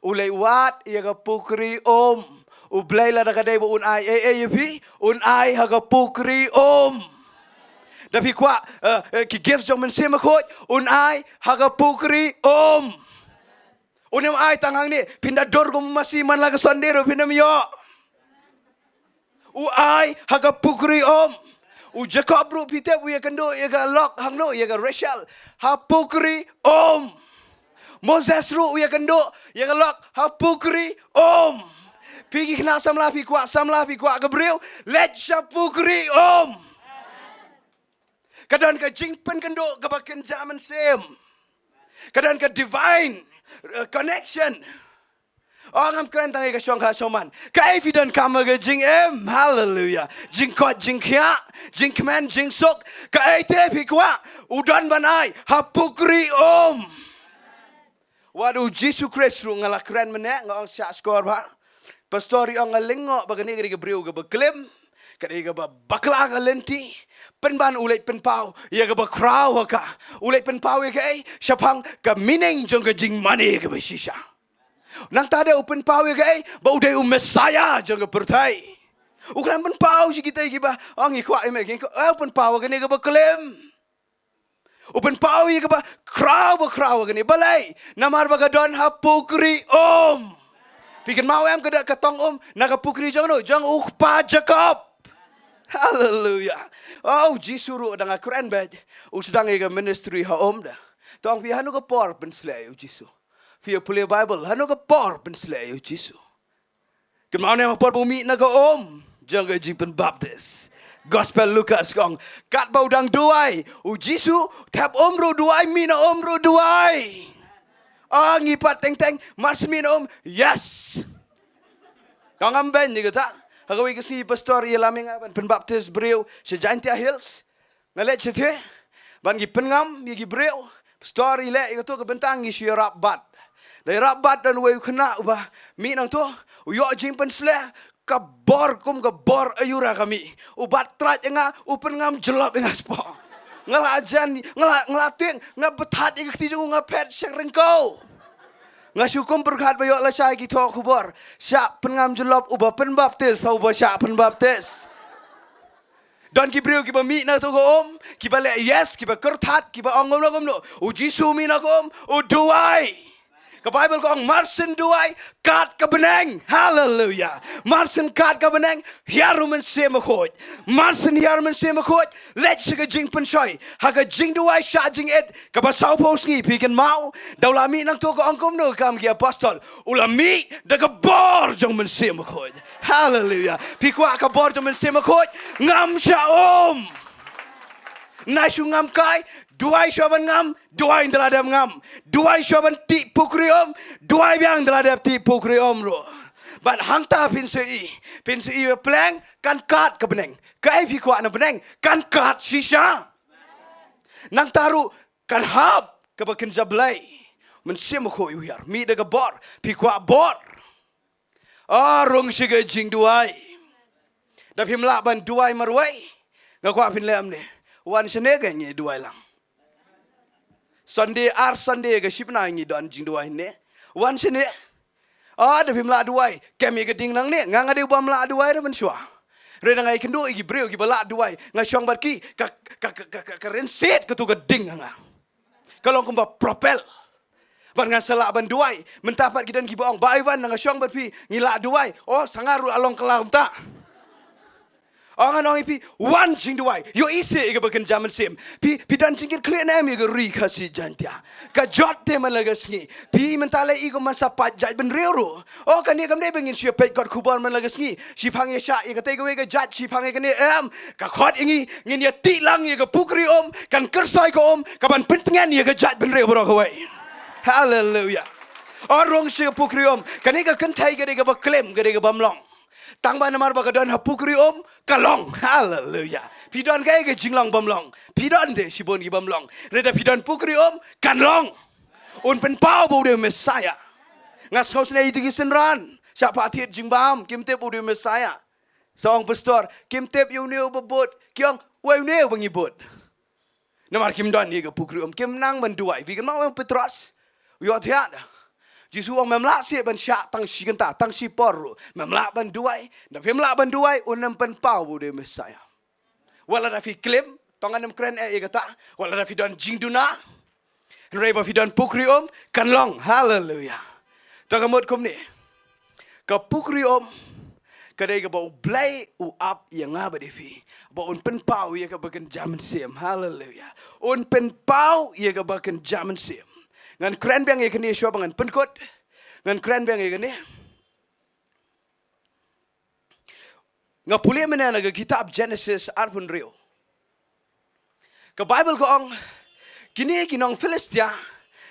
U leit wad ïa ka pukri um. U Blei lada ka dei ba un ai ei ei ïa phi, un ai ha ka pukri um. Da phi kwah, eh, eh, ki gift jong u Mynsiem Bakhuid, un ai ha ka pukri um. Un ym ai tang hangne, phin da dur kum masi man la ka Sunday ruh phin ym ïoh. U ai ha ka pukri um. U Jakob ruh phi tip u ïakynduh ïa ka lok hangno, ïa ka Rachel. Ha pukri um. Moses ruh u ïakynduh ïa ka lok ha pukri um. Phi ki khynnah samla phi kwah samla phi kwah ka briew, leit sha pukri um. Ka don ka jingpynkynduh kaba kynja mynsiem. Ka don ka divine, uh, connection. O, ngam kren tang ïa ka shongkha shongman. Kaei phi donkam ha ka jingim? Haleluya. Jingkoit jingkhiah, jingkmen jingsuk. Kaei te phi kwah, u don ban ai ha pukri um. Wat u Jisu Khrist ruh nga la kren mynne, nga ong shah shkor bha. Pastor i ong nga lyngngoh ba kane ka dei ka briew kaba klim, ka dei kaba bakla ka lynti. Pynban u leit pynpaw ïa kaba khraw ha ka. U leit pynpaw ïa kaei? Shaphang ka meaning jong ka jingmane kaba shisha. Nangta de u pynpaw ïa kaei? Ba u dei u Messiah jong ka pyrthei. U khlem pynpaw sha kita kiba ong ngi kwah ïa me, ngi kwah, eh, u pynpaw ïa kane kaba klim. U pynpaw ïa kaba khraw ba khraw kane. Balei? Namar ba ka don ha pukri um. Phi kynmaw em ka don ka tong um na ka pukri jong no, jong u kpa Jakob. Haleluya. Oh, Jisu ruh da nga kren bad u sdang ïa ka ministry ha um da. To ong phi hano ka por pynshlei ïa u Jisu. Phi ïa pule Bible, hano ka por pynshlei ïa u Jisu. Kynmaw ne ha ka por ba u mih na ka um jong ka jingpynbaptis. Gospel Lukas ka ong, katba u dang duwai, u Jisu thep um ruh duwai, mih na um ruh duwai. Ah, ngi pat teng teng, mar shu mih na um, yes. Ka ngam beiñ ïa kata. Ha kawei ka sngi pastor ïalam ïa nga ban pynbaptis briew sha Jaintia Hills. Nga leit shatei ban ki pynngam ïa ki briew. Pastor i leh ïa kato ka bynta, ngi shu ïarap bat. Da ïarap bat don uwei u khynnah uba mih nangto, u ïoh jingpynsleh, ka bor kum ka bor aïura ka mih. U bat trai ïa nga, u pynngam jyllop ïa nga spah. Nga la jan, nga la, nga la tieng, nga bthat ïa ka kti jong u, nga phet sheng ryngkew. Nga shu kum pyrkhat ba ïoh lashai ki thoh khubor. Shah pynngam jyllop uba pynbaptis, ha uba shah pynbaptis. Don ki briew kiba mih na kato ka um, kiba leh yes, kiba kyrthat, kiba ong kumno kumno. U Jisu mih na ka um, u duwai. Ka Baibl ka ong mar shen duwai, kat ka bneng. Haleluya. Mar shen kat ka bneng, hiar u Mynsiem Bakhuid. Mar shen hiar u Mynsiem Bakhuid, leit sha ka jingpynshoi. Ha ka jingduwai shah jingit, kaba sawphew sngi phi kynmaw. Da u la mih nangto ka ong kumno ka kam ki apostol. U la mih da ka bor jong u Mynsiem Bakhuid. Haleluya. Phi kwah ka bor jong u Mynsiem Bakhuid, ngam sha um. Nai shu ngam kai, duwai shuwa ban ngam, duwai ynda la dep ngam. Duwai shuwa ban tih pukri um, duwai biang ynda la dep tih pukri um ruh. Bad hangta phin sa ïohi, phin sa ïohi ba pleng kan kat ka bneng. Kaei phi kwah na bneng, kan kat shisha. Nangta ruh kan hap kaba kynja Blei. Mynsiem Bakhuid u hiar, mih da ka bor, phi kwah bor. Ah, rung sha ka jingduwai. Da phim lah ban duwai marwei, nga kwah phin leh kumne. Wan shane ka ngi duwai lang. Sunday ar Sunday ka shipna ngi don jingduwai ne. Wan shane. Ah, da phim lah duwai, kem ïa ka ding nangne. Nga nga dei u bym lah duwai re mynshuwa. Re da nga ïakynduh ïa ki briew kiba lah duwai, nga shong bad ki, ka, ka, ka rynsied kato ka ding ha nga. Ka long kumba propel. Bad ngan sa lah ban duwai. Mynta pat ki don kiba ong, Bah Ivan, nga shong bad phi, ngi lah duwai. Oh, sa nga ruh la long kylla kumta. Oh, ngan ong ïa phi, wan jingduwai. Ïohi seh ïa kaba kynja mynsiem. Phi, phi don jingkitkhlieh ne em ïa ka ri Khasi Jaiñtia? Ka jot te man la ka sngi. Phi mynta leh i kum man sa pait jaitbynriew ruh. Oh, kane kam dei ba ngin shu peit kot khubor man la ka sngi. Shipang ïa shah ïa katei kawei ka jait, shipang ïa kane, em. Ka khot ïa ngi, ngin ïa tih lang ïa ka pukri um, kan kyrsoi ka um, kaban pyntngen ïa ka jaitbynriew baroh kawei. Haleluya. Oh, rung sha ka pukri um. Kane ka kynthei ka dei kaba klim, ka dei ka bym long. Tang ba namar ba ka don ha pukri um, ka long. Haleluya. Phi don kaei ka jinglong bym long? Phi don de shibun ki bym long. Re da phi don pukri um, kan long. Un pynpaw ba u dei u Messaïah. Nga sngewsynei ïa kito ki synran. Shah pha thied jingbam, kim tip u dei u Messaïah. Sa ong pastor, kim tip ïa une uba bud. Ki ong, wei une uba ngi bud? Namar kim don ïa ka pukri um, kim nang ban duwai. Phi kynmaw u Petros? U ïohthiah. Jisu u ong mem lah shuh ban shah tang shi kynta, tang shi por ruh. Mem lah ban duwai. Da phim lah ban duwai, un ym pynpaw ba u dei u Messaïah. Wat lada phi klim, to ngan ym kren eh ïa kata. Wat lada phi don jingduna. Hynrei ba phi don pukri um, kan long. Haleluya. To ka mut kumne. Ka pukri um, ka dei kaba U Blei u ap ïa nga bad ïa phi. Ba un pynpaw ïa kaba kynja mynsiem. Haleluya. Un pynpaw ïa kaba kynja mynsiem. Ngan kren biang ïa kane shuwa ba ngan pynkut. Ngan kren biang ïa kane. Nga pule mynne na ka kitab Genesis arphew hynriew. Ka Baibl ka ong, kine ki nong Philistia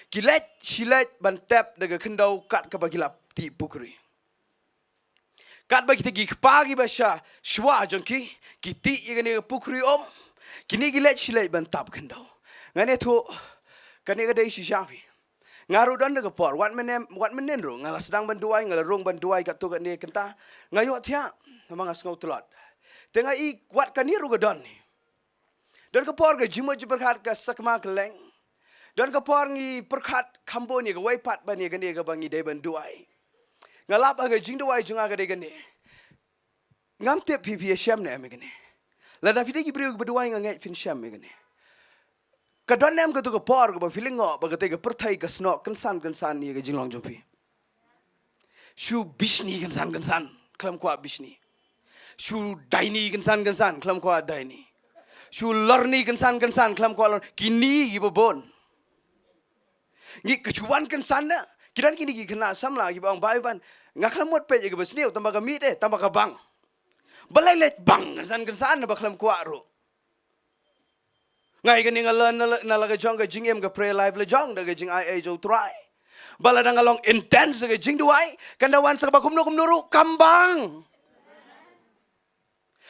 ki leit shi leit ban tep da ka khyndew kat kaba ki la tih pukri. Katba kita ki kpa kiba sha shuwa jong ki, ki tih ïa kane ka pukri um, kine ki leit shi leit ban tap khyndew. Ngan ïathuh, kane ka dei shisha phi. Nga ruh don da ka por, wat mynne, wat mynnin ruh, nga la sdang ban duwai, nga la rung ban duwai katto katne kynta, nga ïohthiah, namar nga sngew tlot. Te nga i wat kane ruh ka don hi. Don ka por ka jingmut jingpyrkhat ka sakma kylleng. Don ka por ngi pyrkhat kham bun ïa kawei pat ban ïa kane kaba ngi dei ban duwai. Nga lap ha ka jingduwai jong nga ka dei kane. Ngam tip phi phi ïashem ne em ïa kane. Lada phi dei ki briew kiba duwai nga ngeit phin shem ïa kane. Ka don ne em kato ka por kaba phi lyngngoh ba katei ka pyrthei ka snoh kynsan kynsan ïa ka jinglong jong phi. Shu bishni kynsan kynsan, khlem kwah bishni. Shu daini kynsan kynsan, khlem kwah daini. Shu lorni kynsan kynsan, khlem kwah lor. Kine kiba bun. Ngi ka shu wan kynsan na, Ki don kine ki khynnah samla kiba ong, Bah Ivan, nga khlem mut peit ïa kaba sniew, tangba ka miet eh, tangba ka bang. Balei leit bang kynsan kynsan naba khlem kwah ruh. Nga ïa kane nga learn na la, na la ka jong ka jingim, ka prayer life la jong, da ka jingai ei jong u Trai. Ba lada nga long intense ka jingduwai, kan da wan sa kaba kumno kumno ruh kam bang.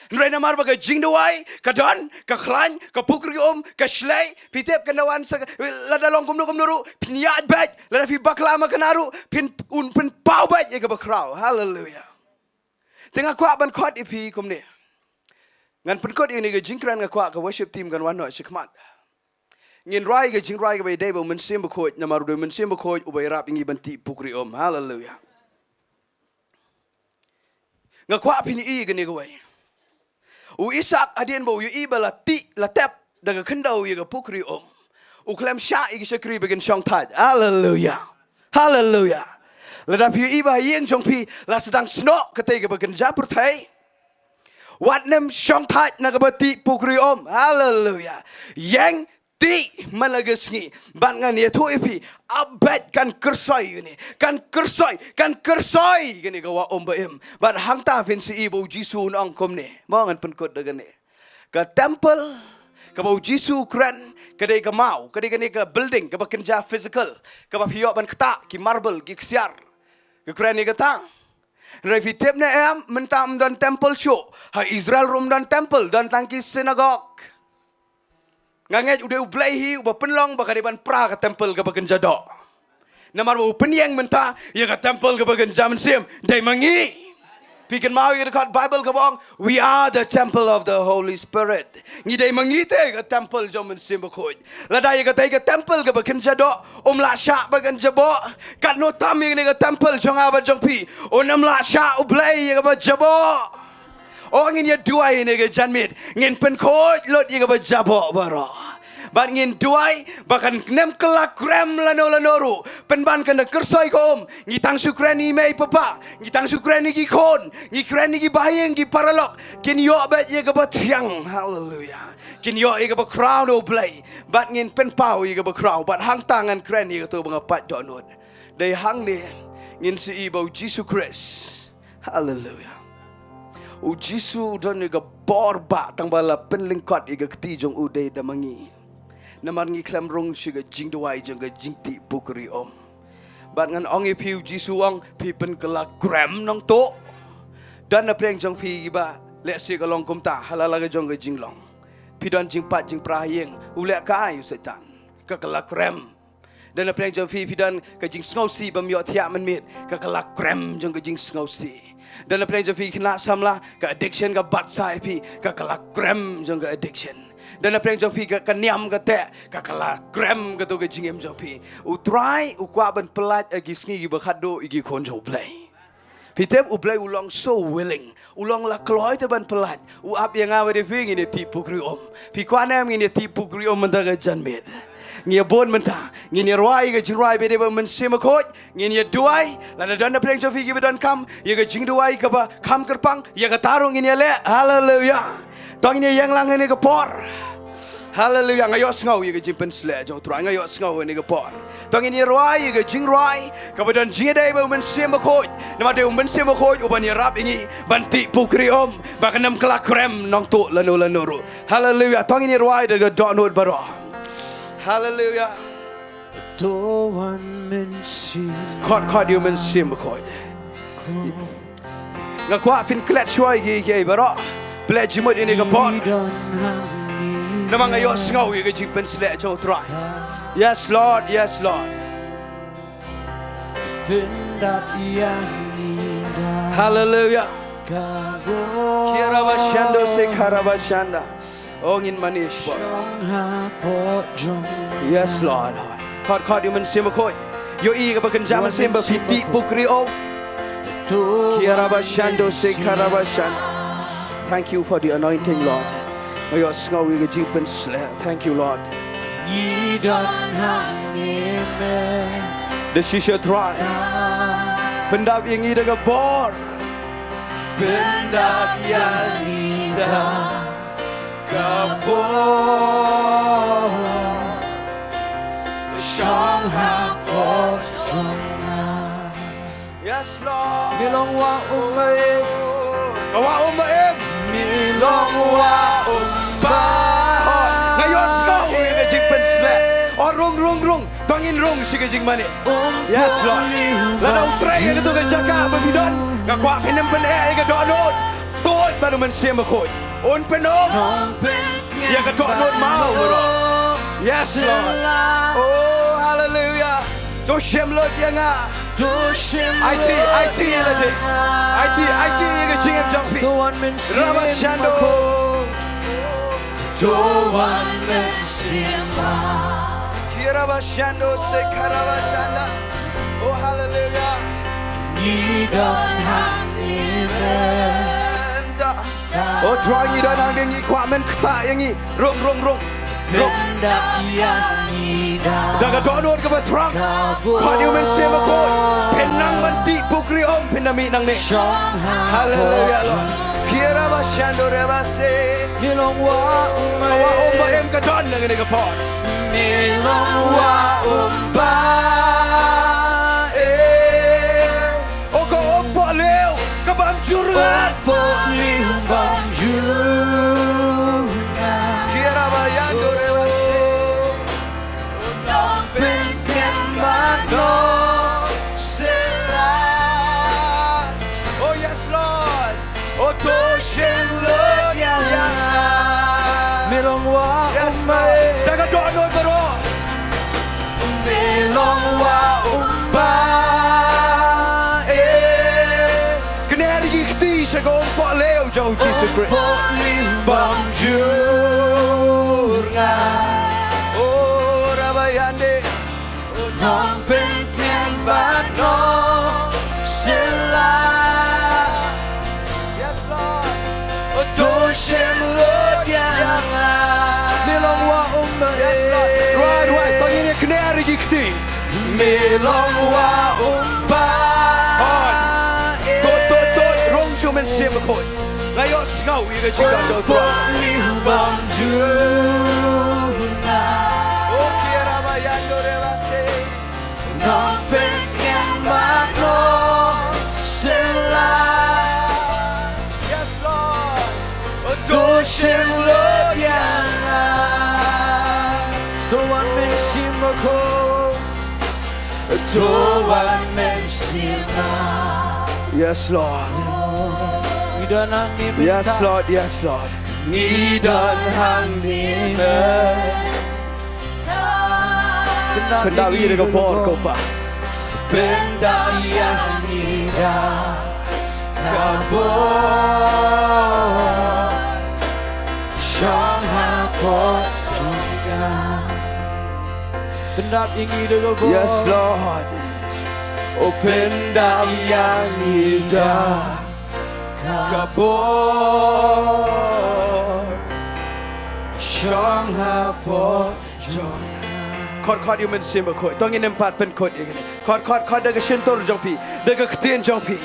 Hynrei namar ba ka jingduwai ka don, ka khlaiñ, ka pukri um, ka shlei, phi tip kan da wan sa ka, lada long kumno kumno ruh phin ïaid beit, lada phi bakla ma kane ruh phin, un pynpaw beit ïa kaba khraw. Haleluia. Te nga kwah ban khot ïa phi kumne. Ngan pynkut ïa kane ka jingkren, nga kwah ka worship team kan wan noh shakhmat. Ngin rwai ka jingrwai kaba ïadei bad u Mynsiem Bakhuid, namar u dei u Mynsiem Bakhuid uba ïarap ïa ngi ban tih pukri um. Haleluia. Nga kwah phin ïohi ïa kane kawei. U Isak hadien ba u ïohi ba la tih, la tep da ka khyndew ïa ka pukri um, u khlem shah ïa ki shakri ba kin shong thait. Haleluia. Haleluia. Lada phi ïohi ba ha ïing jong phi la sdang snoh katei kaba kynja pyrthei, wat nym shong thait na kaba tih pukri um. Haleluia. Ïeng tih man la ka sngi. Bad ngan ïathuh ïa phi, ap beit, kan kyrsoi kane, kan kyrsoi, kan kyrsoi kane ka wah um ba im. Bad hangta phin sa ïohi ba u Jisu un ong kumne. Mo, ngan pynkut da kane. Ka temple kaba u Jisu u kren, ka dei ka maw, ka dei kane ka building kaba kynja physical, kaba phi ïoh ban ktah, ki marble, ki ksiar. Ka kren ïa kata. Hynrei phi tip ne em, mynta ym don temple shuh. Ha Israel ruh ym don temple, don tang ki synagogue. Nga ngeit u dei U Blei hi uba pynlong ba ka dei ban pra ka temple kaba kynja doh. Namar ba u pynïeng mynta ïa ka temple kaba kynja mynsiem, dei ma ngi. Phi kynmaw ïa ka dkhot Bible kaba ong, "We are the temple of the Holy Spirit." Ngi dei ma ngi te ka temple jong u Mynsiem Bakhuid. Lada ïa katei ka temple kaba kynja doh um lah shah ba kynja boh, katno tam ïa kane ka temple jong nga bad jong phi un ym lah shah U Blei ïa kaba jaboh. O, ngin ïa duwai ïa kane ka janmiet, ngin pynkhuid lut ïa kaba jaboh baroh. Bad ngin duwai ba kan nym kylla krem lano lano ruh. Pynban kan da kyrsoi ka um. Ngi tang shu kren ïa i mei i papa, ngi tang shu kren ïa ki khun, ngi kren ïa ki bahaïing, ki paralok. Kin ïoh beit ïa kaba thiang. Haleluia. Kin ïoh ïa kaba khraw na U Blei. Bad ngin pynpaw ïa kaba khraw. Bad hangta ngan kren ïa kato ba nga pait dohnud. Dei hangne ngin sa ïohi ba u Jisu Khrist, haleluia, u Jisu u don ïa ka bor ba tang ba la pynlyngkot ïa ka kti jong u dei da ma ngi. Namar ngi khlem rung sha ka jingduwai jong ka jingtih pukri um. Bad ngan ong ïa phi, u Jisu u ong, phi pynkylla krem nongtuh. Don na pdeng jong phi kiba lehse ka long kumta ha la la ka jong ka jinglong. Phi don jingpait jingpra ha ïing, u leh kai u Soitan. Ka kylla krem. Don na pdeng jong phi, phi don ka jingsngewsih bym ïoh thiah mynmiet, ka kylla krem jong ka jingsngewsih. Don na pdeng jong phi khynnah samla, ka addiction ka bat sah ïa phi, ka kylla krem jong ka addiction. Don na pdeng jong phi ka, ka niam ka teh, ka kylla krem kato ka jingim jong phi. U Trai u kwah ban pyllait ha ki sngi kiba khatduh ïa ki khun jong U Blei. Phi tip, U Blei u long so willing, u long la kloi te ban pyllait. U ap ïa nga bad ïa phi, ngin ïa tih pukri um. Phi kwah ne em ngin ïa tih pukri um mynta ka janmiet? Ngi ïa bun mynta, ngin ïa rwai ïa ka jingrwai ba dei bad u Mynsiem Bakhuid, ngin ïa duwai. Lada don na pdeng jong phi kiba donkam ïa ka jingduwai kaba kham kyrpang, ïa kata ruh ngin ïa leh. Haleluia. To ngin ïa ïeng lang ha kane ka por. Haleluia. Nga ïohsngew ïa ka jingpynshlur jong U Trai, nga ïohsngew ha kane ka por. To ngin ïa rwai ïa ka jingrwai kaba don jingïadei bad u Mynsiem Bakhuid. Namar dei u Mynsiem Bakhuid uban ïarap ïa ngi ban tih pukri um, ba kan ym kylla krem nongtuh lano lano ruh. Haleluia. To ngin ïa rwai da ka dohnud baroh. Haleluia. To wan Mynsiem. Khot, khot ïa u Mynsiem Bakhuid. Nga kwah phin klet shuwa ïa ki, ki baroh. Pynleit jingmut ïa kane ka por. Namar nga ïohsngew ïa ka jingpynshlur jong U Trai. Yes, Lord. Yes, Lord. Pyndap ïa ngi da. Haleluia. Ka bor. Kiarabashando se karabashanda. O ngin mane ïa u Blei. Shong hapoh jong. Yes, Lord. Khot, khot ïa u Mynsiem Bakhuid. Ïohi kaba kynja mynsiem ba phi tih pukri um. Kiarabashando se karabashan. Thank you for the anointing, Lord. Nga ïohsngew ïa ka jingpynshlur. Thank you, Lord. Ngi don hangne me. Da shisha Trai. Pyndap ïa ngi da ka bor. Pyndap ïa ngi da ka bor. Shong hapoh jong nga. Me long Wah Um Ba Im. Ka Wah Um Ba Im. Me long Wah Um Ba Im. Nga ïohsngew ïa ka jingpynshlur. O rung, rung, rung. To ngin rung sha ka jingmane. Yes, Lord. Lada U Trai ha kato ka jaka ba phi don, nga kwah phin ym pyneh ïa ka dohnud. Tuid bad U Mynsiem Bakhuid. Un pynong ïa ka dohnud maw baroh. Yes, Lord. Oh, hallelujah. To shim lut ïa nga. Aiti, aiti ïa lade. Aiti, aiti ïa ka jingim jong phi. Rabashando. To wan Mynsiem Bakhuid. Kirabashando se karabashanda. Oh, hallelujah. Ngi don hangne. O Trai, ngi don hangne, ngi kwah men ktah ïa ngi. Rung, rung, rung. Rung. Da ka dohnud kaba thrang. Khot ïa U Mynsiem Bakhuid. Phin nang ban tih pukri um, phin da mih nangne. Hallelujah, Lord. Kirabashando rebase. Me long Wah Um Ba Im. Ka Wah Um Ba Im ka don nangne ka por. Me long Wah Um Ba Im. O ka um pohliew, ka bam jur ngat. Um pohliew bam jur ngat. Kirabashando rebase. Nongpynthem ba nongsiewspah. Oh, yes, Lord. O to shim lut ïa nga. Me long Wah Um Ba Im. Da ka dohnud baroh. Me long Wah Um Ba Im. Kner ïa ki kti sha ka um pohliew jong U Jisu Khrist. Um pohliew bam jur ngat. Oh, rabayande. Nongpynthem ba nongsiewspah. Yes, Lord. To shim lut ïa nga. Me long Wah Um Ba Im. Yes, Lord. Right, right. To ngin ïa kner ïa ki kti. Me long Wah Um Ba Im. To, to, to. Rung sha U Mynsiem Bakhuid. Nga ïohsngew ïa ka jingkyrkhu jong U Trai. Pohliew bam jur ngat. Oh, kirabashando rebase. Nongpynthem ba nongsiewspah. Yes, Lord. To shim lut ïa nga. To wan Mynsiem Bakhuid. To wan Mynsiem Bakhuid. Yes, Lord. Ngi don hangne mynta. Yes, Lord. Yes, Lord. Ngi don hangne mynta. Pyndap ïa ngi da ka bor ko Pa. Pyndap ïa ngi da ka bor. Shong hapoh jong nga. Pyndap ïa ngi da ka bor. Yes, Lord. O pyndap ïa ngi da ka bor. Shong hapoh jong nga. Khot, khot ïa U Mynsiem Bakhuid. To ngin ym pat pynkut ïa kane. Khot, khot, khot da ka shyntur jong phi, da ka ktien jong phi.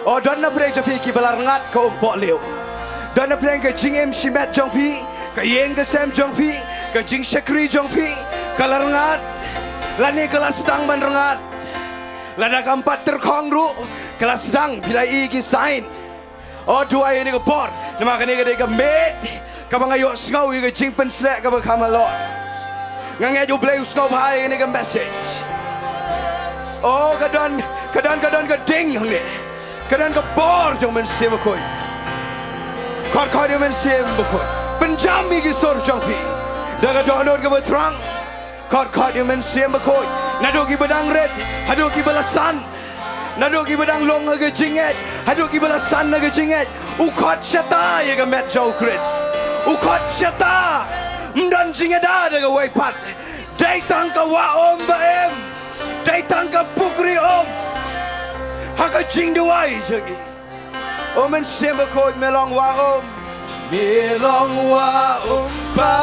O, don na pdeng jong phi kiba la rngat ka um pohliew. Don na pdeng ka jingim shimet jong phi, ka ïing ka sem jong phi, ka jingshakri jong phi ka la rngat. Lane ka la sdang ban rngat. Lada kam pat tyrkhong ruh, ka la sdang, phi la ïohi ki sign. O, duwai ïa kane ka por. Namar kane ka dei ka miet kaba nga ïohsngew ïa ka jingpynshlur kaba kham halor. Nga ngeit U Blei u sngewbha ïa kane ka message. O, ka don, ka don, ka don ka ding hangne. Ka don ka bor jong U Mynsiem Bakhuid. Khot, khot ïa U Mynsiem Bakhuid. Pynjam ïa ki sur jong phi da ka dohnud kaba thrang. Khot, khot ïa U Mynsiem Bakhuid. Naduh kiba dang rit haduh kiba la san. Naduh kiba dang long ha ka jingngeit haduh kiba la san na ka jingngeit. U khot shata ïa ka met jong U Khrist. U khot shata. Ym don jingïada da kawei pat. Dei tang ka wah um ba im. Dei tang ka pukri um ha ka jingduwai jong ngi. O Mynsiem Bakhuid, me long wah um. Me long wah um ba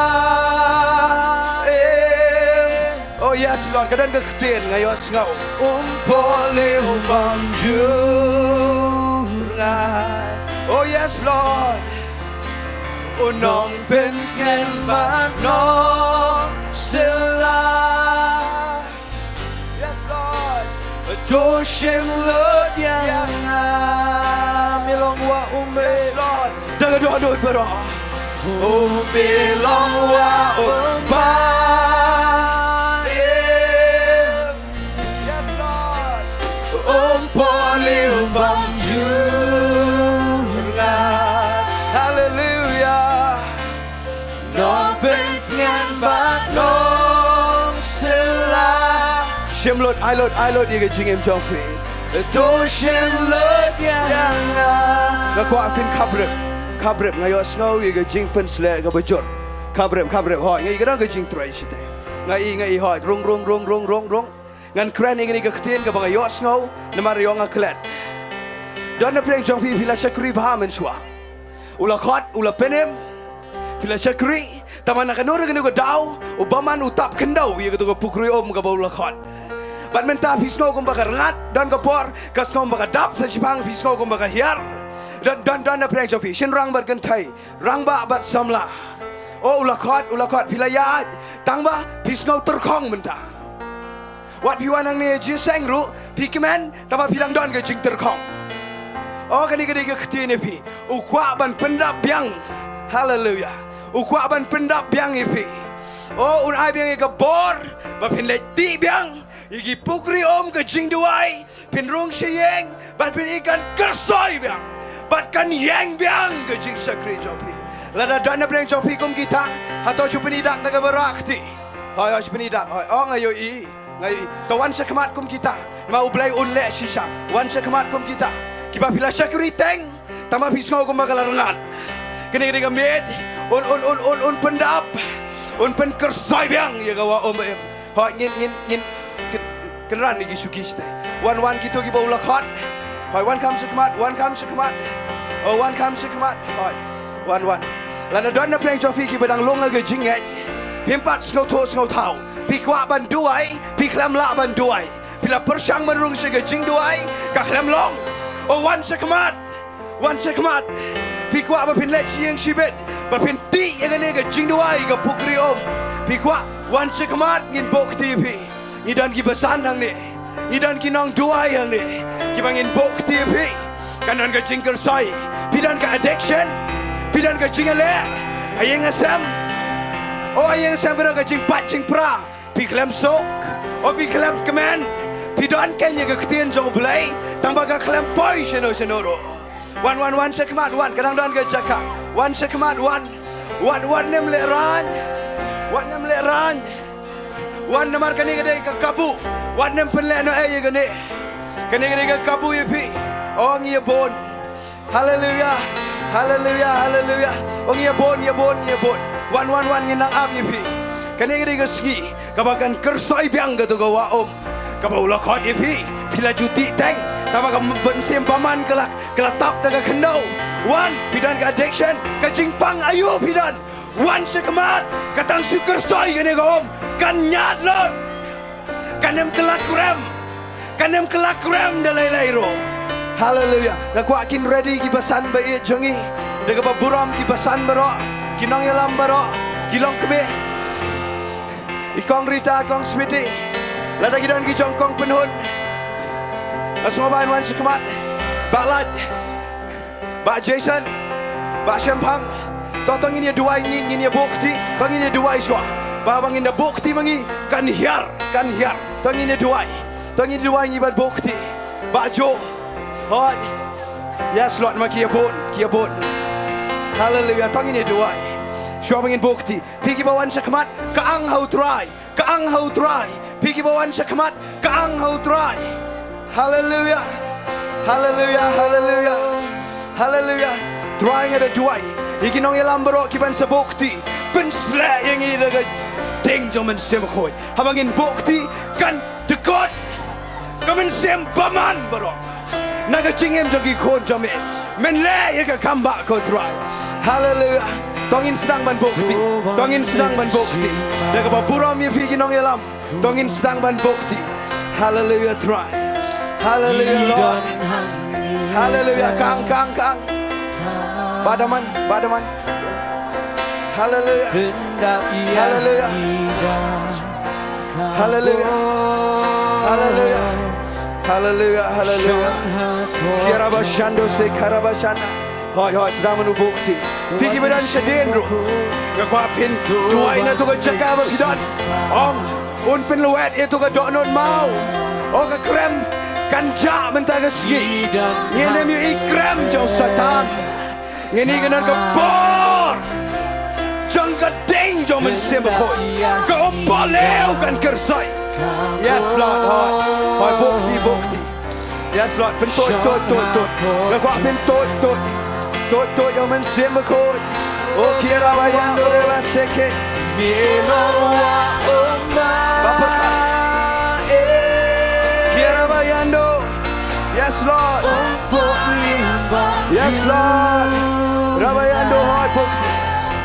im. Oh yes Lord, ka don ka ktien nga ïohsngew. Um pohliew bymjur ngai. Oh yes Lord. U nongpynkhlaiñ bad nongsiewspah. Yes Lord. To shim lut ïa nga. Hadot baroh. U bilong wa u ba. Yes, Lord. Um poli u bang juna. Hallelujah. Nong pyntian bad nong sela. Shim lut, ai lut, ai lut ïa ka jingim jong phi. To shim lut ïa nga. Nga kwah phin khap rep, khap rep, nga ïohsngew ïa ka jingpynsleh kaba jur. Khap rep, khap rep, hoi, nga i ka dang ka jingtrei shiteng. Nga i, nga i, hoi, rung, rung, rung. Ngan kren ïa kane ka ktien kaba nga ïohsngew namar ïa nga klet. Don na pdeng jong phi, phi la shakri bha mynshuwa. U la khot, u la pynim. Phi la shakri, tangba na kano re kano ka daw, u bymman u tap khyndew ïa kato ka pukri um kaba u la khot. Bad mynta phi sngew kumba ka rngat, don ka por ka sngew kumba ka dap sa shiphang, phi sngew kumba ka hiar. Don, don, don na pdeng jong phi, shynrang bad kynthei, rangbah bad samla. O, u la khot, u la khot, phi la ïaid, tangba phi sngew tyrkhong mynta. Wat phi wan hangne jingïaseng ruh, phi kmen, tangba phi dang don ka jingtyrkhong. O, kane ka dei ka ktien ïa phi. U kwah ban pyndap biang. Haleluya. U kwah ban pyndap biang ïa phi. O, un ai biang ïa ka bor ba phin leit tih biang ïa ki pukri um ka jingduwai, phin rung sha ïing, bad phin i kan kyrsoi biang, bad kan ïeng biang ka jingshakri jong phi. Lada don na pdeng jong phi kum kita, hato shu pyni dak da kaba rah kti. Hoi, hoi, shu pyni dak, hoi, o, nga ïohi. Nga ïohi. To wan sha khmat kum kita. Namar U Blei un leh shisha. Wan sha khmat kum kita. Kiba phi la shakri teng, tangba phi sngew kumba ka la rngat. Kane ka dei ka miet. Un, un, un, un, un pyndap. Un pynkyrsoi biang ïa ka wah um ba im. Hoi, ngin, ngin, ngin, kyn-, kynran ïa ki shuki shatei. Wan, wan kito kiba u la khot. Hoi, wan kham sha khmat, wan kham sha khmat. O, wan kham sha khmat. Hoi, wan, wan. Lada don na pdeng jong phi kiba dang long ha ka jingngeit. Phim pat sngewthuh sngewthaw. Phi kwah ban duwai, phi khlem lah ban duwai. Phi la pyrshang ban rung sha ka jingduwai, ka khlem long. O, wan sha khmat. Wan sha khmat. Phi kwah ba phin leit sha ïing shibit, ba phin tih ïa kane ka jingduwai ka pukri um. Phi kwah, wan sha khmat, ngin buh kti ïa phi. Ngi don ki basan hangne. Ngi don ki nongduwai hangne. Kiba ngin buh kti ïa phi. Kan don ka jingkyrsoi. Phi don ka addiction. Phi don ka jingïaleh ha ïing ha sem. O, ha ïing ha sem ka don ka jingpait jingpra. Phi khlem suk. O, phi khlem kmen. Phi don kane ka ktien jong U Blei, tangba ka khlem poi shano shano ruh. Wan, wan, wan sha khmat, wan, ka dang don ka jaka. Wan sha khmat, wan. Wat, wat nym lehraiñ. Wat nym lehraiñ. Wan, namar kane ka dei ka kabu. Wat nym pynlehnohei ïa kane. Kane ka dei ka kabu ïa phi. O, ngi ïa bun. Haleluya. Haleluya. Haleluya. O, ngi ïa bun, ïa bun, ïa bun. Wan, wan, wan, ngin nang ap ïa phi. Kane ka dei ka sngi kaba kan kyrsoi biang kato ka wah um kaba u la khot ïa phi. Phi la ju tih teng, tangba ka mynsiem bymman ka la, ka la tap da ka khyndew. Wan, phi don ka addiction, ka jingpang aïu phi don. Wan sha khmat, ka tang shu kyrsoi kane ka um, kan ñiad lut. Kan ym kylla krem. Kan ym kylla krem da lei lei ruh. Haleluya. Nga kwah kin ready ki basan ba ïeit jong ngi, da kaba burom ki basan baroh, ki nongïalam baroh, ki longkmie. I Kong Rita, Kong Sweety. Lada ki don ki jong Kong Pynhun. Nga sngewbha ban wan sha khmat. Bah Lait. Bah Jason, Bah Shemphang, to, to ngin ïa duwai, ngin, ngin ïa buh kti, to ngin ïa duwai shuwa. Bah, ba ngin da buh kti ma ngi, kan hiar, kan hiar. To ngin ïa duwai, to ngin ïa duwai ngi ban buh kti. Bah Jo, hoi. Yes, Lord, ma ki ïa bun, ki ïa bun. Haleluya, to ngin ïa duwai. Shuwa ba ngin buh kti. Phi kiba wan sha khmat, ka ang ha U Trai. Ka ang ha U Trai. Phi kiba wan sha khmat, ka ang ha U Trai. Haleluya. Haleluya, haleluya. Haleluya. Trai, nga da duwai ïa ki nongïalam baroh kiban sa buh kti. Pynsleh ïa ngi da ka ding jong U Mynsiem Bakhuid. Haba ngin buh kti kan dkut ka mynsiem bymman baroh na ka jingim jong ki khun jong me. Men leh ïa ka kam ba ko Trai. Haleluya. To ngin sdang ban buh kti. To ngin sdang ban buh kti. Da kaba burom ïa phi ki nongïalam. To ngin sdang ban buh kti. Haleluya Trai. Haleluya Lord. Haleluya. Kang, kang, kang. Badaman, badaman. Haleluya. Haleluya. Haleluya. Haleluya. Haleluya, haleluya. Kiarabashando se karabashana. Hooid, hooid, sdang mynta u buk kti. Phi kiba don shadien ruh, nga kwah phin duwai na tu ka jaka ba phi don. Ong, un pynlwet ïa tu ka dohnud maw. O ka krem kan jah mynta ka sngi. Ngin ym ïohi krem jong Soitan. Ngin ïohi ka don ka bor jong ka ding jong u Mynsiem Bakhuid. Ka umpohliew kan kyrsoi. Yes, Lord, hooid. Hooid, buk kti, buk kti. Yes, Lord. Pyntuid, tuid, tuid, tuid. Nga kwah phin tuid, tuid. Tuid, tuid, ïa u Mynsiem Bakhuid. O kiara ba yando re ba seke. Ba pyrkhat. Kiara ba yando. Yes, Lord. Yes, Lord. Ra ba yando hooid, buk kti.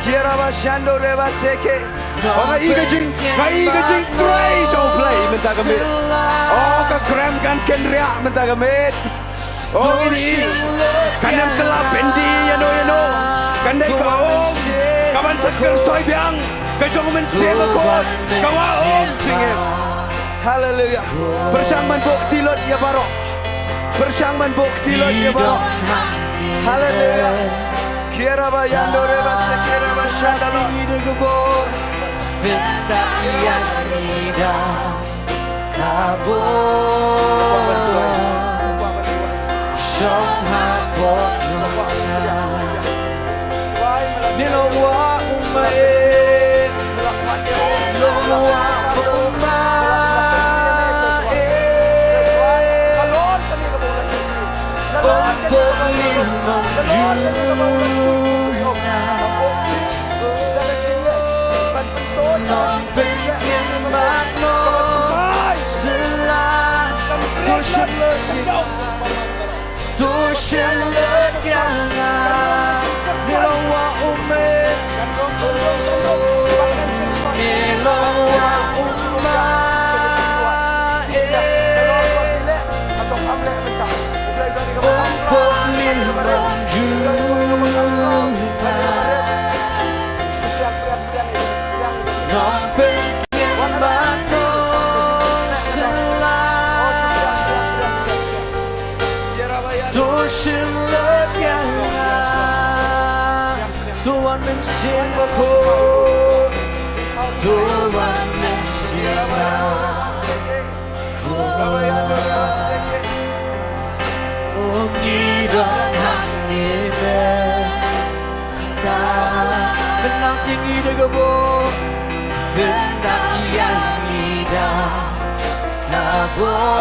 Kiara ba shando re ba seke. O nga i ka jing, nga i ka jingtrei jong U Blei mynta ka miet. O ka krem kan kynriah mynta ka miet. O ngin i. Kan ym kylla byndi ïano ïano. Kan dei ka um kaban sa kyrsoi biang ka jong u Mynsiem Bakhuid. Ka wa um jingim. Haleluya. Pyrshang ban buk kti lut ïa baroh. Pyrshang ban buk kti lut ïa baroh. Haleluya. Kiara ba yando re ba seke re ba shando.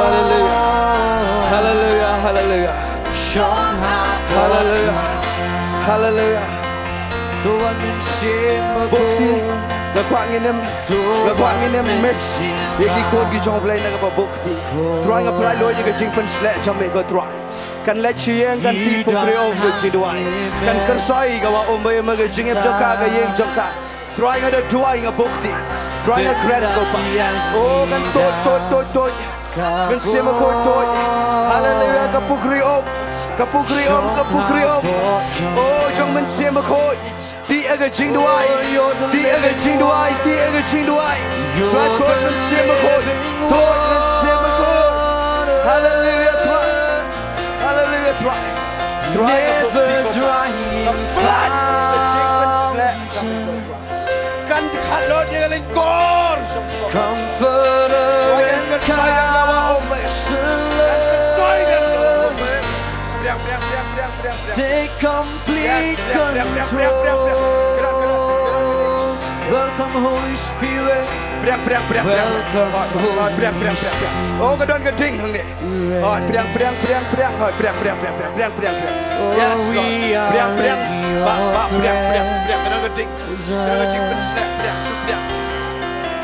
Haleluya. Haleluya, haleluya. Haleluya. Haleluya. Buk kti. Nga kwah ngin ym, nga kwah ngin ym miss ïa ki khun ki jong U Blei na kaba buk kti. Trai nga pynlait lut ïa ka jingpynshlur jong me ko Trai. Kan leit sha ïing kan tih pukri um ka jingduwai. Kan kyrsoi ka wa um ba ïa ka jingim jong ka, ka ïing jong ka. Trai nga da duwai nga buk kti. Trai nga kren ko Pa. O kan tuid tuid tuid tuid. Mynsiem Bakhuid tuid. Haleluya ka pukri um. Ka pukri um, ka pukri um. O jong Mynsiem Bakhuid. Tih ïa ka jingduwai. Tih ïa ka jingduwai. Tih ïa ka jingduwai. Trai tuid Mynsiem Bakhuid. Tuid Mynsiem Bakhuid. Haleluya Trai. Haleluya Trai. Trai ka buk kti ko Pa. Ka pynlait ïa ka jingpynshlur. Kan khat lut ïa ka lyngkor. Comforter and counselor. Kan kyrsoi ka wa um. Kan kyrsoi ka wa um. Priang, priang, priang, priang, priang, priang. Take complete control. Yes, priang, priang, priang, priang, priang, priang. Kren, kren, kren, kren. Welcome, Holy Spirit. Priang, priang, priang, priang. Welcome, Holy Spirit. Oh, ka don ka ding hangne. Oh, priang, priang, priang, priang. Oh, priang, priang, priang, priang, priang, priang, priang. Yes, Lord. Priang, priang. Ba, ba, priang, priang, priang. Ka don ka ding. Ka don ka jingpynshlur, priang, priang.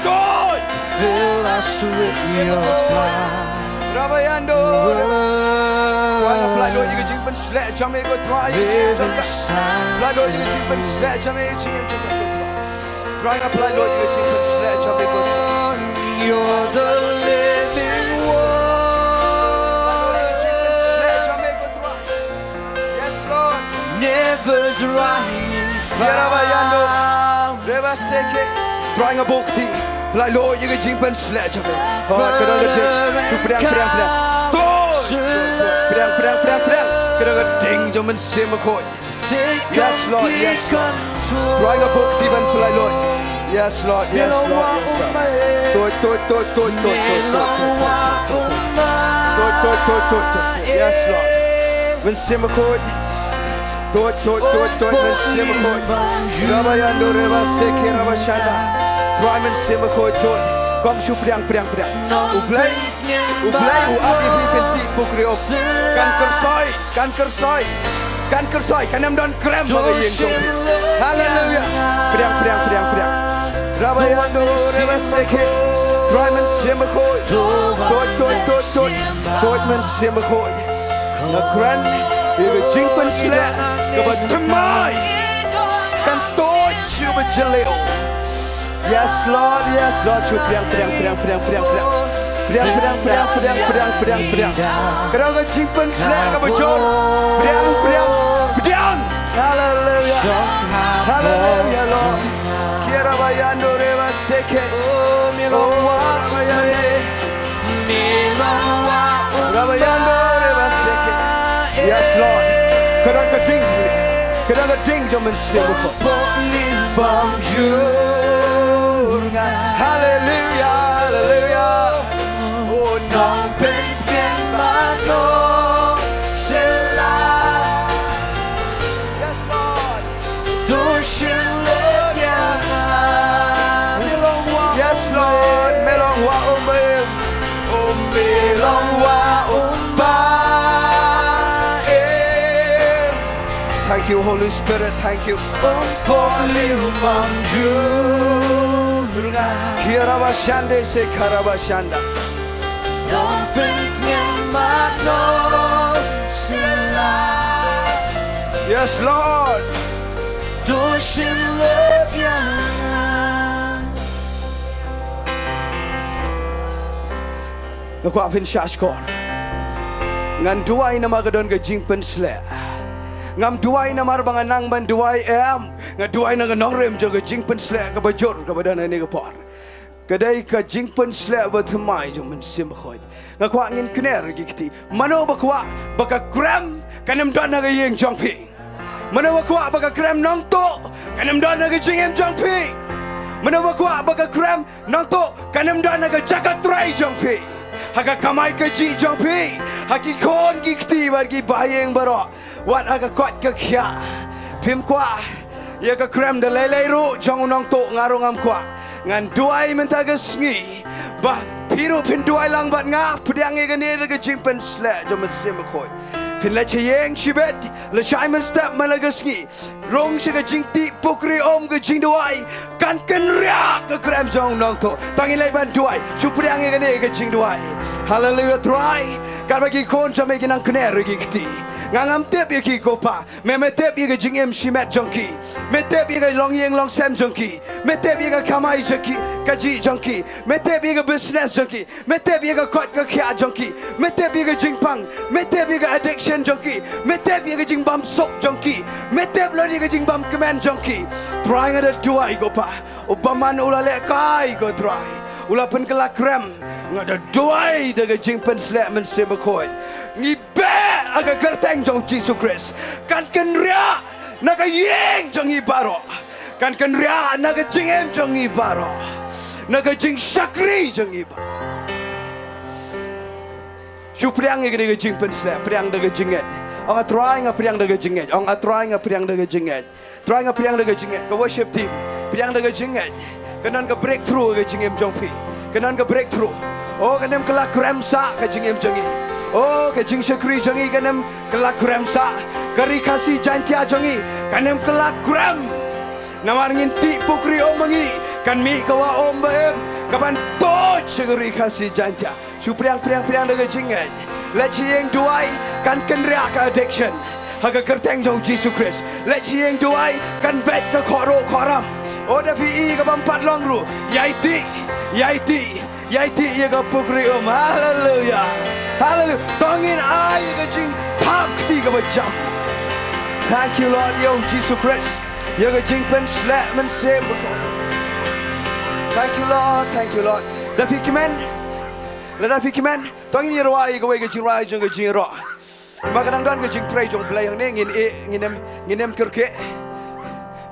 Tuid. Fill us with your power. Ra ba yando, ra ba seke. Trai nga pynlait lut ïa ka jingpynshlur jong me ko Trai, ïa ka jingim jong ka. Pynlait lut ïa ka jingpynshlur jong me, ïa ka jingim jong ka ko Trai. Trai nga pynlait lut ïa ka jingpynshlur jong me ko Trai. You're the living word. Pynlait lut ïa ka jingpynshlur jong me ko Trai. Yes, Lord. Never drying. Kiara ba yando. Re ba seke. Trai nga buk kti. Pynlait lut ïa ka jingpynshlur jong me. Oh, ka don ka ding. Shu priang, priang, priang. Tuid. Priang, priang, priang, priang. Ka don ka ding jong Mynsiem Bakhuid. Yes, Lord, yes, Lord. Trai nga buh kti ban pynlait, Lord. Yes, Lord, yes, Lord, yes, Lord. Tuid, tuid, tuid, tuid, tuid, tuid, tuid, tuid, tuid. Tuid, tuid, tuid, tuid, tuid. Yes, Lord. Mynsiem Bakhuid. Tuid, tuid, tuid, tuid, Mynsiem Bakhuid. Rabayando reba seke rabashanda. Trai Mynsiem Bakhuid, tuid. Kong shu pdiang, pdiang, pdiang. U Blei, U Blei u ap ïa phi phin tih pukri um. Kan kyrsoi, kan kyrsoi. Kan kyrsoi, kan ym don krem ha ka ïing jong phi. Haleluya. Pdiang, pdiang, pdiang, pdiang. Rabayando reba seke. Trai Mynsiem Bakhuid. Tuid, tuid, tuid, tuid. Tuid Mynsiem Bakhuid. Nga kren ïa ka jingpynsleh kaba thymmai. Kan tuid sha kaba jylliew. Yes, Lord, yes, Lord. Shu pdiang, pdiang, pdiang, pdiang, pdiang, pdiang. Pdiang, pdiang, pdiang, pdiang, pdiang, pdiang, pdiang. Ka dei ka jingpynsleh kaba jur. Pdiang, pdiang, pdiang. Haleluya. Haleluya, Lord. Kira bayando reba seke. Oh, rabayande. Rabayando reba seke. Yes, Lord. Ka dei ka ding. Ka dei ka ding jong Mynsiem Bakhuid. Hallelujah, hallelujah. Oh, nong pyntian mano sela. Yes, Lord. Yes, Lord. Me long wa um em. Oh, me long wa um ba em. Thank you, Holy Spirit. Thank you. Kirabashande se karabashanda. Yes, Lord. Nga kwah phin shah shkor. Ngan duwai namar ka don ka jingpynsleh. Ngam duwai namar ba nga nang ban duwai em. Nga duwai na ka nongrim jong ka jingpynsleh kaba jur kaba don ha kane ka por. Ka dei ka jingpynsleh ba thymmai jong Mynsiem Bakhuid. Nga kwah ngin kner ki kti. Mano ba kwah ba ka krem kan ym don ha ka ïing jong phi? Mano ba kwah ba ka krem nongtuh kan ym don ha ka jingim jong phi? Mano ba kwah ba ka krem nongtuh kan ym don ha ka jaka trei jong phi, ha ka kamai kajih jong phi, ha ki khun ki kti bad ki bahaïing baroh, wat ha ka koit ka khiah? Phim kwah ïa ka krem da lei lei ruh jong u nongtuh, nga ruh ngam kwah. Ngan duwai mynta ka sngi ba phi ruh phin duwai lang bad nga, pdiang ïa kane da ka jingpynsleh jong Mynsiem Bakhuid. Phin leit sha ïing shibit, leit shai mynstep man la ka sngi. Rung sha ka jingtih pukri um, ka jingduwai kan kynriah ka krem jong u nongtuh. Tang ïa leit ban duwai, shu pdiang ïa kane ka jingduwai. Haleluya Trai. Katba ki khun jong me ki nang kner ïa ki kti, nga ngam tip ïa ki ko Pa. Me, me tip ïa ka jingim shimet jong ki. Me tip ïa ka longïing longsem jong ki. Me tip ïa ka kamai jong ki, kajih jong ki. Me tip ïa ka business jong ki. Me tip ïa ka koit ka khiah jong ki. Me tip ïa ka jingpang. Me tip ïa ka addiction jong ki. Me tip ïa ka jingbymsuk jong ki. Me tip lut ïa ka jingbymkmen jong ki. Trai nga da duwai ko Pa, u bymman u la lehkai ko Trai, u la pynkylla krem. Nga da duwai da ka jingpynsleh Mynsiem Bakhuid. Ngi beh ha ka kyrteng jong Jisu Khrist. Kan kynriah na ka ïing jong ngi baroh. Kan kynriah na ka jingim jong ngi baroh, na ka jingshakri jong ngi baroh. Shu pdiang ïa kane ka jingpynsleh, pdiang da ka jingngeit. Ong A Trai nga pdiang da ka jingngeit. Ong A Trai nga pdiang da ka jingngeit. Trai nga pdiang da ka jingngeit. Ka worship team, pdiang da ka jingngeit. Kan don ka breakthrough ha ka jingim jong phi. Kan don ka breakthrough. Oh, kan ym kylla krem sah ka jingim jong ngi. Oh, ka jingshakri jong ngi kan ym kylla krem sah. Ka Ri Khasi Jaiñtia jong ngi kan ym kylla krem. Namar ngin tih pukri um ma ngi, kan mih ka wah um ba im kaban tuid sha ka Ri Khasi Jaiñtia. Shu pdiang, pdiang, pdiang da ka jingngeit. Leit sha ïing duwai, kan kynriah ka addiction ha ka kyrteng jong Jisu Khrist. Leit sha ïing duwai, kan beit ka khohruh khohram. Oh, da phi i ka bym pat long ruh, ïai tih, ïai tih, ïai tih ïa ka pukri um. Haleluya. Haleluya. To ngin ai ïa ka jingthap kti kaba jam. Thank you Lord, ïa u Jisu Khrist, ïa ka jingpynsleh Mynsiem Bakhuid. Thank you Lord, thank you Lord. Da phi kmen? Lada phi kmen, to ngin ïa rwai ïa kawei ka jingrwai jong ka jingïaroh. Ba ka dang don ka jingtrei jong U Blei hangne, ngin ïeh, ngin ym, ngin ym kyrkieh.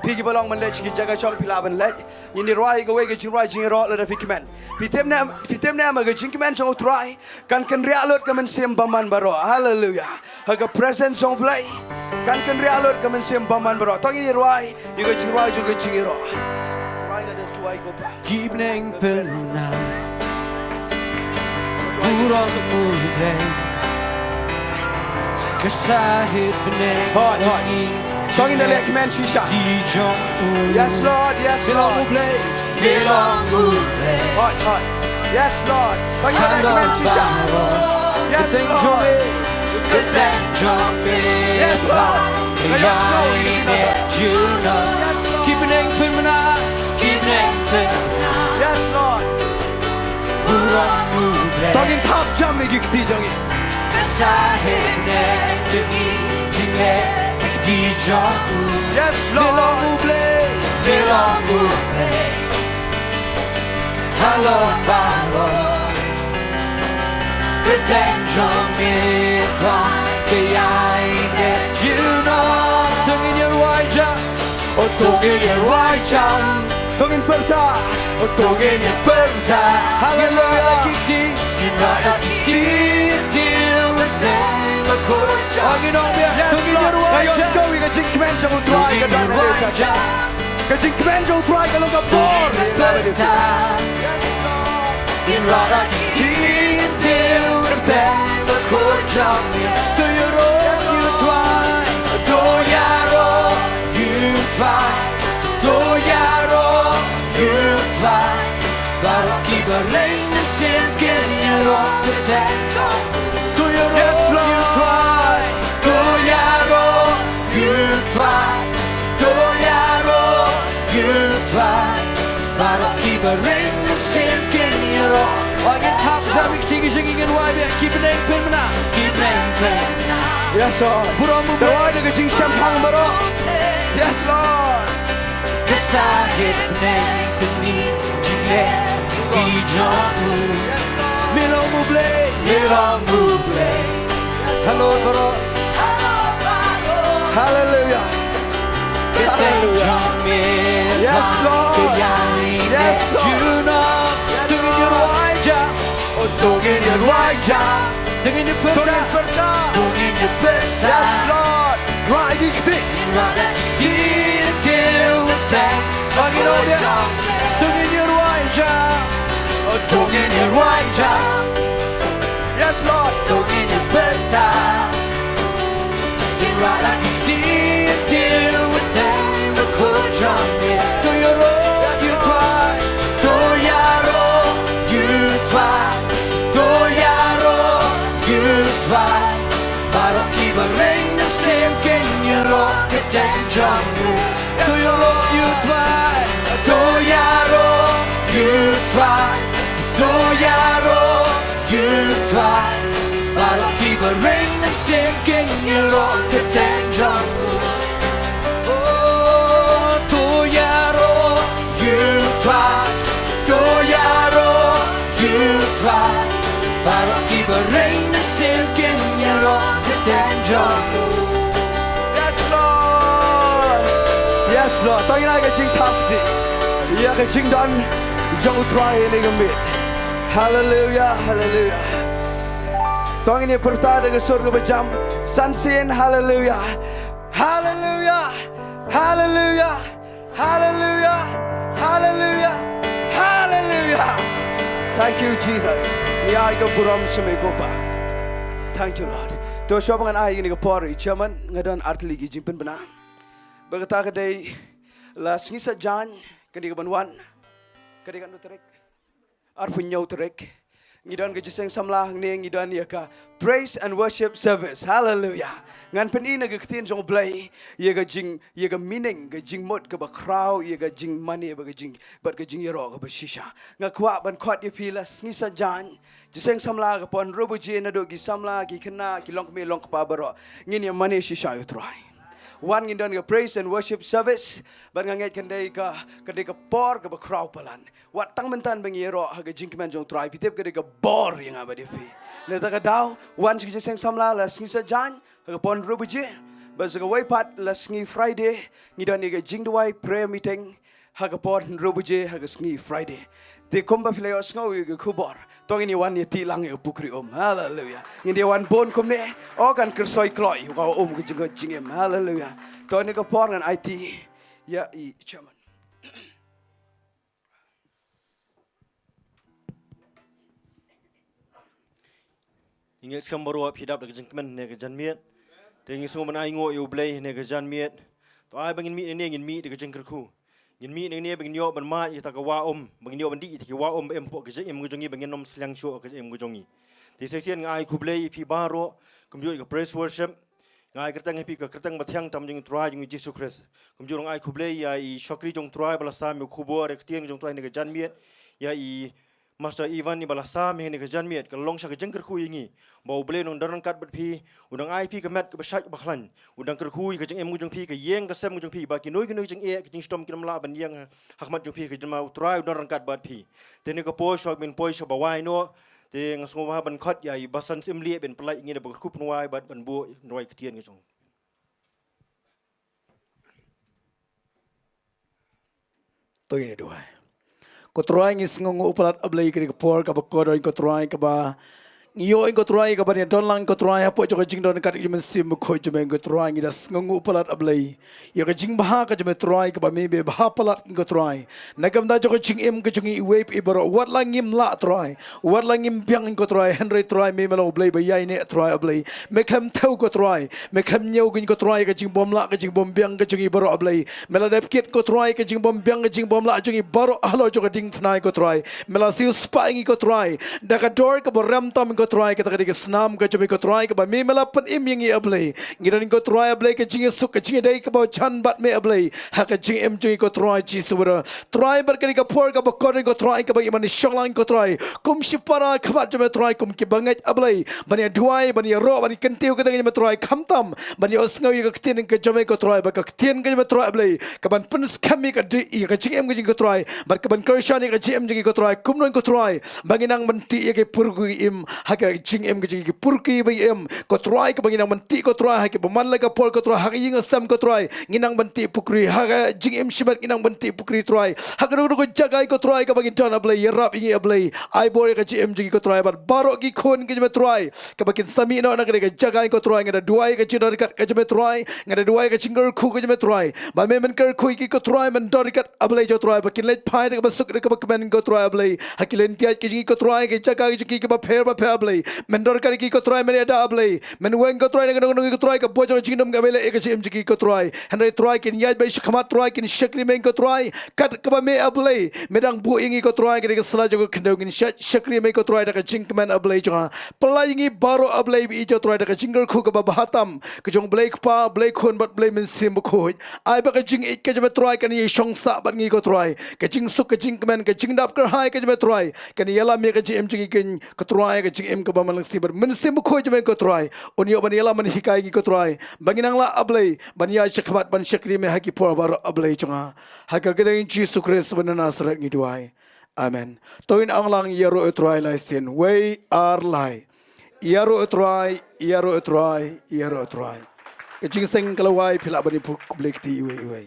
Phi kiba long ban leit sha ki jaka shong phi lah ban leit. Ngin ïa rwai kawei ka jingrwai jingïaroh lada phi kmen. Phi tip ne, phi tip ne em, ka jingkmen jong U Trai kan kynriah lut ka mynsiem bymman baroh. Haleluia. Ha ka presence jong U Blei kan kynriah lut ka mynsiem bymman baroh. To ngin ïa rwai ïa ka jingrwai jong ka jingïaroh. Trai nga da tuwai ko Pa. Ki bneng pynmynna, burom U Blei, ka sahit bneng. Hoi, hoi. To ngin da leh kmen shisha. Ki jong U. Yes, Lord, yes, Lord. Burom U Blei. Burom U Blei. Hoi, hoi. Yes, Lord. To ngin da leh kmen shisha. Yes, Lord. Kyrteng jong me. Kyrteng jong me. Yes, Lord. Yes, Lord. Yes, Lord. Ki bneng pynmynna. Ki bneng pynmynna. Yes, Lord. Burom U Blei. To ngin thap jam ïa ki kti jong ngi. Ka sahit bneng jong ngi, jingleh ki kti jong U. Yes, Lord. Burom U Blei. Burom U Blei. Halor baroh. Kyrteng jong me Trai, ka ïaineh junom. To ngin ïa rwai ja. O to ngin ïa rwai jam. To ngin pyrta. O to ngin ïa pyrta. Haleluia. Ngin rah da ki kti. Ngin rah da ki kti. Kyrteng bakhuid jong. Ngin ong biang. Yes, Lord. To ngin ïa rwai jam. Ka jingkmen jong U Trai ka don ha ïa ka jingkmen jong U Trai ka long ka bor. Ngin rah da ki kti, kyrteng bakhuid jong me. To ïaroh ïa U Trai. To ïaroh ïa U Trai. To ïaroh ïa U Trai. Baroh kiba ring mynsiem kin ïaroh kyrteng jong U. To ïaroh ïa U Trai. To ïaroh ïa U Trai. To ïaroh ïa U Trai. Baroh kiba ring mynsiem kin ïaroh. Ngin thap jam ïa ki kti jong ngi, ngin rwai biang. Ki bneng pynmynna. Ki bneng pynmynna. Yes, Lord. Burom U Blei. Rwai da ka jingshemphang baroh. Yes, Lord. Ka sahit bneng, ka jingleh ki kti jong U. Me long U Blei. Me long U Blei. Halor baroh. Haleluia. Haleluia. Yes, Lord. Yes, Lord. To ngin ïa rwai ja. O to ngin ïa rwai ja. To ngin ïa pyrta. To ngin ïa pyrta. Yes, Lord. Rwai ki kti. Rwai ki kti. To ngin ïa rwai ja. O to ngin ïa rwai ja. Yes, Lord. To ngin ïa pyrta. Ngin rah da ki kti, kyrteng bakhuid jong me. To ïaroh ïa U Trai. To ïaroh ïa U Trai. To ïaroh ïa U Trai. Baroh kiba ring mynsiem kin ïaroh kyrteng jong U. To ïaroh ïa U Trai. To ïaroh ïa U Trai. To ïaroh ïa U Trai. Baroh kiba ring mynsiem kin ïaroh kyrteng jong U. Oh, to ïaroh ïa U Trai. To ïaroh ïa U Trai. Baroh kiba ring mynsiem kin ïaroh kyrteng jong U. Yes, Lord. Yes, Lord. To ngin ai ka jingthap kti ïa ka jingdon jong U Trai ha kane ka miet. Haleluia, haleluia. To ngin ïa pyrta da ka sur kaba jam. San sien, haleluia. Haleluia. Haleluia. Haleluia. Haleluia. Haleluia. Thank you, Jesus. Ngi ai ka burom sha me ko Pa. Thank you, Lord. To shuwa ba ngan ai kane ka por ïa i chairman, nga don artylli ki jingpynbna. Ba kata ka dei la sngi Saitjaiñ, ka dei ka ban wan. Ka dei ka hynñiew tarik. Arphew hynñiew tarik. Ngi don ka jingïaseng samla hangne, ngi don ïa ka praise and worship service. Haleluia. Ngan pyni na ka ktien jong U Blei ïa ka jing, ïa ka meaning, ka jingmut kaba khraw, ïa ka jingmane bad ka jing, bad ka jingïaroh kaba shisha. Nga kwah ban khot ïa phi la sngi Saitjaiñ. Jingïaseng samla ka poi hynriew baje, naduh ki samla, ki khynnah, ki longkmie longkpa baroh. Ngin ïa mane shisha ïa U Trai. Wan, ngin don ka praise and worship service. Bad nga ngeit kan dei ka, kan dei ka por kaba khraw palat. Wat tang mynta ba ngi ïaroh ha ka jingkmen jong U Trai, phi tip ka dei ka bor ïa nga bad ïa phi. Nangta ka daw wan sha ka jingseng samla la sngi Saitjaiñ ha ka por hynriew baje. Bad sa kawei pat la sngi Friday ngi don ïa ka jingduwai prayer meeting ha ka por hynriew baje ha ka sngi Friday. Te kumba phi la ïohsngew ïa ka khubor, to ngin ïa wan ïa ti lang ïa ka pukri um. Haleluya. Ngin ïa wan bun kumne. O kan kyrsoi kloi ka um ka jing, ka jingim. Haleluya. To ïa ka por ngan aiti ïa i chairman. Ngi ngeit skhem baroh phi dap da ka jingkmen ne ka janmiet. Te ngi sngew ban ainguh ïa U Blei ne ka janmiet. To ai ba ngin mih ne ngin mih da ka jingkyrkhu. Ngin mih ne ne ba ngin ïoh ban mad ïa ta ka wah um, ba ngin ïoh ban dih ïa ta ki wah um ba em hapoh ka jingim ka jong ngi, ba ngin ym sliang shuh ka jingim ka jong ngi. Te sa shisien nga ai khublei ïa phi baroh, kumjuh ïa ka praise worship. Nga ai kyrteng ïa phi ka kyrteng ba thiang tam jong U Trai jong ngi Jisu Khrist. Kumjuh nga ai khublei ïa i shakri jong U Trai ba la sam ïa ka khubor ïa ka ktien jong U Trai ne ka janmiet. Ïa i Master Ivan i ba la sam ïa ne ka janmiet, ka long sha ka jingkyrkhu ïa ngi. Ba U Blei u nang don ryngkat bad phi, u nang ai phi ka met kaba shait ba khlaiñ. U nang kyrkhu ïa ka jingim ka jong phi, ka ïing ka sem ka jong phi, ba kino kino ki jingeh ki jingshitom kin ym lah ban ïeng ha, ha khmat jong phi, ka jingma U Trai u don ryngkat bad phi. Te ne ka por shuwa ban poi sha ba wai noh, te nga sngewbha ban khot ïa i Basan Syiemlieh ban pynlait ïa ngi da ba kyrkhu pynwai bad ban buh ïa ka ktien ka jong. To ngin ïa duwai. Ko Trai ngi sngewnguh palat A Blei kane ka por kaba kordor ko Trai kaba ngi ïoh ko Trai kaba ngi don lang ko Trai hapoh jong ka jingdon kat ka mynsiem bakhuid jong me ko Trai ngi da sngewnguh palat A Blei. Ïa ka jingbha ka jong me Trai kaba me me bha palat ko Trai. Na ka bynta jong ka jingim ka jong ngi iwei pa iwei baroh wat la ngim lah Trai. Wat la ngim biang ko Trai hynrei Trai me me long U Blei ba ïaineh Trai A Blei. Me khlem thew ko Trai. Me khlem ñiew ko Trai ka jingbymlah ka jingbymbiang ka jong ngi baroh A Blei. Me la dep kit ko Trai ka jingbymbiang ka jingbymlah jong ngi baroh halor jong ka diengphna ko Trai. Me la siew spah ngi ko Trai. Da ka dor kaba rem tam ko Trai kata ka dei ka snam ka jong me ko Trai kaba me me la pynim ïa ngi A Blei. Ngi don ko Trai A Blei ka jingïasuk ka jingïadei kaba jan bad me A Blei. Ha ka jingim jong ngi ko Trai Jisu baroh. Trai bad kane ka por kaba kordor ko Trai kaba ngi man shong lang ko Trai. Kum shipara khmat jong me Trai kum ki bangeit A Blei. Ban ïa duwai, ban ïa roh, ban ïa kyntiew kata ka jong me Trai khamtam. Ban ïa ïohsngew ïa ka ktien ka jong me ko Trai, ba ka ktien ka jong me Trai A Blei. Ka ban pynskhem ïa ka di, ïa ka jingim ka jong ko Trai. Bad ka ban kyrshan ïa ka jingim jong ko Trai. Kumno ko Trai. Ba ngi nang ban tih ïa ka pyrkhi im, ha ka jingim ka jong ka pyrkhi ba im. Ko Trai kaba ngi nang ban tih ko Trai, ha kaba man la ka por ko Trai, ha ka ïing ka sem ko Trai. Ngi nang ban tih pukri, ha ka jingim shimet ngi nang ban tih pukri Trai. Ha ka dei ka jaka ko Trai kaba ngi don A Blei, ïarap ïa ngi A Blei. Ai bor ïa ka jingim jong ngi ko Trai, bad baroh ki khun ka jong me Trai. Kaba kin sa mih noh na ka dei ka jaka ko Trai, nga da duwai ka jingdon kat ka jong me Trai. Nga da duwai ka jingkyrkhu ka jong me Trai. Ba me men kyrkhu ïa ki ko Trai, men don kat A Blei jong Trai. Ba kin leit phai da kaba suk da kaba kmen ko Trai A Blei. Ha ki lynti ka jong ki ko Trai, ka jaka ka jong ki kaba pher ba pher A Blei. Men don kat ki ko Trai, men ïada A Blei. Men weng ko Trai, nang nang ko Trai, ka bor jong ka jingdum ka Blei, ka jingim jong ki ko Trai. Hynrei Trai kin ïaid beit shakhmat Trai, kin shakri me ko Trai. Kat kaba me A Blei, me dang buh ïa ngi ko Trai, ka dei ka sla jong ka khyndew ngin shah shakri me ko Trai, da ka jingkmen A Blei jong nga. Pynlait ïa ngi baroh A Blei ba i jong Trai, da ka jingkyrkhu kaba bha tam. Ka jong Blei Kpa, Blei Khun bad Blei Mynsiem Bakhuid. Ai ba ka jingïeit ka jong me Trai, kan ïa shong sah bad ngi ko Trai. Ka jingsuk, ka jingkmen, ka jingdap kyrhai ka jong me Trai. Kan ïalam ïa ka jingim jong ngi kin ko Trai ka jingim kaba man la ka sngi bad Mynsiem Bakhuid jong me ko Trai. Un ïoh ban ïalam ban hikai ngi ko Trai. Ba ngin nang lah A Blei, ban ïaid shakhmat ban shakri me ha ki por baroh A Blei jong nga. Ha ka kyrteng Jisu Khrist ba na Nasareth ngi duwai. Amen. To ngin ong lang ïaroh ïa u Trai lai sien. Wei ar lai. Ïaroh ïa u Trai, ïaroh ïa u Trai, ïaroh ïa u Trai. Ka jingseng ka la wai phi lah ban ïa puk khublei kti iwei iwei.